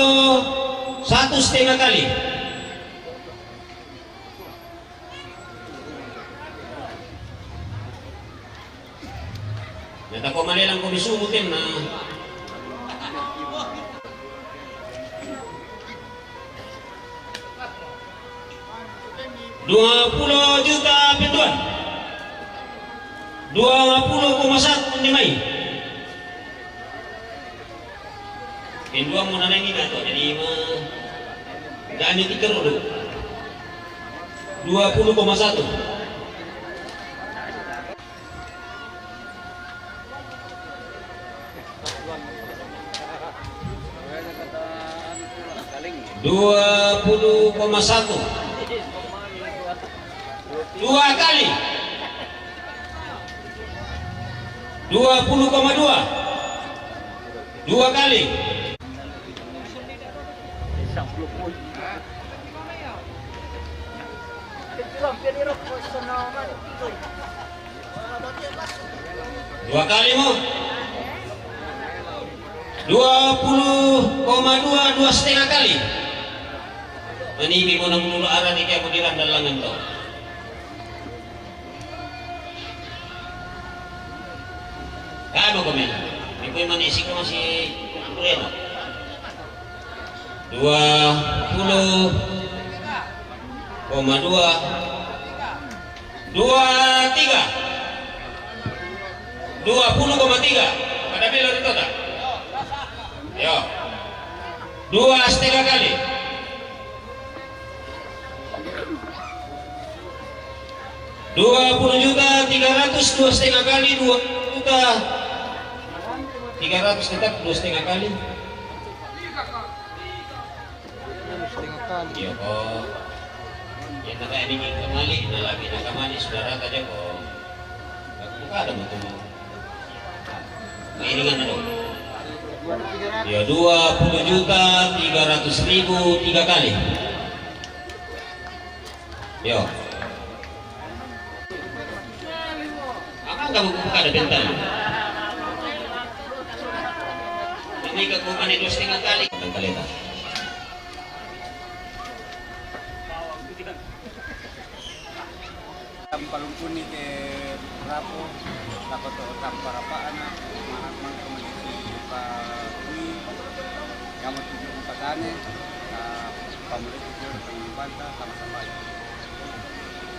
satu setengah kali. Nyata ko malelang ko misumu tenna. Dua pulo juta penduan. Dua pulo koma satu ni mai. Penduan mo nanai ni nato, jadi ma, dani tiga dulu. Dua puluh koma satu. Dua puluh koma satu. Dua kali. Dua puluh koma dua. Dua kali. Dua kali mo. Dua puluh koma dua, dua setengah kali. Manibi mo na gulu ara di kaya mo di landan langan to. Kano kami? Di ko manisi ko si Reno. Dua puluh koma dua. Dua tiga. Dua puluh koma tiga. Pada bilo dito ta? Yo. Dua setengah kali. Dua puluh juta tiga ratus, dua setengah kali, dua juta tiga ratus tetap dua setengah kali. Iyo ko. Yan na kaya ini kamali, na labi na kamali, sudara taja ko. Buka ada betul. Maingan na do. Iyo, dua puluh juta tiga ratus ribu tiga kali. Iyo. Akan kamu buka ada bentar. Ini ke bukan itu setengah kali. Tangkal itu. Tampalungkuni ke rapo, takoto tampa rapaan, mahat mangko manisi pa kui, yamo tuju patane, ah, pamuliki kiro pangibanta, sama-sama.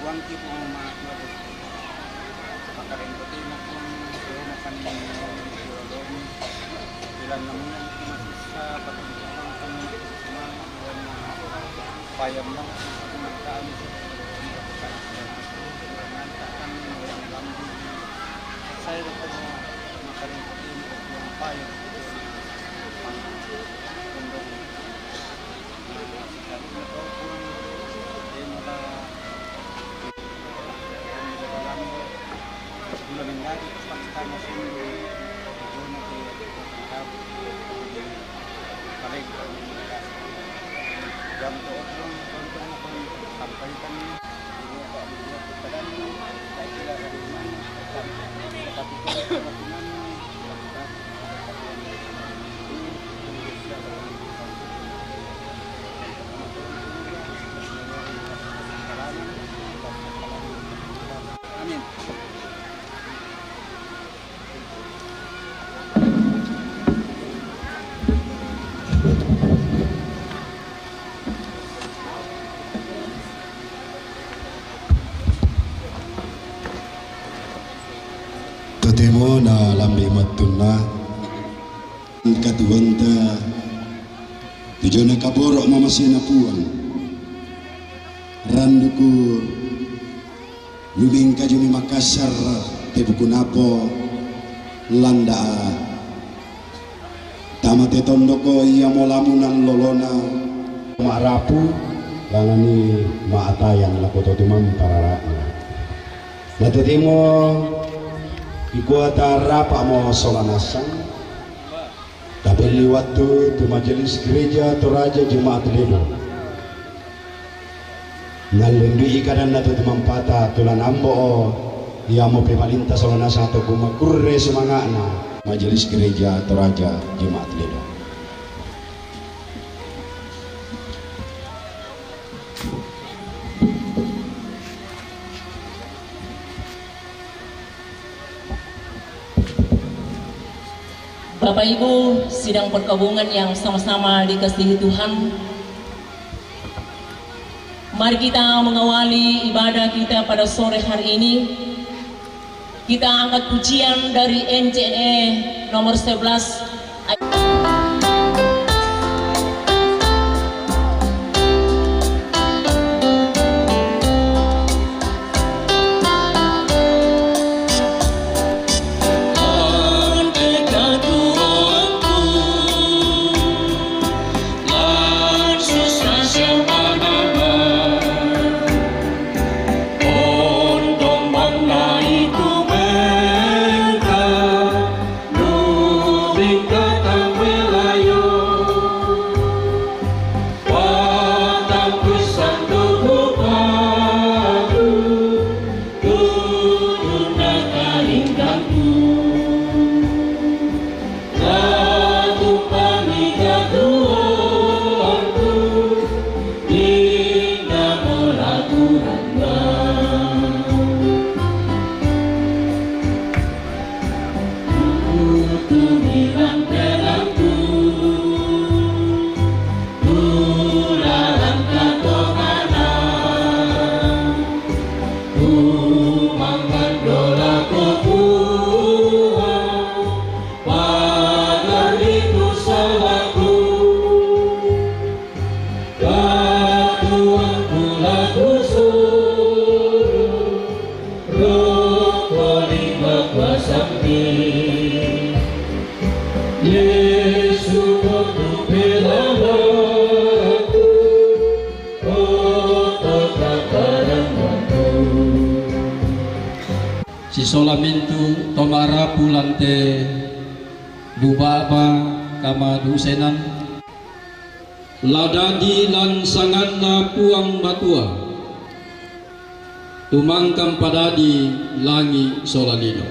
Buang kipu ma kuat. Makareng putih maupun, makan bilang namun masih sa, patung payam lang, kumakaan, kumakaan, saya dapat makarin payam, payam, payam, Amin. Totemo na lambi mattunna katuanta, tujuanna kaboro' mamasena Puang. Randuku Lumingkajumi Makassar, te buku napo landa tama te tondoko iamo lamunan lolona. Ma'rapu, langani ma'atayang lako to tumampa rara'na. Na totemo ikuata rapa'mo sola nasang. Tapelli wattu tu Majelis Gereja Toraja Jemaat Ledo. Nallendu'i kadanna tu timampata, tu la nambo'o, iamo pemalinta sola nasang to kumakurre sumanga'na. Majelis Gereja Toraja Jemaat Ledo. Bapak Ibu sidang perkabungan yang sama-sama dikasihi Tuhan, mari kita mengawali ibadah kita pada sore hari ini. Kita angkat pujian dari N C E nomor sebelas. Tingkatang melayo, patang pisan tu bupatu, tutun na karingkangku. Satu paniga tuanku, tingga molaku randa. Katuang pula kusuru, roko lima kuasambi. Yesu kotu pelalaku, koto kataran aku. Sisola mintu tomarapu lante dubaba kamadusenan. La dadi lansanganna Puang Matua, tumangkang padadi langi sola lino.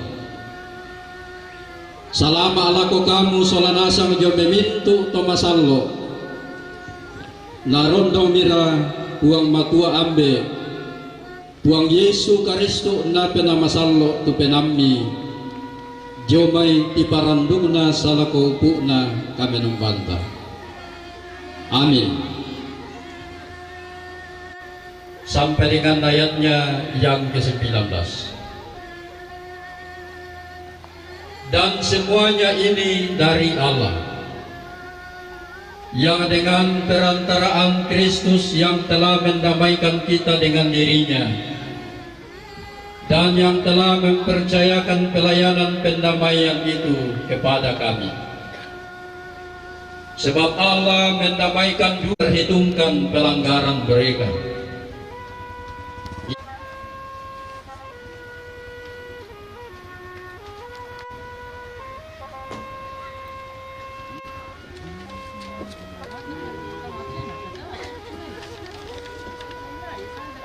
Salama lako kamu sola nasang jombe mintu to masallo, narondongmira Puang Matua Ambe, Puang Yesu Karistu Napena masallo tu penammi, jomai tiparandungna salako upu'na kamenumbanta. Amin. Sampai dengan ayatnya yang kesembilan belas. Dan semuanya ini dari Allah, yang dengan perantaraan Kristus yang telah mendamaikan kita dengan dirinya, dan yang telah mempercayakan pelayanan pendamaian itu kepada kami. Sebab Allah mendamaikan dua, perhitungkan pelanggaran mereka.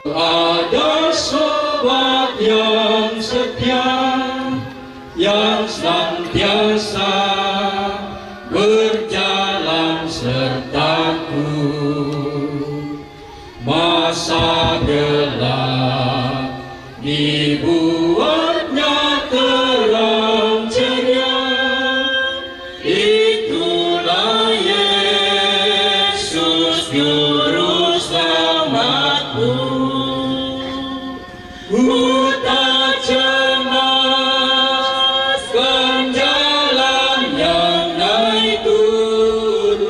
Ada sobat yang setia, yang senantiasa berjalan sertaku. Masa gelap dibuatnya terang ceria. Itulah Yesus Juru Selamatku. Ku tak cemaskan jalan yang naik turun,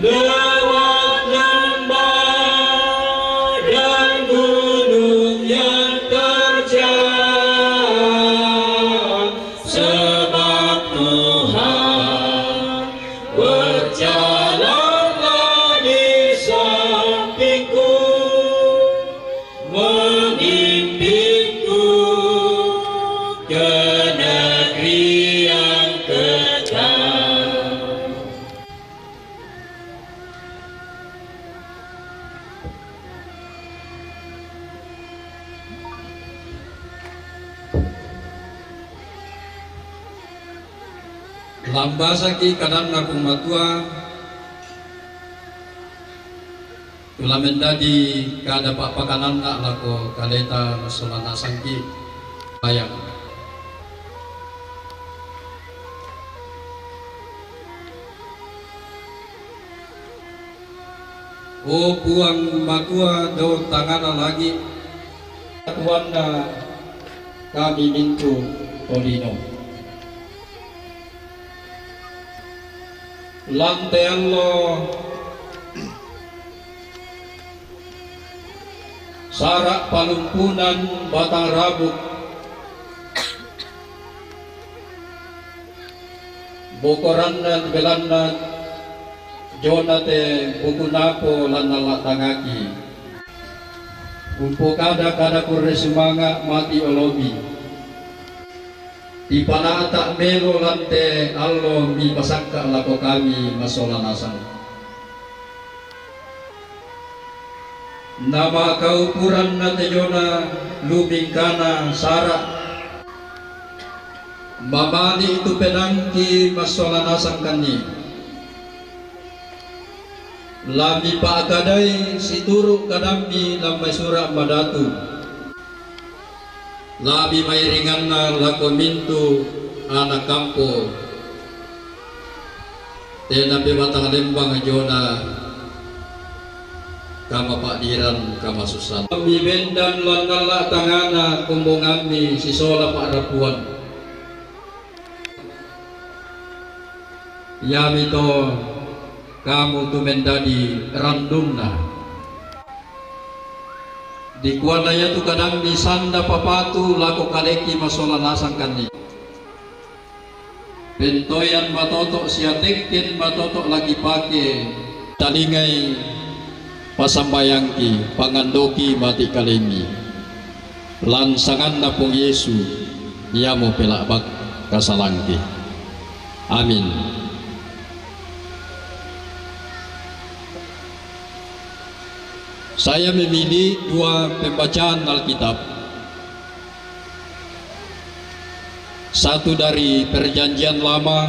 lewat lembah dan gunung yang terjal, sebab Tuhan berjalanlah di sampingku, memimpinku ke negeri yang kekal. Lambasaki kadanna Puang Matua, tu la mendadi kada pa'pakananna lako kaleta sola nasangki. Bayang. O Puang Matua dao tangana langi', Tuanna kami mintu tolino. Lan te allo sara' palumpunan batang rabuk, bokoranna belanna jona te buku napo lan nallatangaki. Umpokada-kada kurre sumanga' mati olomi. Ipanata' melo lan te allo mipasakka' lako kami massola nasang. Namakaupuran na te Yona lumingkana sara'. Mamali' tu penaangki massola nasang kanni. La mipa'kadai situru' kadammi lan mai Sura' Madatu. La mimairinganna lako mintu' ana' kampo. Tena pe batang lembang Yona kamapa'diran kamasussan. Mibendan lan alla' tangana kombongammi sisola pa'rapuan. Iamito kamu tu mendadi randunna. Dikuanna iatu kadammi sanda papatu lako kaleki massola nasang kanni. Pentoyan matoto' sia tekken matoto' la kipake. Talingai pasambayangki, pangandoki mati' kalemmi. Lan sanganna Puang Yesu, iamo pela'bak kasalangki. Amin. Saya memilih dua pembacaan Alkitab. Satu dari Perjanjian Lama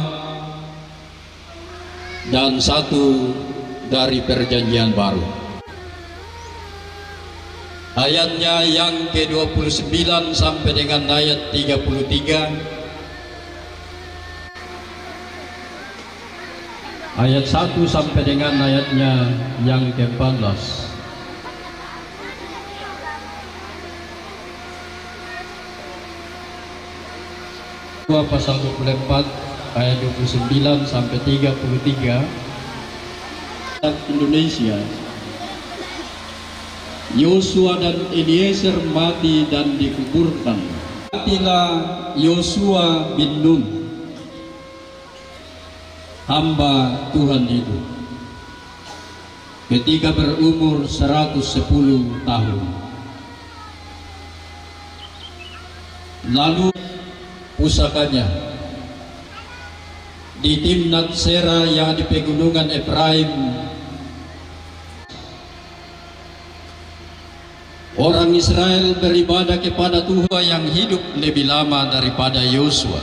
dan satu dari Perjanjian Baru. Ayatnya yang kedua puluh sembilan sampai dengan ayat tiga puluh tiga. Ayat satu sampai dengan ayatnya yang keempat belas. Dua pasal dua puluh empat ayat dua puluh sembilan sampai tiga puluh tiga. Indonesia. Yosua dan Eliezer mati dan dikuburkan. Matilah Yosua bin Nun, hamba Tuhan itu, ketika berumur seratus sepuluh tahun. Lalu pusakanya di Timnat Sera yang di pegunungan Efraim. Orang Israel beribadah kepada Tuhan yang hidup lebih lama daripada Yosua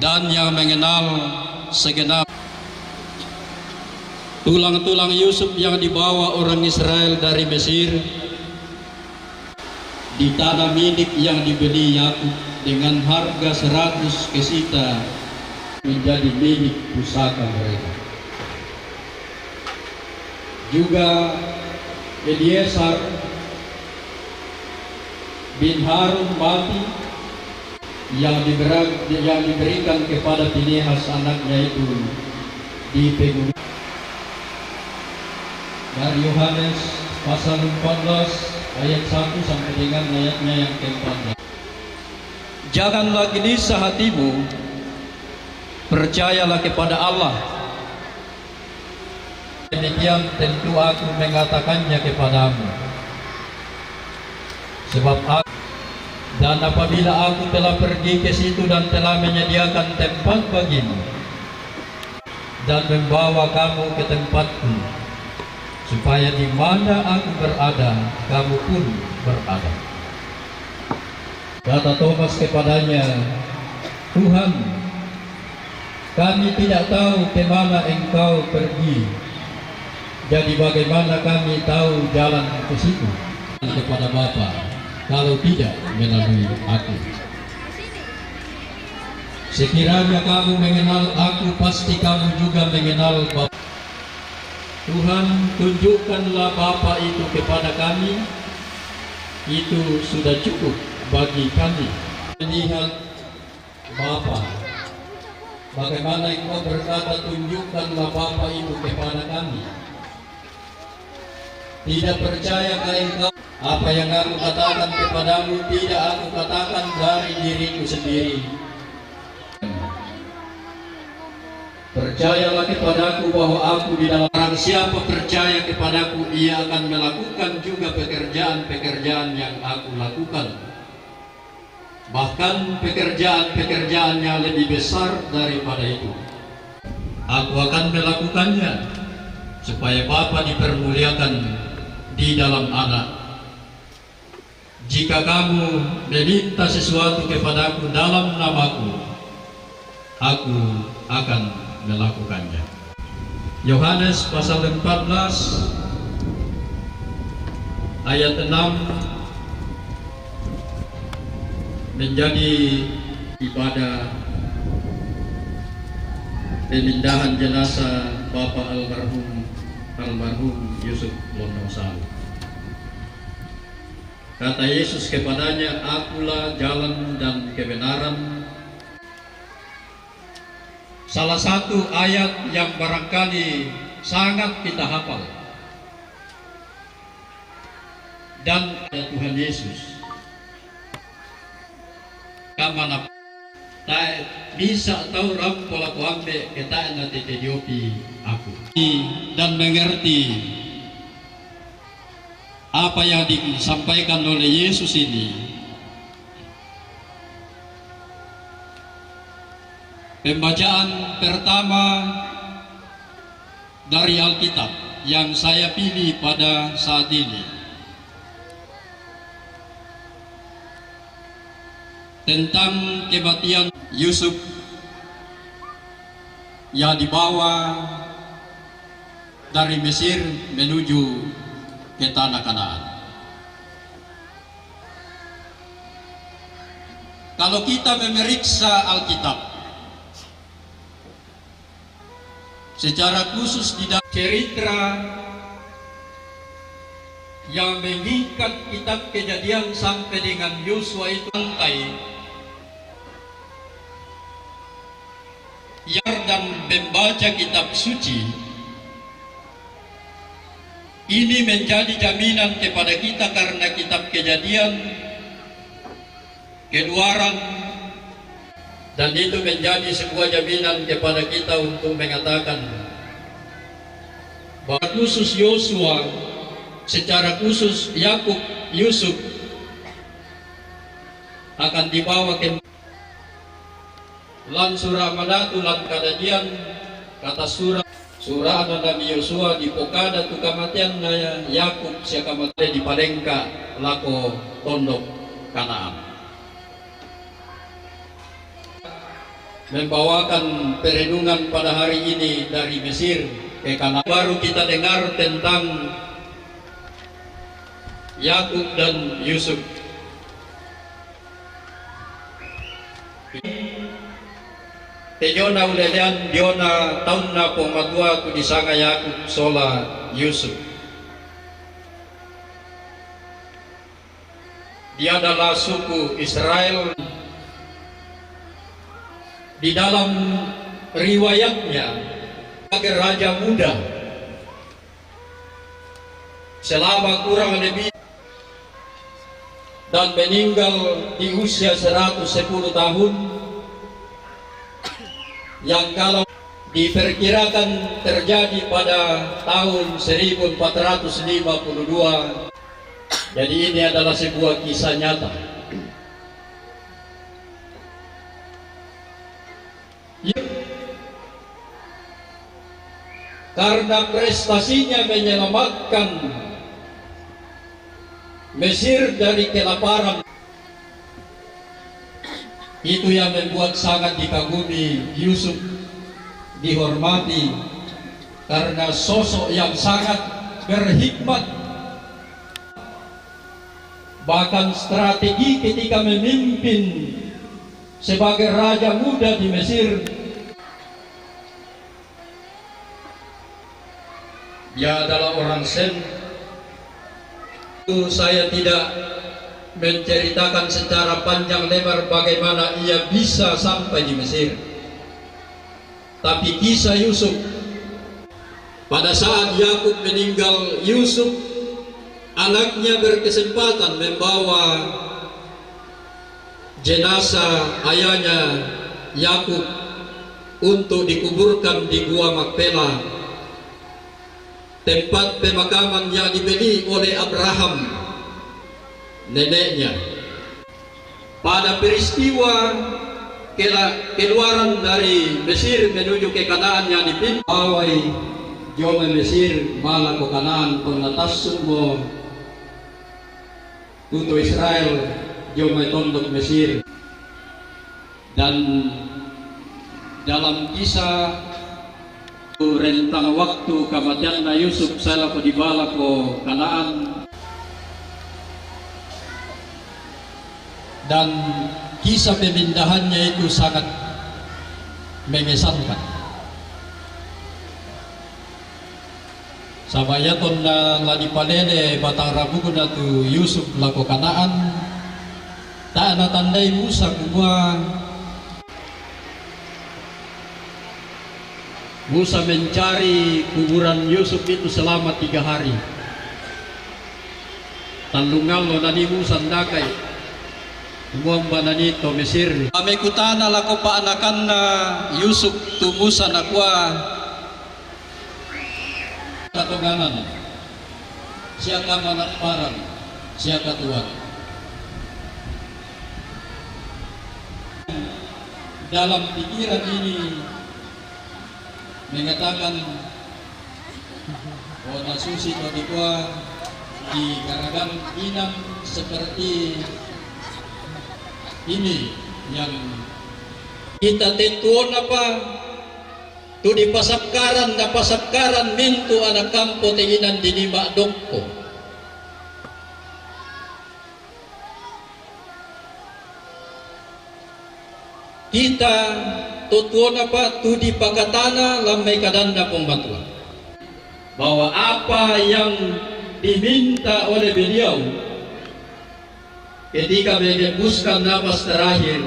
dan yang mengenal segenap tulang-tulang Yusuf yang dibawa orang Israel dari Mesir, di tanah milik yang dibeli Yakub dengan harga seratus kesita, menjadi milik pusaka mereka. Juga Eleazar bin Harun mati, yang dibera-, yang diberikan kepada Pinehas anaknya itu di pegunungan. Dari Yohanes pasal empat belas ayat satu sampai dengan ayatnya yang keempat belas. Janganlah gelisah hatimu, percayalah kepada Allah. Demikian tentu aku mengatakannya kepadamu. Sebab aku, dan apabila aku telah pergi ke situ dan telah menyediakan tempat bagimu, dan membawa kamu ke tempatku, supaya di mana aku berada, kamu pun berada. Kata Thomas kepadanya, "Tuhan, kami tidak tahu ke mana Engkau pergi. Jadi bagaimana kami tahu jalan ke situ?" Kepada Bapa, kalau tidak melalui aku. Sekiranya kamu mengenal aku, pasti kamu juga mengenal Bapa. Tuhan, tunjukkanlah Bapa itu kepada kami, itu sudah cukup bagi kami. Melihat Bapa, bagaimana Engkau berkata, "Tunjukkanlah Bapa itu kepada kami." Tidak percayakah engkau? Apa yang aku katakan kepadamu tidak aku katakan dari diriku sendiri. Percayalah kepadaku bahwa aku di dalam. Barang siapa percaya kepadaku, ia akan melakukan juga pekerjaan-pekerjaan yang aku lakukan. Bahkan pekerjaan-pekerjaan yang lebih besar daripada itu. Aku akan melakukannya, supaya Bapa dipermuliakan di dalam Anak. Jika kamu meminta sesuatu kepadaku dalam namaku, aku akan melakukannya. Yohanes pasal empat belas ayat enam menjadi ibadah pemindahan jenazah Bapak almarhum, almarhum Yusuf Londong Salu. Kata Yesus kepadanya, "Akulah jalan dan kebenaran." Salah satu ayat yang barangkali sangat kita hafal dan Tuhan Yesus. Kamana tae bisa tau rampo lako ambe' ke tae' natetediopi aku. Dan mengerti apa yang disampaikan oleh Yesus ini. Pembacaan pertama dari Alkitab yang saya pilih pada saat ini tentang kematian Yusuf yang dibawa dari Mesir menuju ke tanah Kanaan. Kalau kita memeriksa Alkitab, secara khusus di dalam cerita yang mengikat kitab Kejadian sampai dengan Yosua itu santai, Yordan membaca kitab suci, ini menjadi jaminan kepada kita karena kitab Kejadian, Keluaran, dan itu menjadi sebuah jaminan kepada kita untuk mengatakan bahwa khusus Yosua, secara khusus Yakub, Yusuf akan dibawa ke lan sura' manatu lan kadadian, kata sura', sura'na Nabi Yosua dipokada tu kamateanna Yakub sia kamate dipalengka lako tondok Kanaan. Membawakan perenungan pada hari ini dari Mesir ke Kanaan. Baru kita dengar tentang Yakub dan Yusuf. Te diona ulelean diona taunna Puang Matua tu disanga Yakub sola Yusuf. Dia adalah suku Israel. Di dalam riwayatnya, sebagai raja muda, selama kurang lebih dan meninggal di usia seratus sepuluh tahun, yang kalau diperkirakan terjadi pada tahun seribu empat ratus lima puluh dua. Jadi ini adalah sebuah kisah nyata. Karena prestasinya menyelamatkan Mesir dari kelaparan, itu yang membuat sangat dikagumi Yusuf, dihormati karena sosok yang sangat berhikmat. Bahkan strategi ketika memimpin sebagai raja muda di Mesir, dia adalah orang Sem. Itu saya tidak menceritakan secara panjang lebar bagaimana ia bisa sampai di Mesir. Tapi kisah Yusuf, pada saat Yakub meninggal, Yusuf anaknya berkesempatan membawa jenazah ayahnya Yakub untuk dikuburkan di Gua Makpela, tempat pemakaman yang dibeli oleh Abraham, neneknya. Pada peristiwa kela-, keluaran dari Mesir menuju ke Kanaan yang dipin-, awai jo mai Mesir mala ko Kanaan, tonna tassu mo tutu Israel jo mai tondok Mesir. Dan dalam kisah rentang waktu kematiannya Yusuf, saya lako dibala ko Kanaan. Dan kisah pemindahannya itu sangat mengesankan. Saba' iya tonna la dipalele batang rabukna tu Yusuf lako Kanaan, tae' natandai Musa kumua Musa mencari kuburan Yusuf itu selama tiga hari. Tellungallo nani Musa ndaka'i, kumua umba nani to Mesir. Amekutana lako pa'anakanna Yusuf tu Musa, nakua, katonganan, sia kamanapparan, sia katuoan. Dalam pikiran ini mengatakan, oh, nasusi to dikua di garagang inang seperti ini yang kita tettuonna pa tu dipasakkaran, napasakkaran mintu' ana' kampo te inang di lima' dokko. Kita to tuona pa tu dipakatana lan mai kadanNa Puang Matua, bahwa apa yang diminta oleh beliau ketika menghembuskan napas terakhir,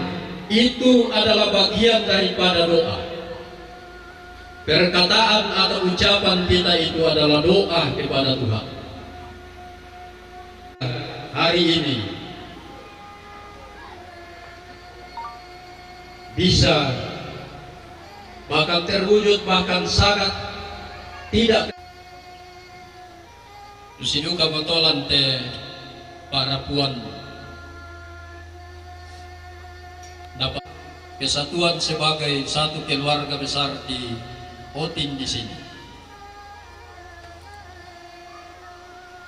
itu adalah bagian daripada doa. Perkataan atau ucapan kita itu adalah doa kepada Tuhan. Hari ini bisa bahkan terwujud, bahkan sangat tidak. Tusiduka botolan te parapuan dapat kesatuan sebagai satu keluarga besar di Otin di sini.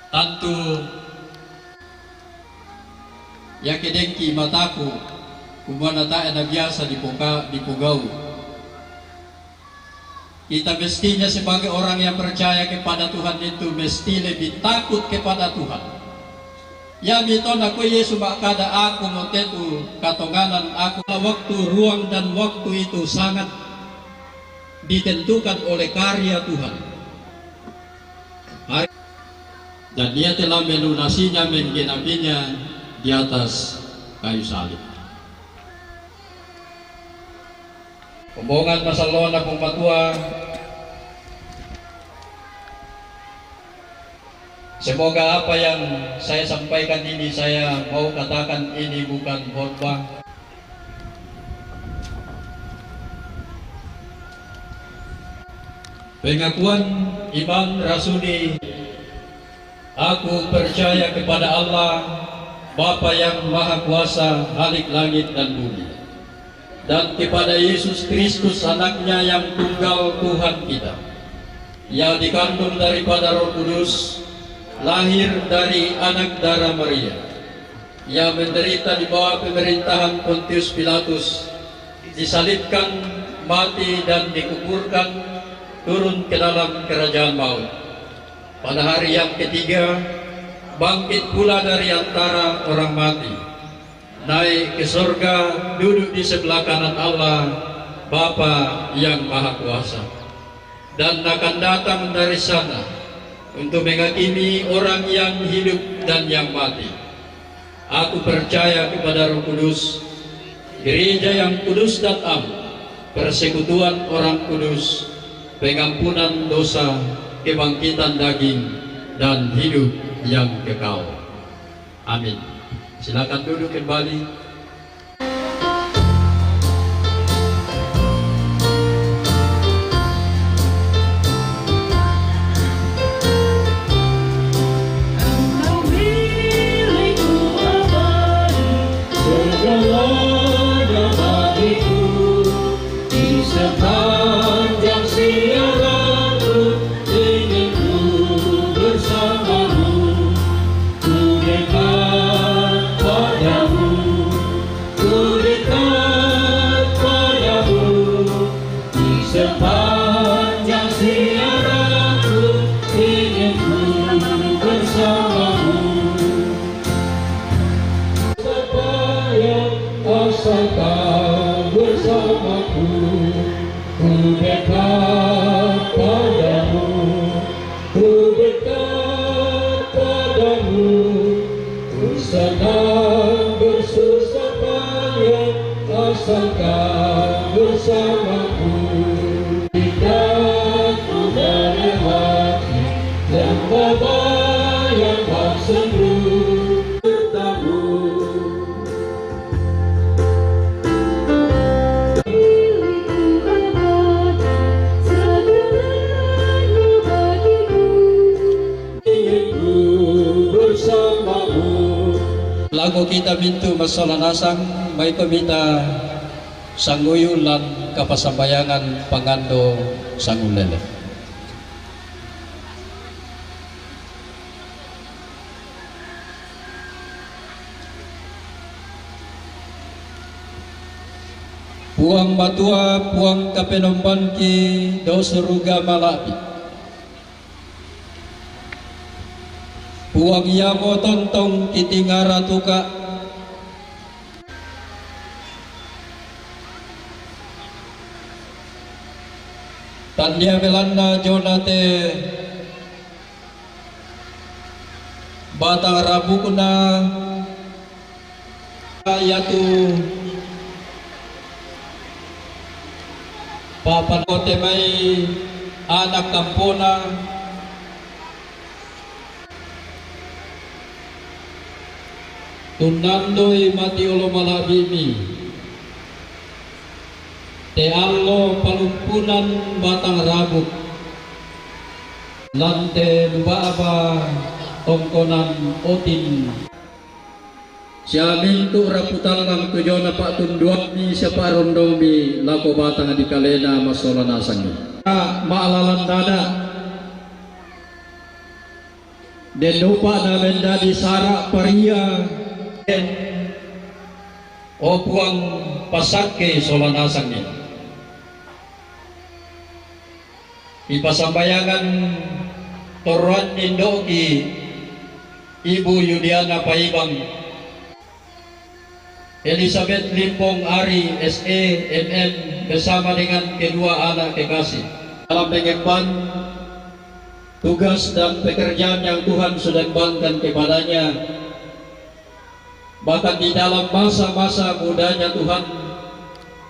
Tantu, iyakiya dengki mataku, kumua na tae' na biasa dipoka-, dipogau. Kita mestinya sebagai orang yang percaya kepada Tuhan itu mesti lebih takut kepada Tuhan. Iami to nakua Yesu makkada, "Aku mo tetu katonganan, aku." Waktu, ruang dan waktu itu sangat ditentukan oleh karya Tuhan. Dan Dia telah melunasinya, menggenapinya di atas kayu salib. Kombongan masallona Puang Matua. Semoga apa yang saya sampaikan ini, saya mau katakan ini bukan khotbah. Pengakuan iman rasuli. Aku percaya kepada Allah, Bapa yang Maha Kuasa, Khalik langit dan bumi, dan kepada Yesus Kristus, Anaknya yang tunggal, Tuhan kita, yang dikandung daripada Roh Kudus, lahir dari anak darah Maria, yang menderita di bawah pemerintahan Pontius Pilatus, disalibkan, mati, dan dikuburkan, turun ke dalam kerajaan maut. Pada hari yang ketiga, bangkit pula dari antara orang mati, naik ke sorga, duduk di sebelah kanan Allah, Bapa yang Maha Kuasa, dan akan datang dari sana untuk menghakimi orang yang hidup dan yang mati. Aku percaya kepada Roh Kudus, gereja yang kudus dan am, persekutuan orang kudus, pengampunan dosa, kebangkitan daging, dan hidup yang kekal. Amin. Silakan duduk kembali. Sepanjang ziarahku ingin ku bersamamu. Sepanjang asal kau bersamaku, ku dekat padamu, ku dekat padamu, ku senang bersusah payah asal kau bersamaku. Kita ku melewati lembah bayang bak sendu bertamu. Lagu kita mintu masola nasang, mai ko mita sanguyulan kapasambayangan pangando sangulele. Puang matua, Puang kapenombanki do suruga malabi. Puang yamo tontong kitingara tuka. Tandia belanna jonate batang rabukna yatu papan kote mai anak kampona. Tunnandoi mati olo malabimi. Te allo palumpunan batang rabuk. Lante lubaba tongkonan otin. Siamintu raputallang tujona pa'tunduammi sia pa'rondomi lako batang di kalena masola nasangi. Ma'lalan dada. Den upa'na mendadi sara' paria. O Puang, passakke sola nasangi. Ipasambayangan torroanni indo'ki, Ibu Yudiana Paibang. Elizabeth Limbong Ari, S E, M M, bersama dengan kedua anak kekasih. Dalam mengemban tugas dan pekerjaan yang Tuhan sudah embankan kepadanya, bahkan di dalam masa-masa mudanya Tuhan,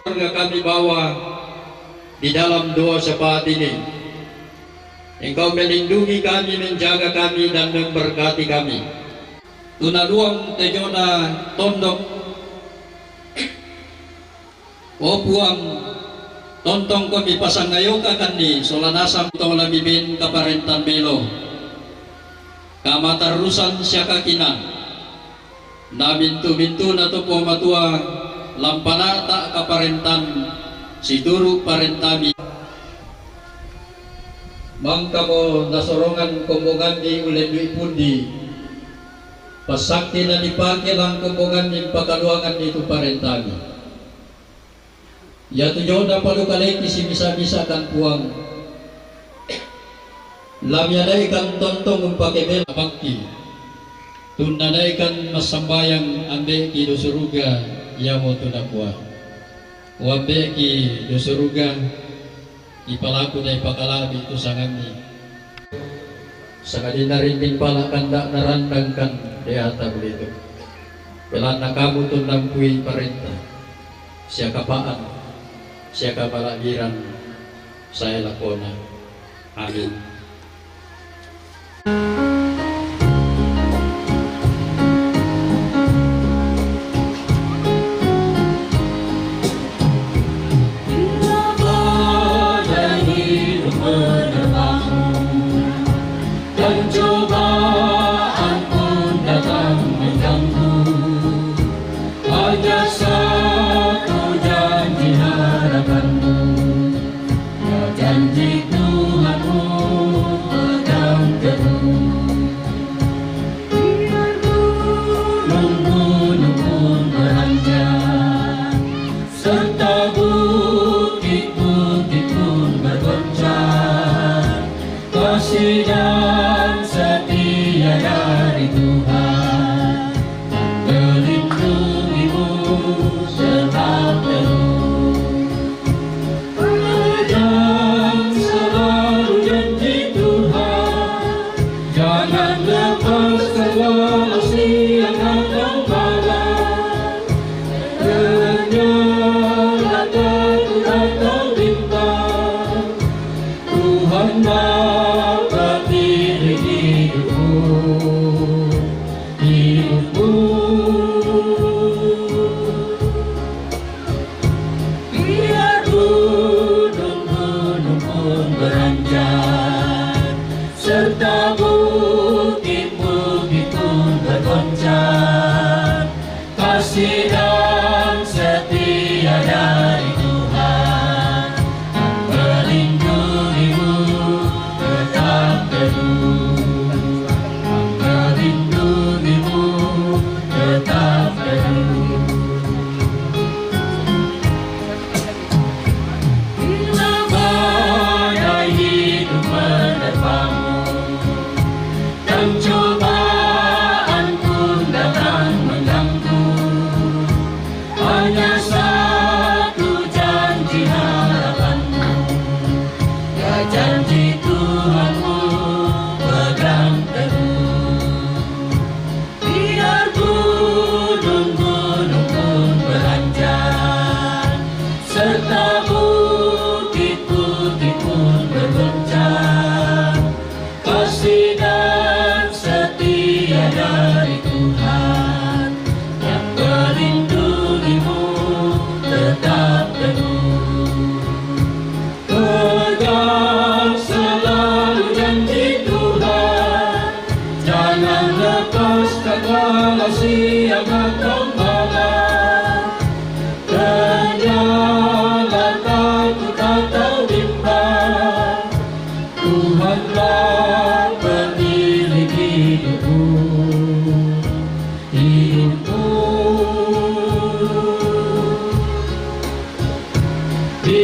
keluarga kami bawa di dalam doa syafaat ini. Engkau melindungi kami, menjaga kami, dan memberkati kami. Tunaduang tejona tondok. O Puang, tontongkomi pasangayokakanni sola nasang tolami ben kaparentan melo, kamatarrusan sia kakinaan. Na mintu-mintuna to Puang Matua, lampana'ta kaparentan situru' parentami. Mangkamo nasorongan kombonganni ullendu'i pundi, passakke nadipake lan kombonganni pakaluanganni tu parentami. Iatu jona palu kaleki simisa-misakan Puang, lamiadaikan tontong umpakebela bakti, tunnadaikan massambayang ambe'ki do suruga, iamotu nakua, O ambe'ki do suruga, ipalaku dai pakala'bi tu sangammi. Sangadinna rinting pala kanda narandangkan deata bulitu. Belanna kamu tunnampui parenta, sia kapaan, sia kamala'biran sae lakona. Amin. Dan cobaan pun datang mengganggu, hanya satu janji harapanmu, ya janji Tuhanmu.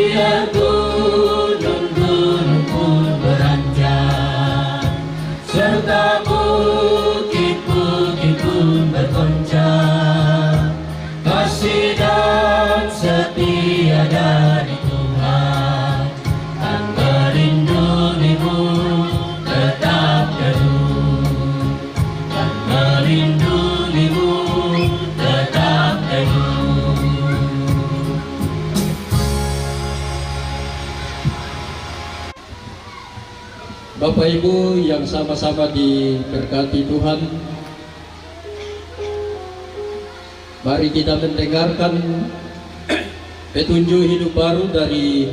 Biar gunung-gunung pun beranjak, serta bukit-bukit pun bergoncang. Kasih dan setia dari Tuhan akan melindungimu tetap teduh, akan melindungimu tetap teduh. Bapak Ibu yang sama-sama diberkati Tuhan, mari kita mendengarkan petunjuk hidup baru dari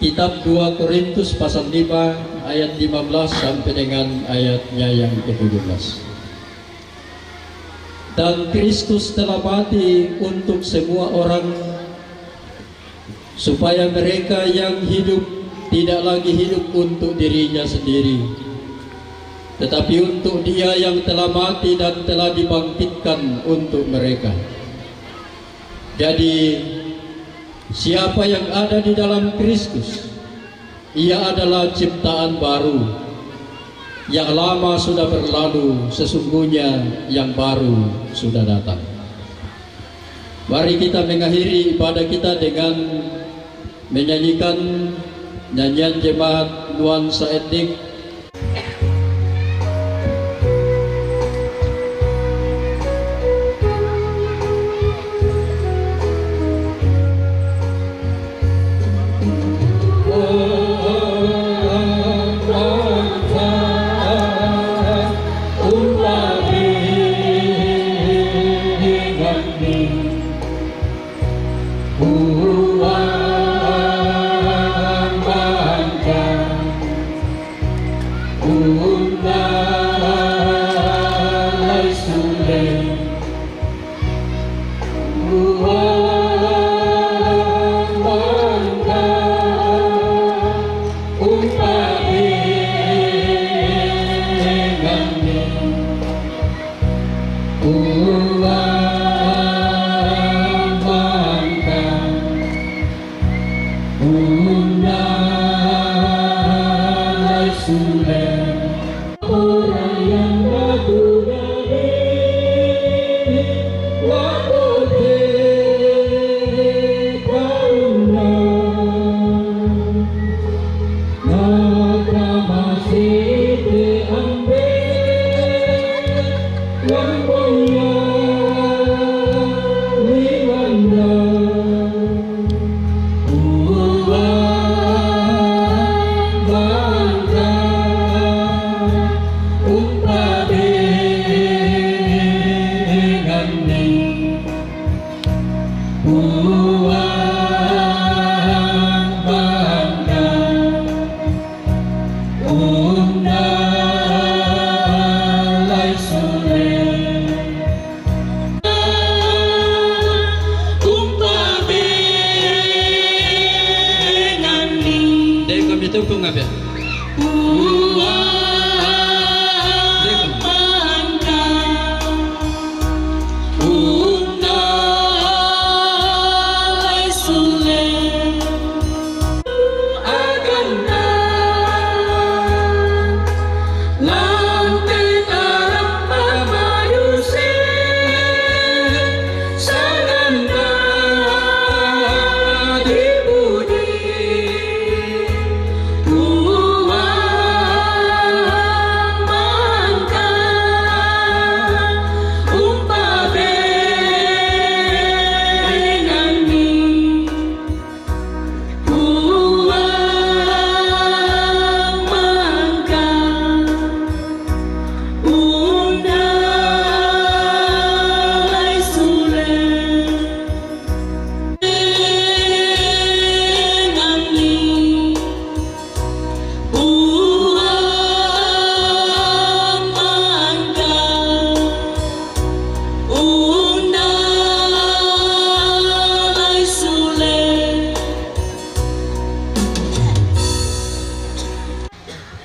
kitab dua Korintus pasal lima ayat lima belas sampai dengan ayatnya yang ketujuh belas. Dan Kristus telah mati untuk semua orang, supaya mereka yang hidup tidak lagi hidup untuk dirinya sendiri, tetapi untuk Dia yang telah mati dan telah dibangkitkan untuk mereka. Jadi, siapa yang ada di dalam Kristus, ia adalah ciptaan baru. Yang lama sudah berlalu, sesungguhnya yang baru sudah datang. Mari kita mengakhiri ibadah kita dengan menyanyikan nyanyian jemaat Nuansa Etnik. Dai kami tepung apa? Dai kami.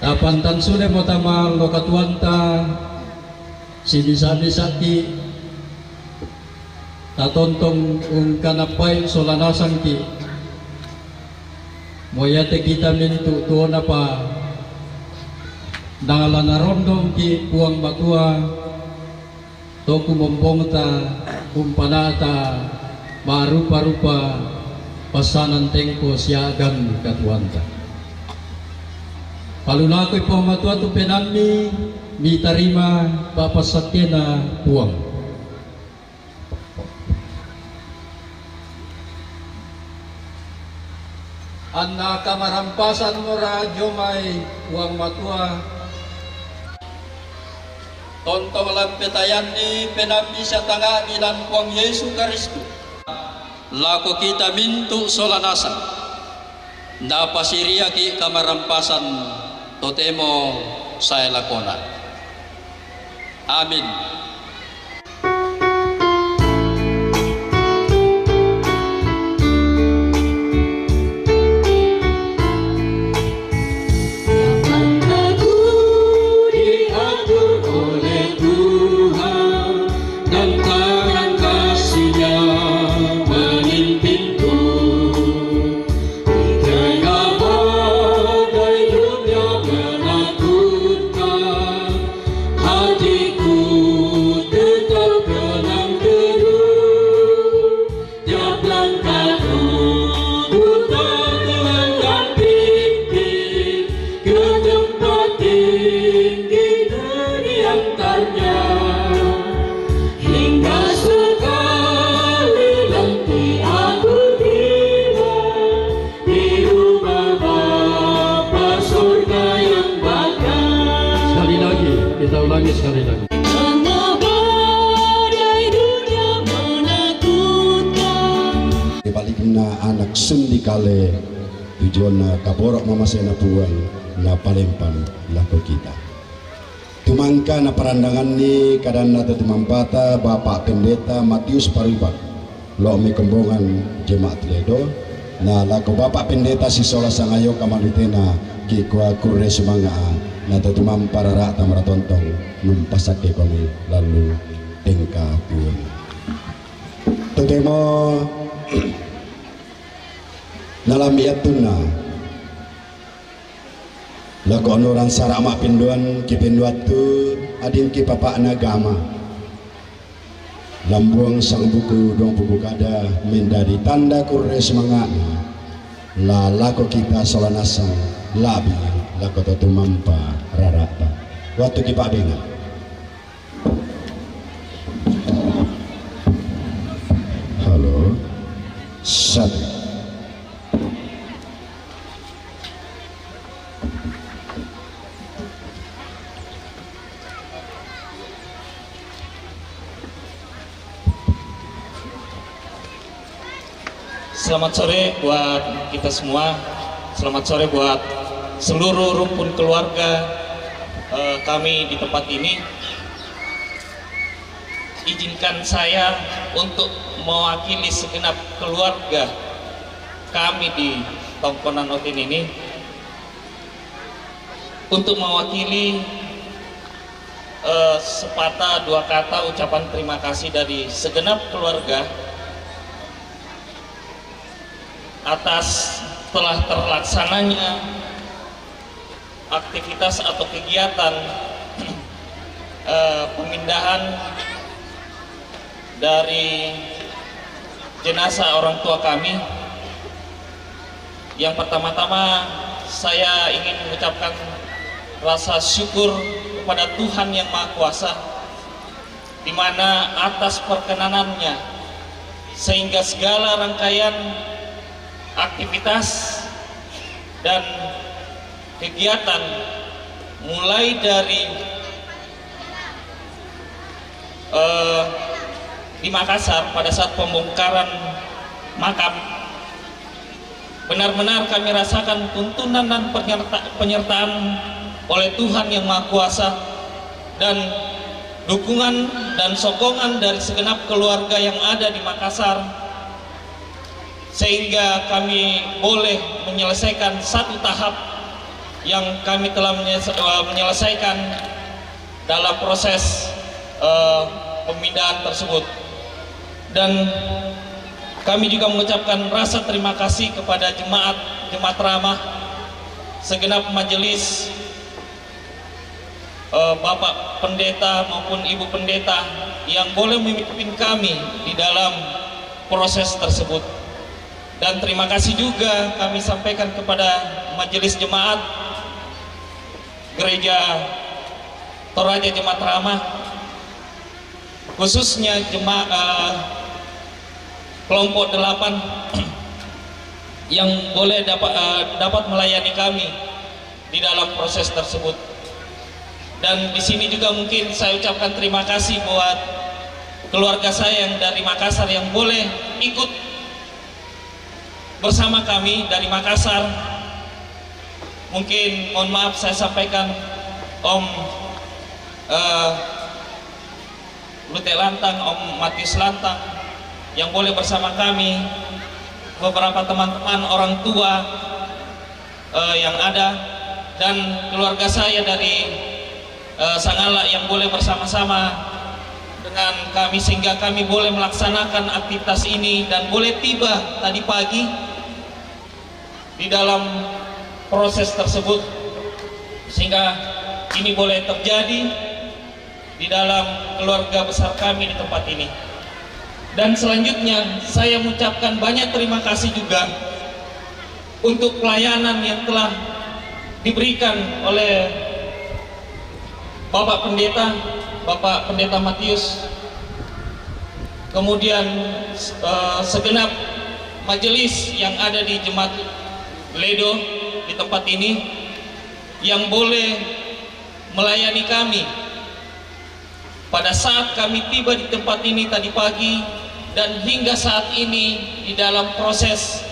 Tapantan sule mo tama lo katuanta, sinisa-nisaki, tatontong ungkanapain sola nasangki, Moyate kita mintu' tuona pa, nala narondong ki' Puang Matua, to kumombongta, umpana'ta ma'rupa-rupa passanan tempo siagang katuoanta. Palulakoi Puang Matua tu penaammi, mitarima pa'passakkena Puang. Anna kamarampasan mora dio mai Puang Matua. Tontong lan petayanni penaammi sia tanga'mi lan Puang Yesu Karistus. Lako kita mintu' sola nasang. Napasiriaki' kamarampasan totemo sae lakona. Amin. Langkahku diatur oleh Tuhan, dan tangan kasih-Nya memimpinku. Di tengah badai dunia menakutkan, hatiku tetap tenang teduh. Tiap langkahku ku tenggelamkan pimpin ke tempat tinggi duri antarnya. Hingga sekali nanti aku tiba di rumah Bapa surga yang bakal. Sekali lagi, kita ulangi sekali lagi. Tengah badai dunia menakutkan. Di balikna anak sundikale, tujuanna kaboro' mamasena Puang, napalempan lako kita. Tumangka naparandanganni kadanna to tumampata Bapak Pendeta Matius Parubak, lo' mai kombongan Jemaat Ledo, na lako Bapak Pendeta sisola sangayo kamalutena, kikua kurre sumanga'a, na to tumampa rara'ta maratontong, numpasakke komi lallu tengka Puang. Totemo nalambi attunna. Lako onoran sara' ma'penduan kipenduattu, adingki papa'na gama. Lambuang sangbuku duang buku kada menjadi tanda kurre sumanga'na. La lako kita sola nasang, la'bi lako to tumampa rara'ta. Wattu kipa'benga. Halo. Satu. Selamat sore buat kita semua. Selamat sore buat seluruh rumpun keluarga, eh, kami di tempat ini. Izinkan saya untuk mewakili segenap keluarga kami di Tongkonan Otin ini untuk mewakili, eh, sepatah dua kata ucapan terima kasih dari segenap keluarga atas telah terlaksananya aktivitas atau kegiatan, eh, pemindahan dari jenazah orang tua kami. Yang pertama-tama, saya ingin mengucapkan rasa syukur kepada Tuhan Yang Maha Kuasa, di mana atas perkenanannya, sehingga segala rangkaian aktivitas dan kegiatan, mulai dari, eh, di Makassar pada saat pembongkaran makam, benar-benar kami rasakan tuntunan dan penyerta-, penyertaan oleh Tuhan Yang Maha Kuasa dan dukungan dan sokongan dari segenap keluarga yang ada di Makassar, sehingga kami boleh menyelesaikan satu tahap yang kami telah menyes-, eh, menyelesaikan dalam proses, eh, pemindahan tersebut. Dan kami juga mengucapkan rasa terima kasih kepada jemaat Jemaat Ramah, segenap majelis, eh, Bapak Pendeta maupun Ibu Pendeta yang boleh memimpin kami di dalam proses tersebut. Dan terima kasih juga kami sampaikan kepada majelis jemaat Gereja Toraja Jemaat Ramah, khususnya jemaat, eh, kelompok delapan yang boleh dapat, eh, dapat melayani kami di dalam proses tersebut. Dan di sini juga mungkin saya ucapkan terima kasih buat keluarga saya yang dari Makassar yang boleh ikut bersama kami dari Makassar. Mungkin mohon maaf saya sampaikan Om, eh, Lute Lantang, Om Matius Lantang yang boleh bersama kami, beberapa teman-teman orang tua, eh, yang ada, dan keluarga saya dari, eh, Sangala yang boleh bersama-sama dengan kami sehingga kami boleh melaksanakan aktivitas ini dan boleh tiba tadi pagi di dalam proses tersebut, sehingga ini boleh terjadi di dalam keluarga besar kami di tempat ini. Dan selanjutnya, saya mengucapkan banyak terima kasih juga untuk pelayanan yang telah diberikan oleh Bapak Pendeta, Bapak Pendeta Matius, kemudian, eh, segenap majelis yang ada di Jemaat Ledo di tempat ini yang boleh melayani kami pada saat kami tiba di tempat ini tadi pagi dan hingga saat ini di dalam proses,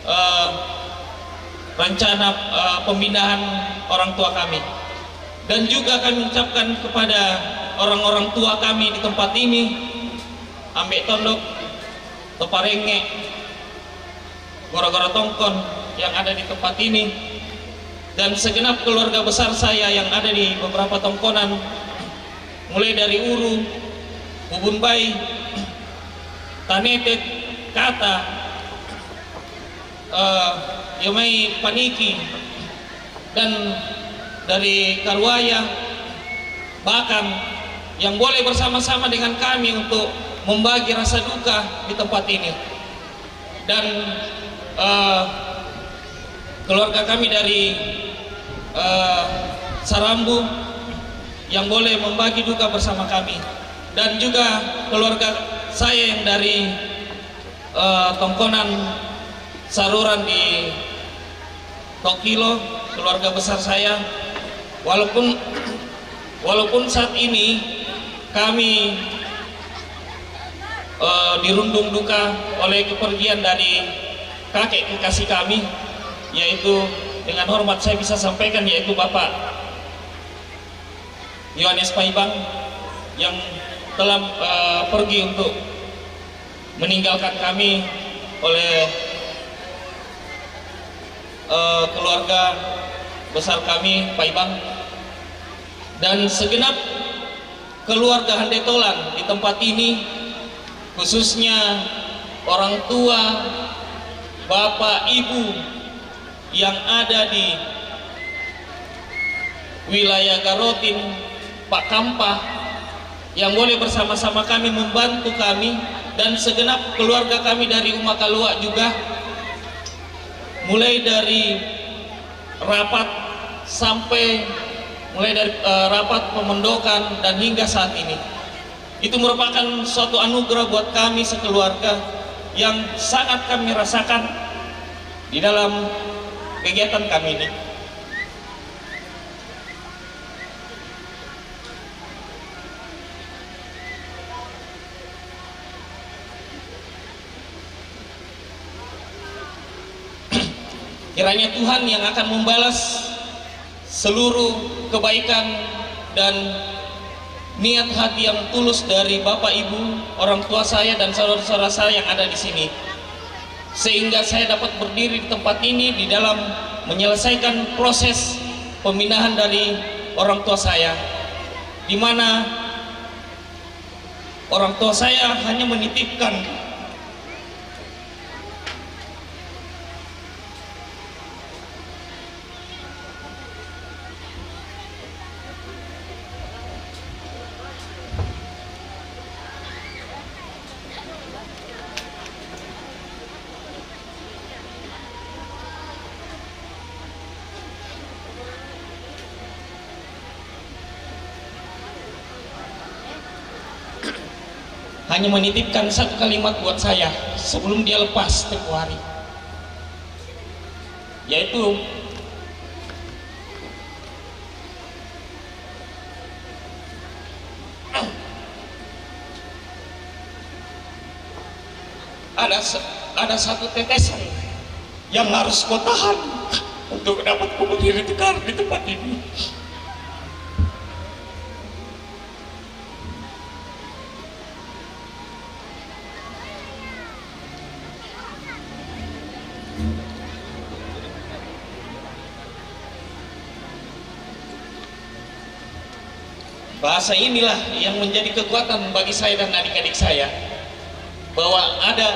eh, rencana, eh, pemindahan orang tua kami. Dan juga kami ucapkan kepada orang-orang tua kami di tempat ini, Ambek Tondok, Toparenge, Goro-Goro Tongkon yang ada di tempat ini, dan segenap keluarga besar saya yang ada di beberapa tongkonan, mulai dari Uru, Bubun Bai, Tanetet, Kata, eh, Yomai Paniki, dan dari Karuaya, bahkan yang boleh bersama-sama dengan kami untuk membagi rasa duka di tempat ini. Dan, eh, keluarga kami dari, eh, Sarambu yang boleh membagi duka bersama kami, dan juga keluarga saya yang dari, eh, tongkonan Saruran di Tokilo, keluarga besar saya. Walaupun, walaupun saat ini kami, eh, dirundung duka oleh kepergian dari kakek kekasih kami, yaitu dengan hormat saya bisa sampaikan, yaitu Bapak Yohanes Paibang yang telah, eh, pergi untuk meninggalkan kami oleh, eh, keluarga besar kami, Paibang, dan segenap keluarga Handetolan di tempat ini, khususnya orang tua, bapak, ibu yang ada di wilayah Garotin, Pak Kampah, yang boleh bersama-sama kami membantu kami dan segenap keluarga kami dari Uma Kalua juga, mulai dari rapat sampai, mulai dari, eh, rapat pemondokan dan hingga saat ini. Itu merupakan suatu anugerah buat kami sekeluarga yang sangat kami rasakan di dalam kegiatan kami ini. Kiranya Tuhan yang akan membalas seluruh kebaikan dan niat hati yang tulus dari Bapak, Ibu, orang tua saya, dan saudara-saudara saya yang ada di sini, sehingga saya dapat berdiri di tempat ini di dalam menyelesaikan proses pemindahan dari orang tua saya, di mana orang tua saya hanya menitipkan hanya menitipkan satu kalimat buat saya sebelum dia lepas tempo hari, yaitu ada ada satu tetesan yang harus kau tahan untuk dapat kau berdiri tegak di tempat ini. Bahasa inilah yang menjadi kekuatan bagi saya dan adik-adik saya, bahwa ada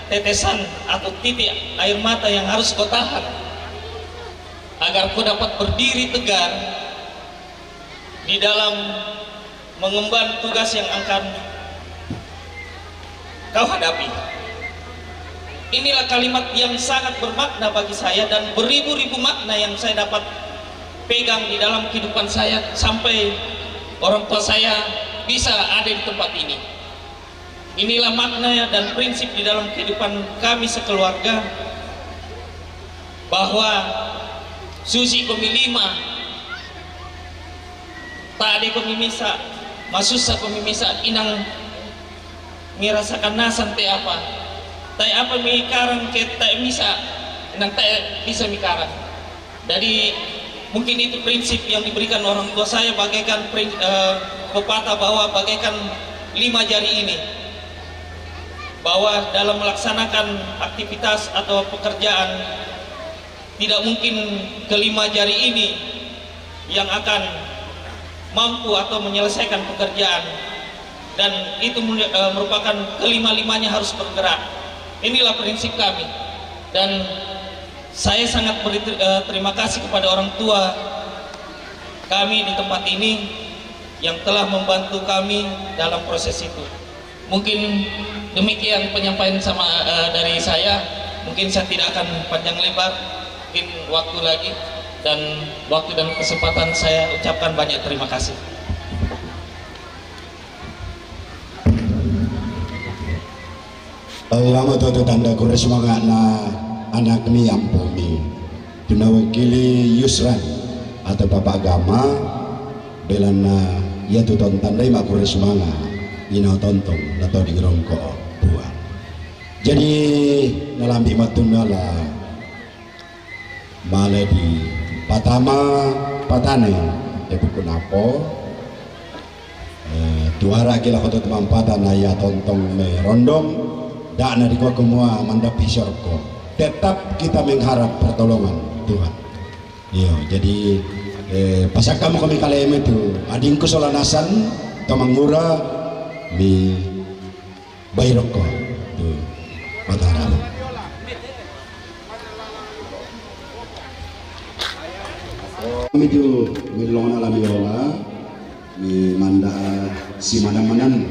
tetesan atau titik air mata yang harus kau tahan agar kau dapat berdiri tegar di dalam mengemban tugas yang akan kau hadapi. Inilah kalimat yang sangat bermakna bagi saya dan beribu-ribu makna yang saya dapat pegang di dalam kehidupan saya sampai orang tua saya bisa ada di tempat ini. Inilah makna dan prinsip di dalam kehidupan kami sekeluarga, bahwa susi ko mi lima, tade ko mi misa, masusa ko mi misa, inang mi rasakan nasan te apa. Te apa mi karang ke te misa, inang te bisa mi karang. Jadi mungkin itu prinsip yang diberikan orang tua saya bagaikan prin- eh, pepatah bahwa bagaikan lima jari ini, bahwa dalam melaksanakan aktivitas atau pekerjaan tidak mungkin kelima jari ini yang akan mampu atau menyelesaikan pekerjaan, dan itu mul- eh, merupakan kelima-limanya harus bergerak. Inilah prinsip kami, dan saya sangat beri ter- eh, terima kasih kepada orang tua kami di tempat ini yang telah membantu kami dalam proses itu. Mungkin demikian penyampaian sama eh, dari saya. Mungkin saya tidak akan panjang lebar. Mungkin waktu lagi dan waktu dan kesempatan saya ucapkan banyak terima kasih. Lama tu tanda kurus semangat na anak mi ampu mi. Tuna wakili Yusran atau Bapak Agama, belana ia tu tonton dai ma kurus manga ina tontong na to di rongko buan. Jadi nalambi matuna la male di patama patane de buku napo. Eh, tuara kila koto tumampata na ia tontong me rondong, dak na di kua kumua mandapi sorko. Tetap kita mengharap pertolongan Tuhan. Iyo, jadi eh, pasaka mo kami kale me tu adingku sola nasan to mangura mi bairoko tu Mataram. Kami tu mi lona la mi ola mi manda si mana manan.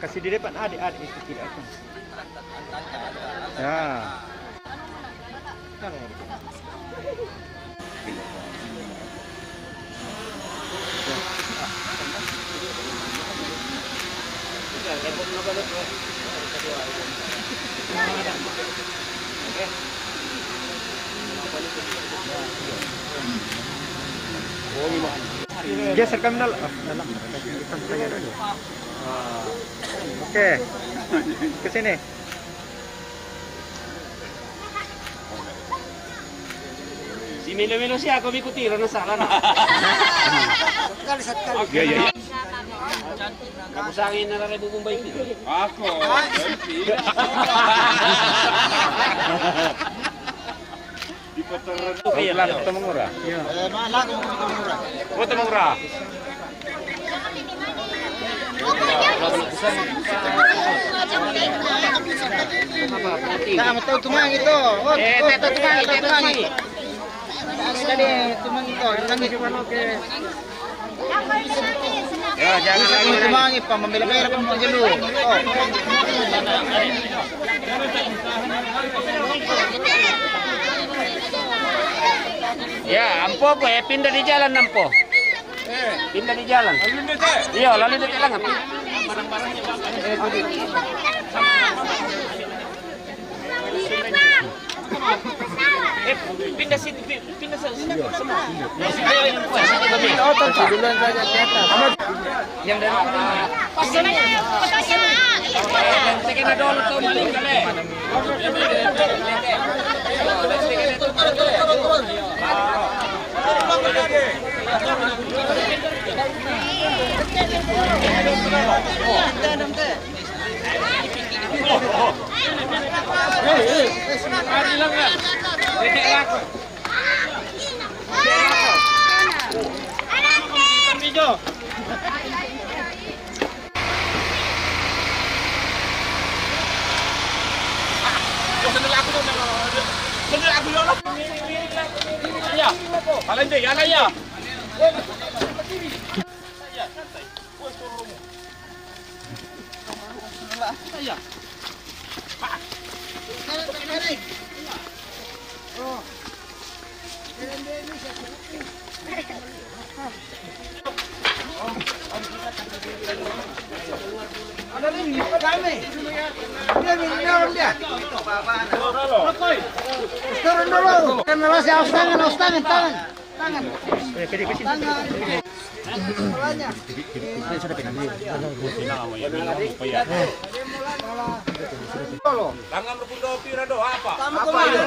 Kasi di depan, adik, adik itu tidak. Ya. Geser kami dalam. Ah, dalam. Oke. Ke sini. Si melo-melo siya, ako mi kutiro na sala na. Sekali, sekali. Iya, iya, iya. Kapusangin na rare bubong baik ni. Ako. Di patar. Kaya lang, ito mangura. Eh, malang, ito mangura. Oh, ito mangura. Nah, betul tumangi to. Oh, eh, betul tumangi, betul tumangi. Tadi tumangi to, tumangi. Ya, jangan lagi. Tumangi pa, mambela-bela pa mo jelu. Oh. Ya, ampo ko, eh, pindah di jalan ampo. Pindah di jalan. Iya, lalu dia bilang apa? Eh, pindah situ, pi-, pindah situ. Ayo, ayo, ayo. Yang dari sini. Sini, fotonya. Sini dulu tuh, maling kali. Turun dulu. Karena masih aus tangan, aus tangan, tangan. Tangan. Tangan. Bolanya. Tangan berkuda pira doh, apa? Apa itu?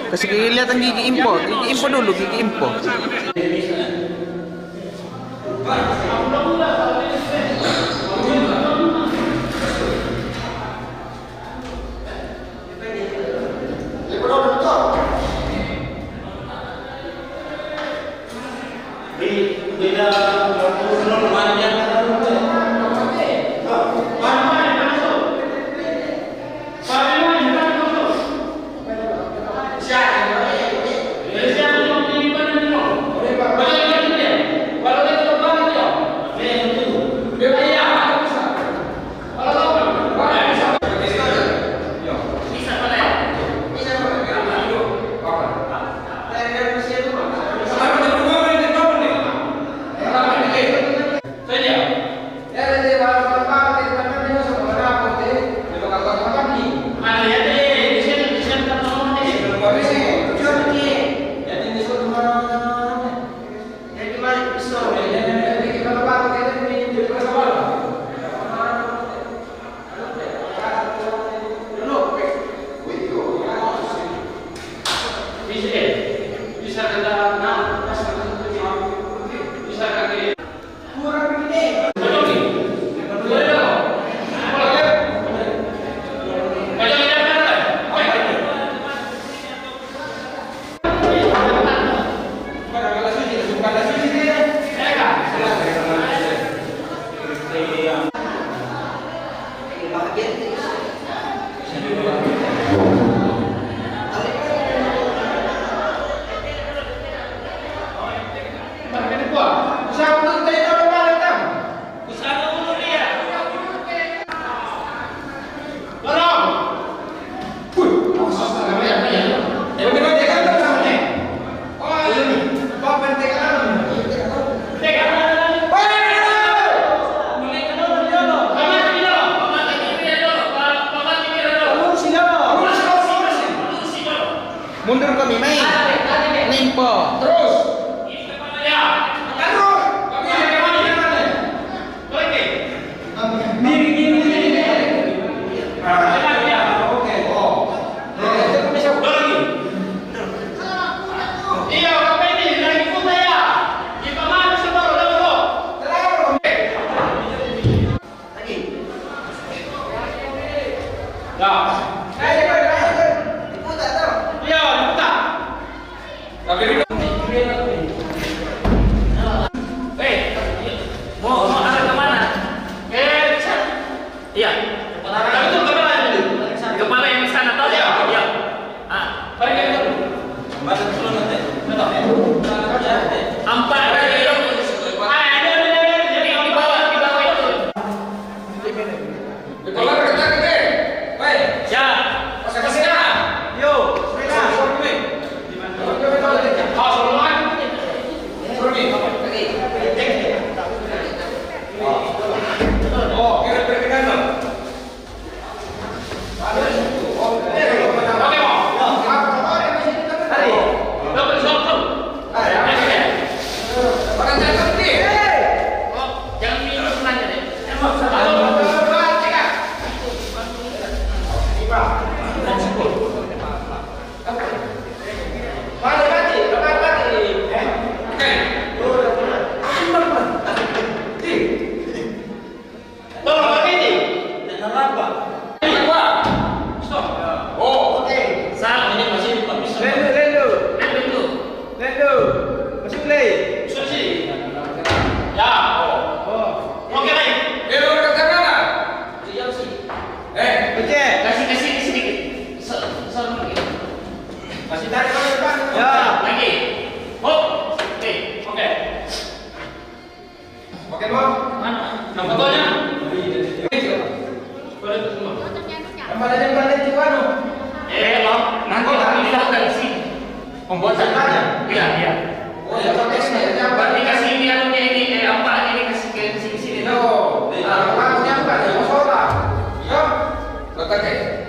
Kasih gigi lihat gigi impor, gigi impor dulu, gigi impor. Mundur kami, mai. Nimpo. Terus. Iya. Kepala itu kepala itu. Kepala yang di sana tahu ya? Iya. Ah. Empat kali. Empat kali. Jadi yang di bawah. Nanti anu. Eh, lo, nanti kami datang di sini. Pembuatan. Iya, iya. Oh, ya, pakai sini, ya, berarti kasih ini anunya ini, eh, apa ini, kasih ke sini, sini. Yo, ah, lagunya apa? Ya, solar. Ya. Letak, eh.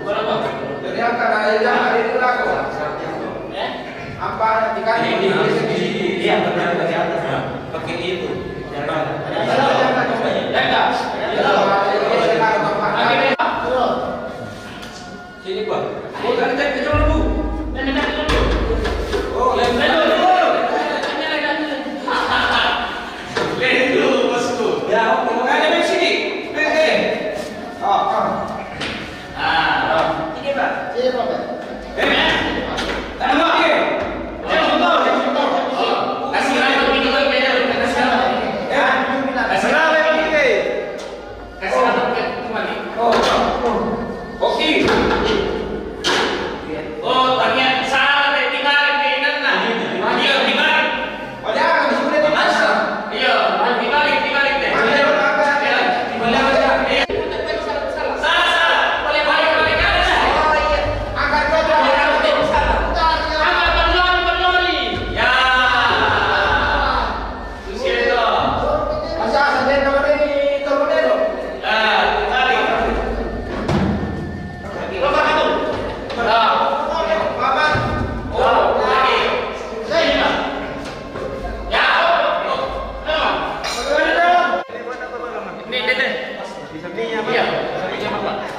Berapa? Jadi, angkat aja, jangan ada di belakang. Eh? Apa, nanti kan ini, ini, ini. Iya, benar, di atas, ya. Pakai itu. Jangan. Jangan. Jangan. Sini, Pak. Oh, dari tadi dulu, Bu. Dari tadi dulu. Oh, dari tadi dulu. Dari dulu, Bosku. Ya, oke. Ada di sini. Eh, eh. Oh, oh. Ah, oh. Sini, Pak. Sini, Pak. Eh, eh. Ada lagi. Ayo, betul. Oh, kasih lagi, betul, beda, kasih lagi. Ya, kasih lagi. Kasih lagi, kembali. Oh, oh. Oke. Oh, ternyata salah, teh, dibalik, teh, ingat, nah. Iya, dibalik. Padahal sudah dimasak. Iya, dibalik, dibalik, teh. Iya. Salah, salah. Balik, balik, balik, balik. Oh, iya. Angkat saja. Angkat, angkat, berlari, berlari. Ya. Masa saja nama ini, teman itu. Ah, tarik. Lompat satu. Ah. Paman. Oh, lagi. Sini, Pak. Ya. Oh, oh. Ini, Dede. Iya.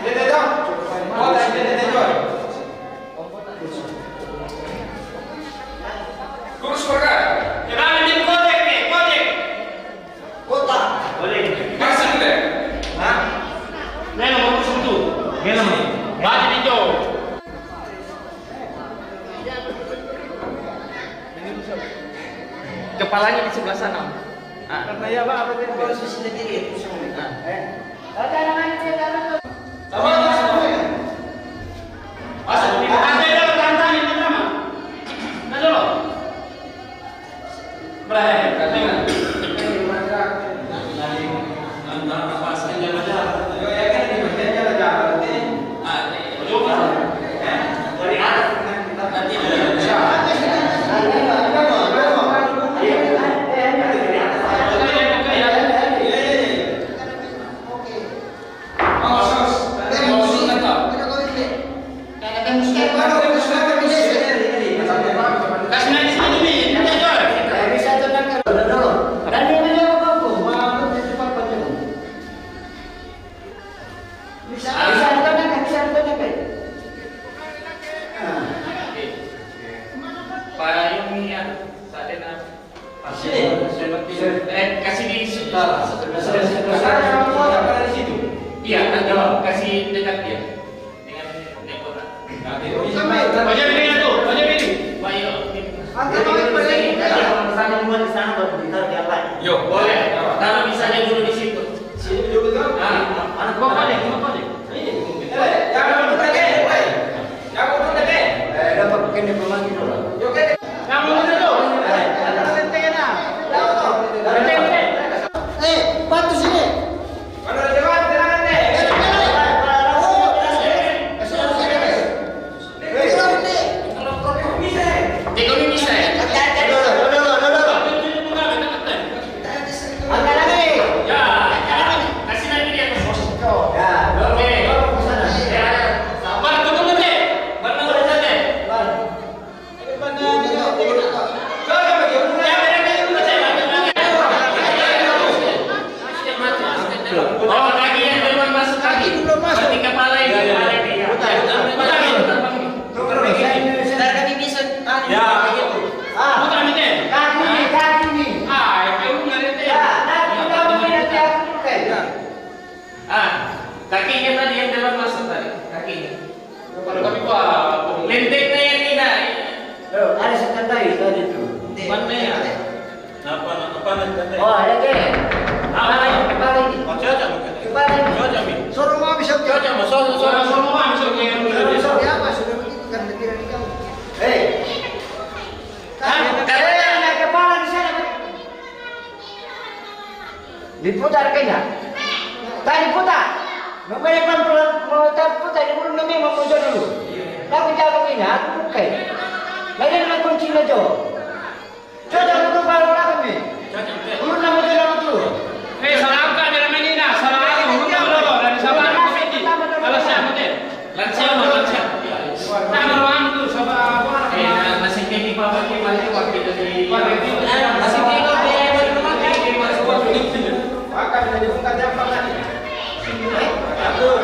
Dede, dong. Oh, Dede, Dede, dong. Kurus berkat. Jangan di Gojek nih, Gojek. Kota. Boleh. Masih deh. Hah? Ini nomor satu. Ini nomor. Baca di jauh. Kepalanya di sebelah sana. Ah. Karena ya, Pak, apa dia posisi sendiri itu semua. Ah. Eh. Ada namanya dia dalam. Masuk. Masuk. Tahan, tahan, tahan, tahan, tahan. Tahan dulu. Mulai, tahan. Tahan, tahan, tahan, tahan. Ah, ini. Coba. Eh, dari atas. Nanti. Oke. Payung ni, ah, sa atin, ah. Sini. Eh, kasih di situ. Nah, sebentar, sebentar. Sekarang kamu mau apa dari situ? Iya, nanti kasih dekat dia. Dengan, dengan kota. Nanti, oh, bisa, Pak. Baca ini, tuh, baca ini. Pak, iya. Nanti, Pak, Pak, ini. Iya, kalau misalnya semua di sana, baru kita jalan. Yo, boleh. Taruh misalnya dulu di situ. Sini dulu, tuh. Ah, mana kota nih? Mana kota nih? Ini. Eh, jangan dulu, eh. Jangan dulu, eh. Eh, dapat kene pemanggi dulu. Yo, kene. Eh, bantu sini. Angkat lagi. Ya, kasih lagi dia. Ya, oke. Ya, sabar, tunggu dulu, deh. Baru nanti. Oh, kaki yang belum masuk kaki. Belum masuk. Berarti kepala ini, kepala ini, ya. Putar, putar, putar. Putar, putar. Putar, kaki bisa, ah, ya, begitu. Ah. Putar, Mite. Kaki ini, kaki ini. Ah, itu nggak ada. Ya, nanti kamu ini nanti aku pakai. Ya. Ah, kakinya tadi yang dalam masuk tadi, kakinya. Kalau kami, wah, lenteng na yan, ina. Yo, ada si Tandai tadi tu. Mana ya? Apa, apa na Tandai? Oh, ada ke? Apa? Kepala ini. Oh, cocok, bukan? Kepala ini. Cocok, Mi. Suruh mau bisa. Cocok, mau suruh, suruh, suruh mau bisa. Suruh, suruh apa? Sudah begitu kan, pikiran kamu. Hei. Hah? Kepala di sana, Pak. Diputar kayaknya. Tadi putar. Mau balik pelan-pelan, mau tahu Ya, aku bukai. Lain na kunci na jo. Coba aku tu baru lah kami. Ulun nama tu nama tu. Eh, salah angkat dia nama ni dah. Salah anu. Ulun nama tu. Dari Sabah ke Fiji. Kalau siapa tu? Lansia mah, lansia. Tak meruang tu, Sabah apa? Eh, masih tinggi apa? Masih wakil dari. Masih tinggi apa? Makan dari bukan jam makan. Aduh.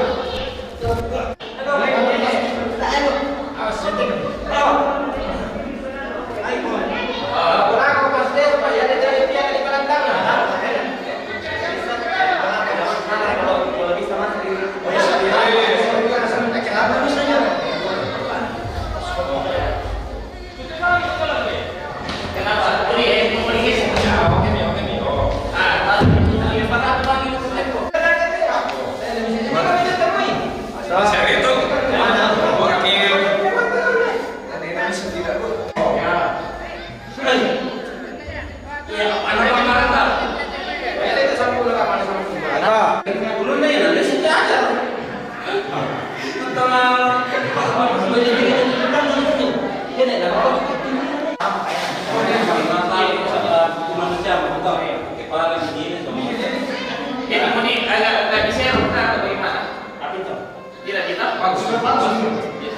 Tidak, kita bagus, bagus.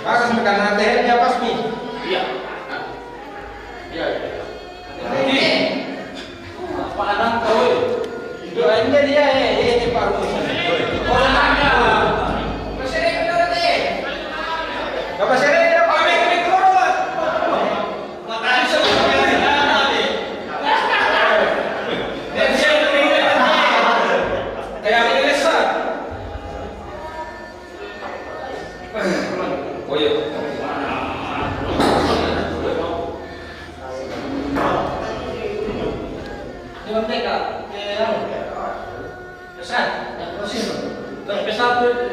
Bagus, karena tehnya pas nih. Iya. Iya, iya. Ini. Apa anak kau? Itu aja dia, eh, eh, eh, Pak Rumus. Oh, ada. Apa sih, Pak? Apa sih, Pak? Apa sih, Pak?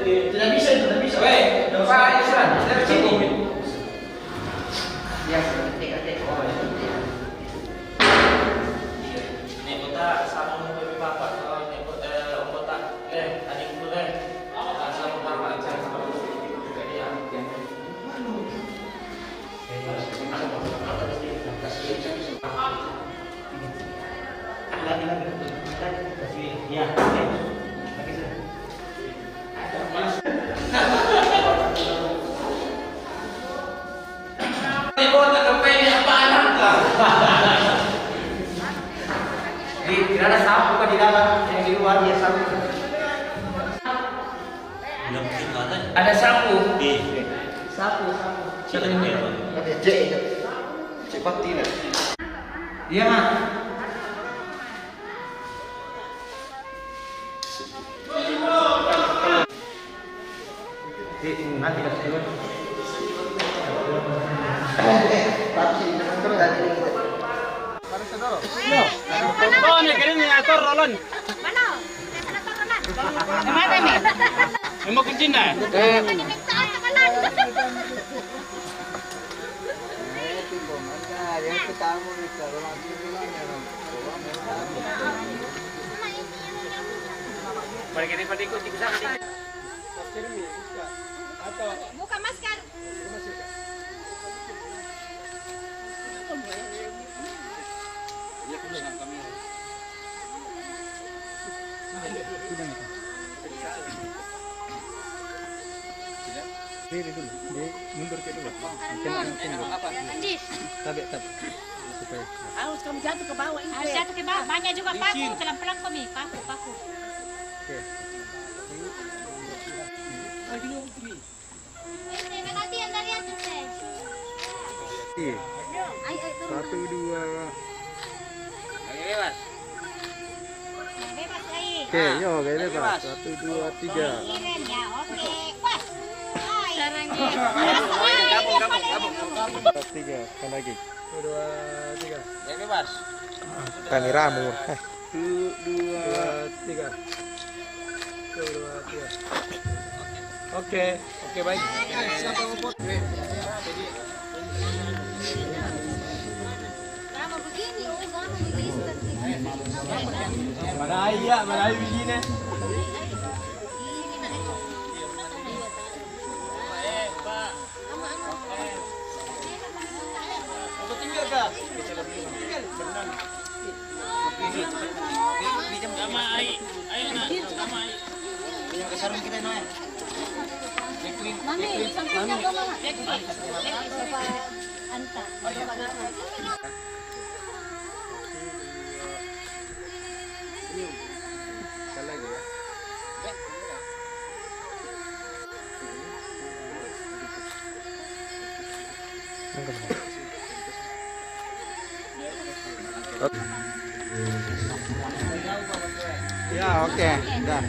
Tidak bisa itu, tidak bisa. Weh, Pak Isran, dari sini. Biasa, ketik-ketik. Oh, iya. Ini kota sama mau beli papat, kalau ini kota, eh, kota, eh, adik itu, eh. Sama papat, sama. Jadi, ya. Iya. Di, tidak ada sapu kan di dalam, yang di luar dia sapu. Ada sapu. Sapu, sapu. Siapa yang punya, Bang? Ada J itu. Cek bakti lah. Iya, Mak. Oh, ni kering ni atur Roland. Mana? Mana Roland? Mana ni? Emang kunci dah? Buka masker. Diri dulu, dia mundur ke dulu. Mungkin ada yang tunggu. Anjis. Tabe, tabe. Supaya. Harus kamu jatuh ke bawah itu. Harus jatuh ke bawah. Banyak juga paku, pelan-pelan kau, Mi. Paku, paku. Oke. Ini, nanti yang dari atas, eh. Iya. Ayo, ayo, turun. Satu, dua. Ayo, bebas. Bebas, ayo. Oke, yo, oke, bebas. Bebas. Satu, dua, tiga. Kirim ya, oke. Pas. Hai. Sekarang dia. Gabung, gabung, gabung, gabung. Satu, tiga, sekali lagi. Satu, dua, tiga. Ayo, bebas. Kameramu. Eh. Satu, dua, tiga. Satu, dua, tiga. Oke, oke, baik. Sama begini, oh, sama begini. Mana air, ya? Mana air begini? Sama, sama. Mami, isang tingnan ko, mama. Anta. Ya, oke, dah.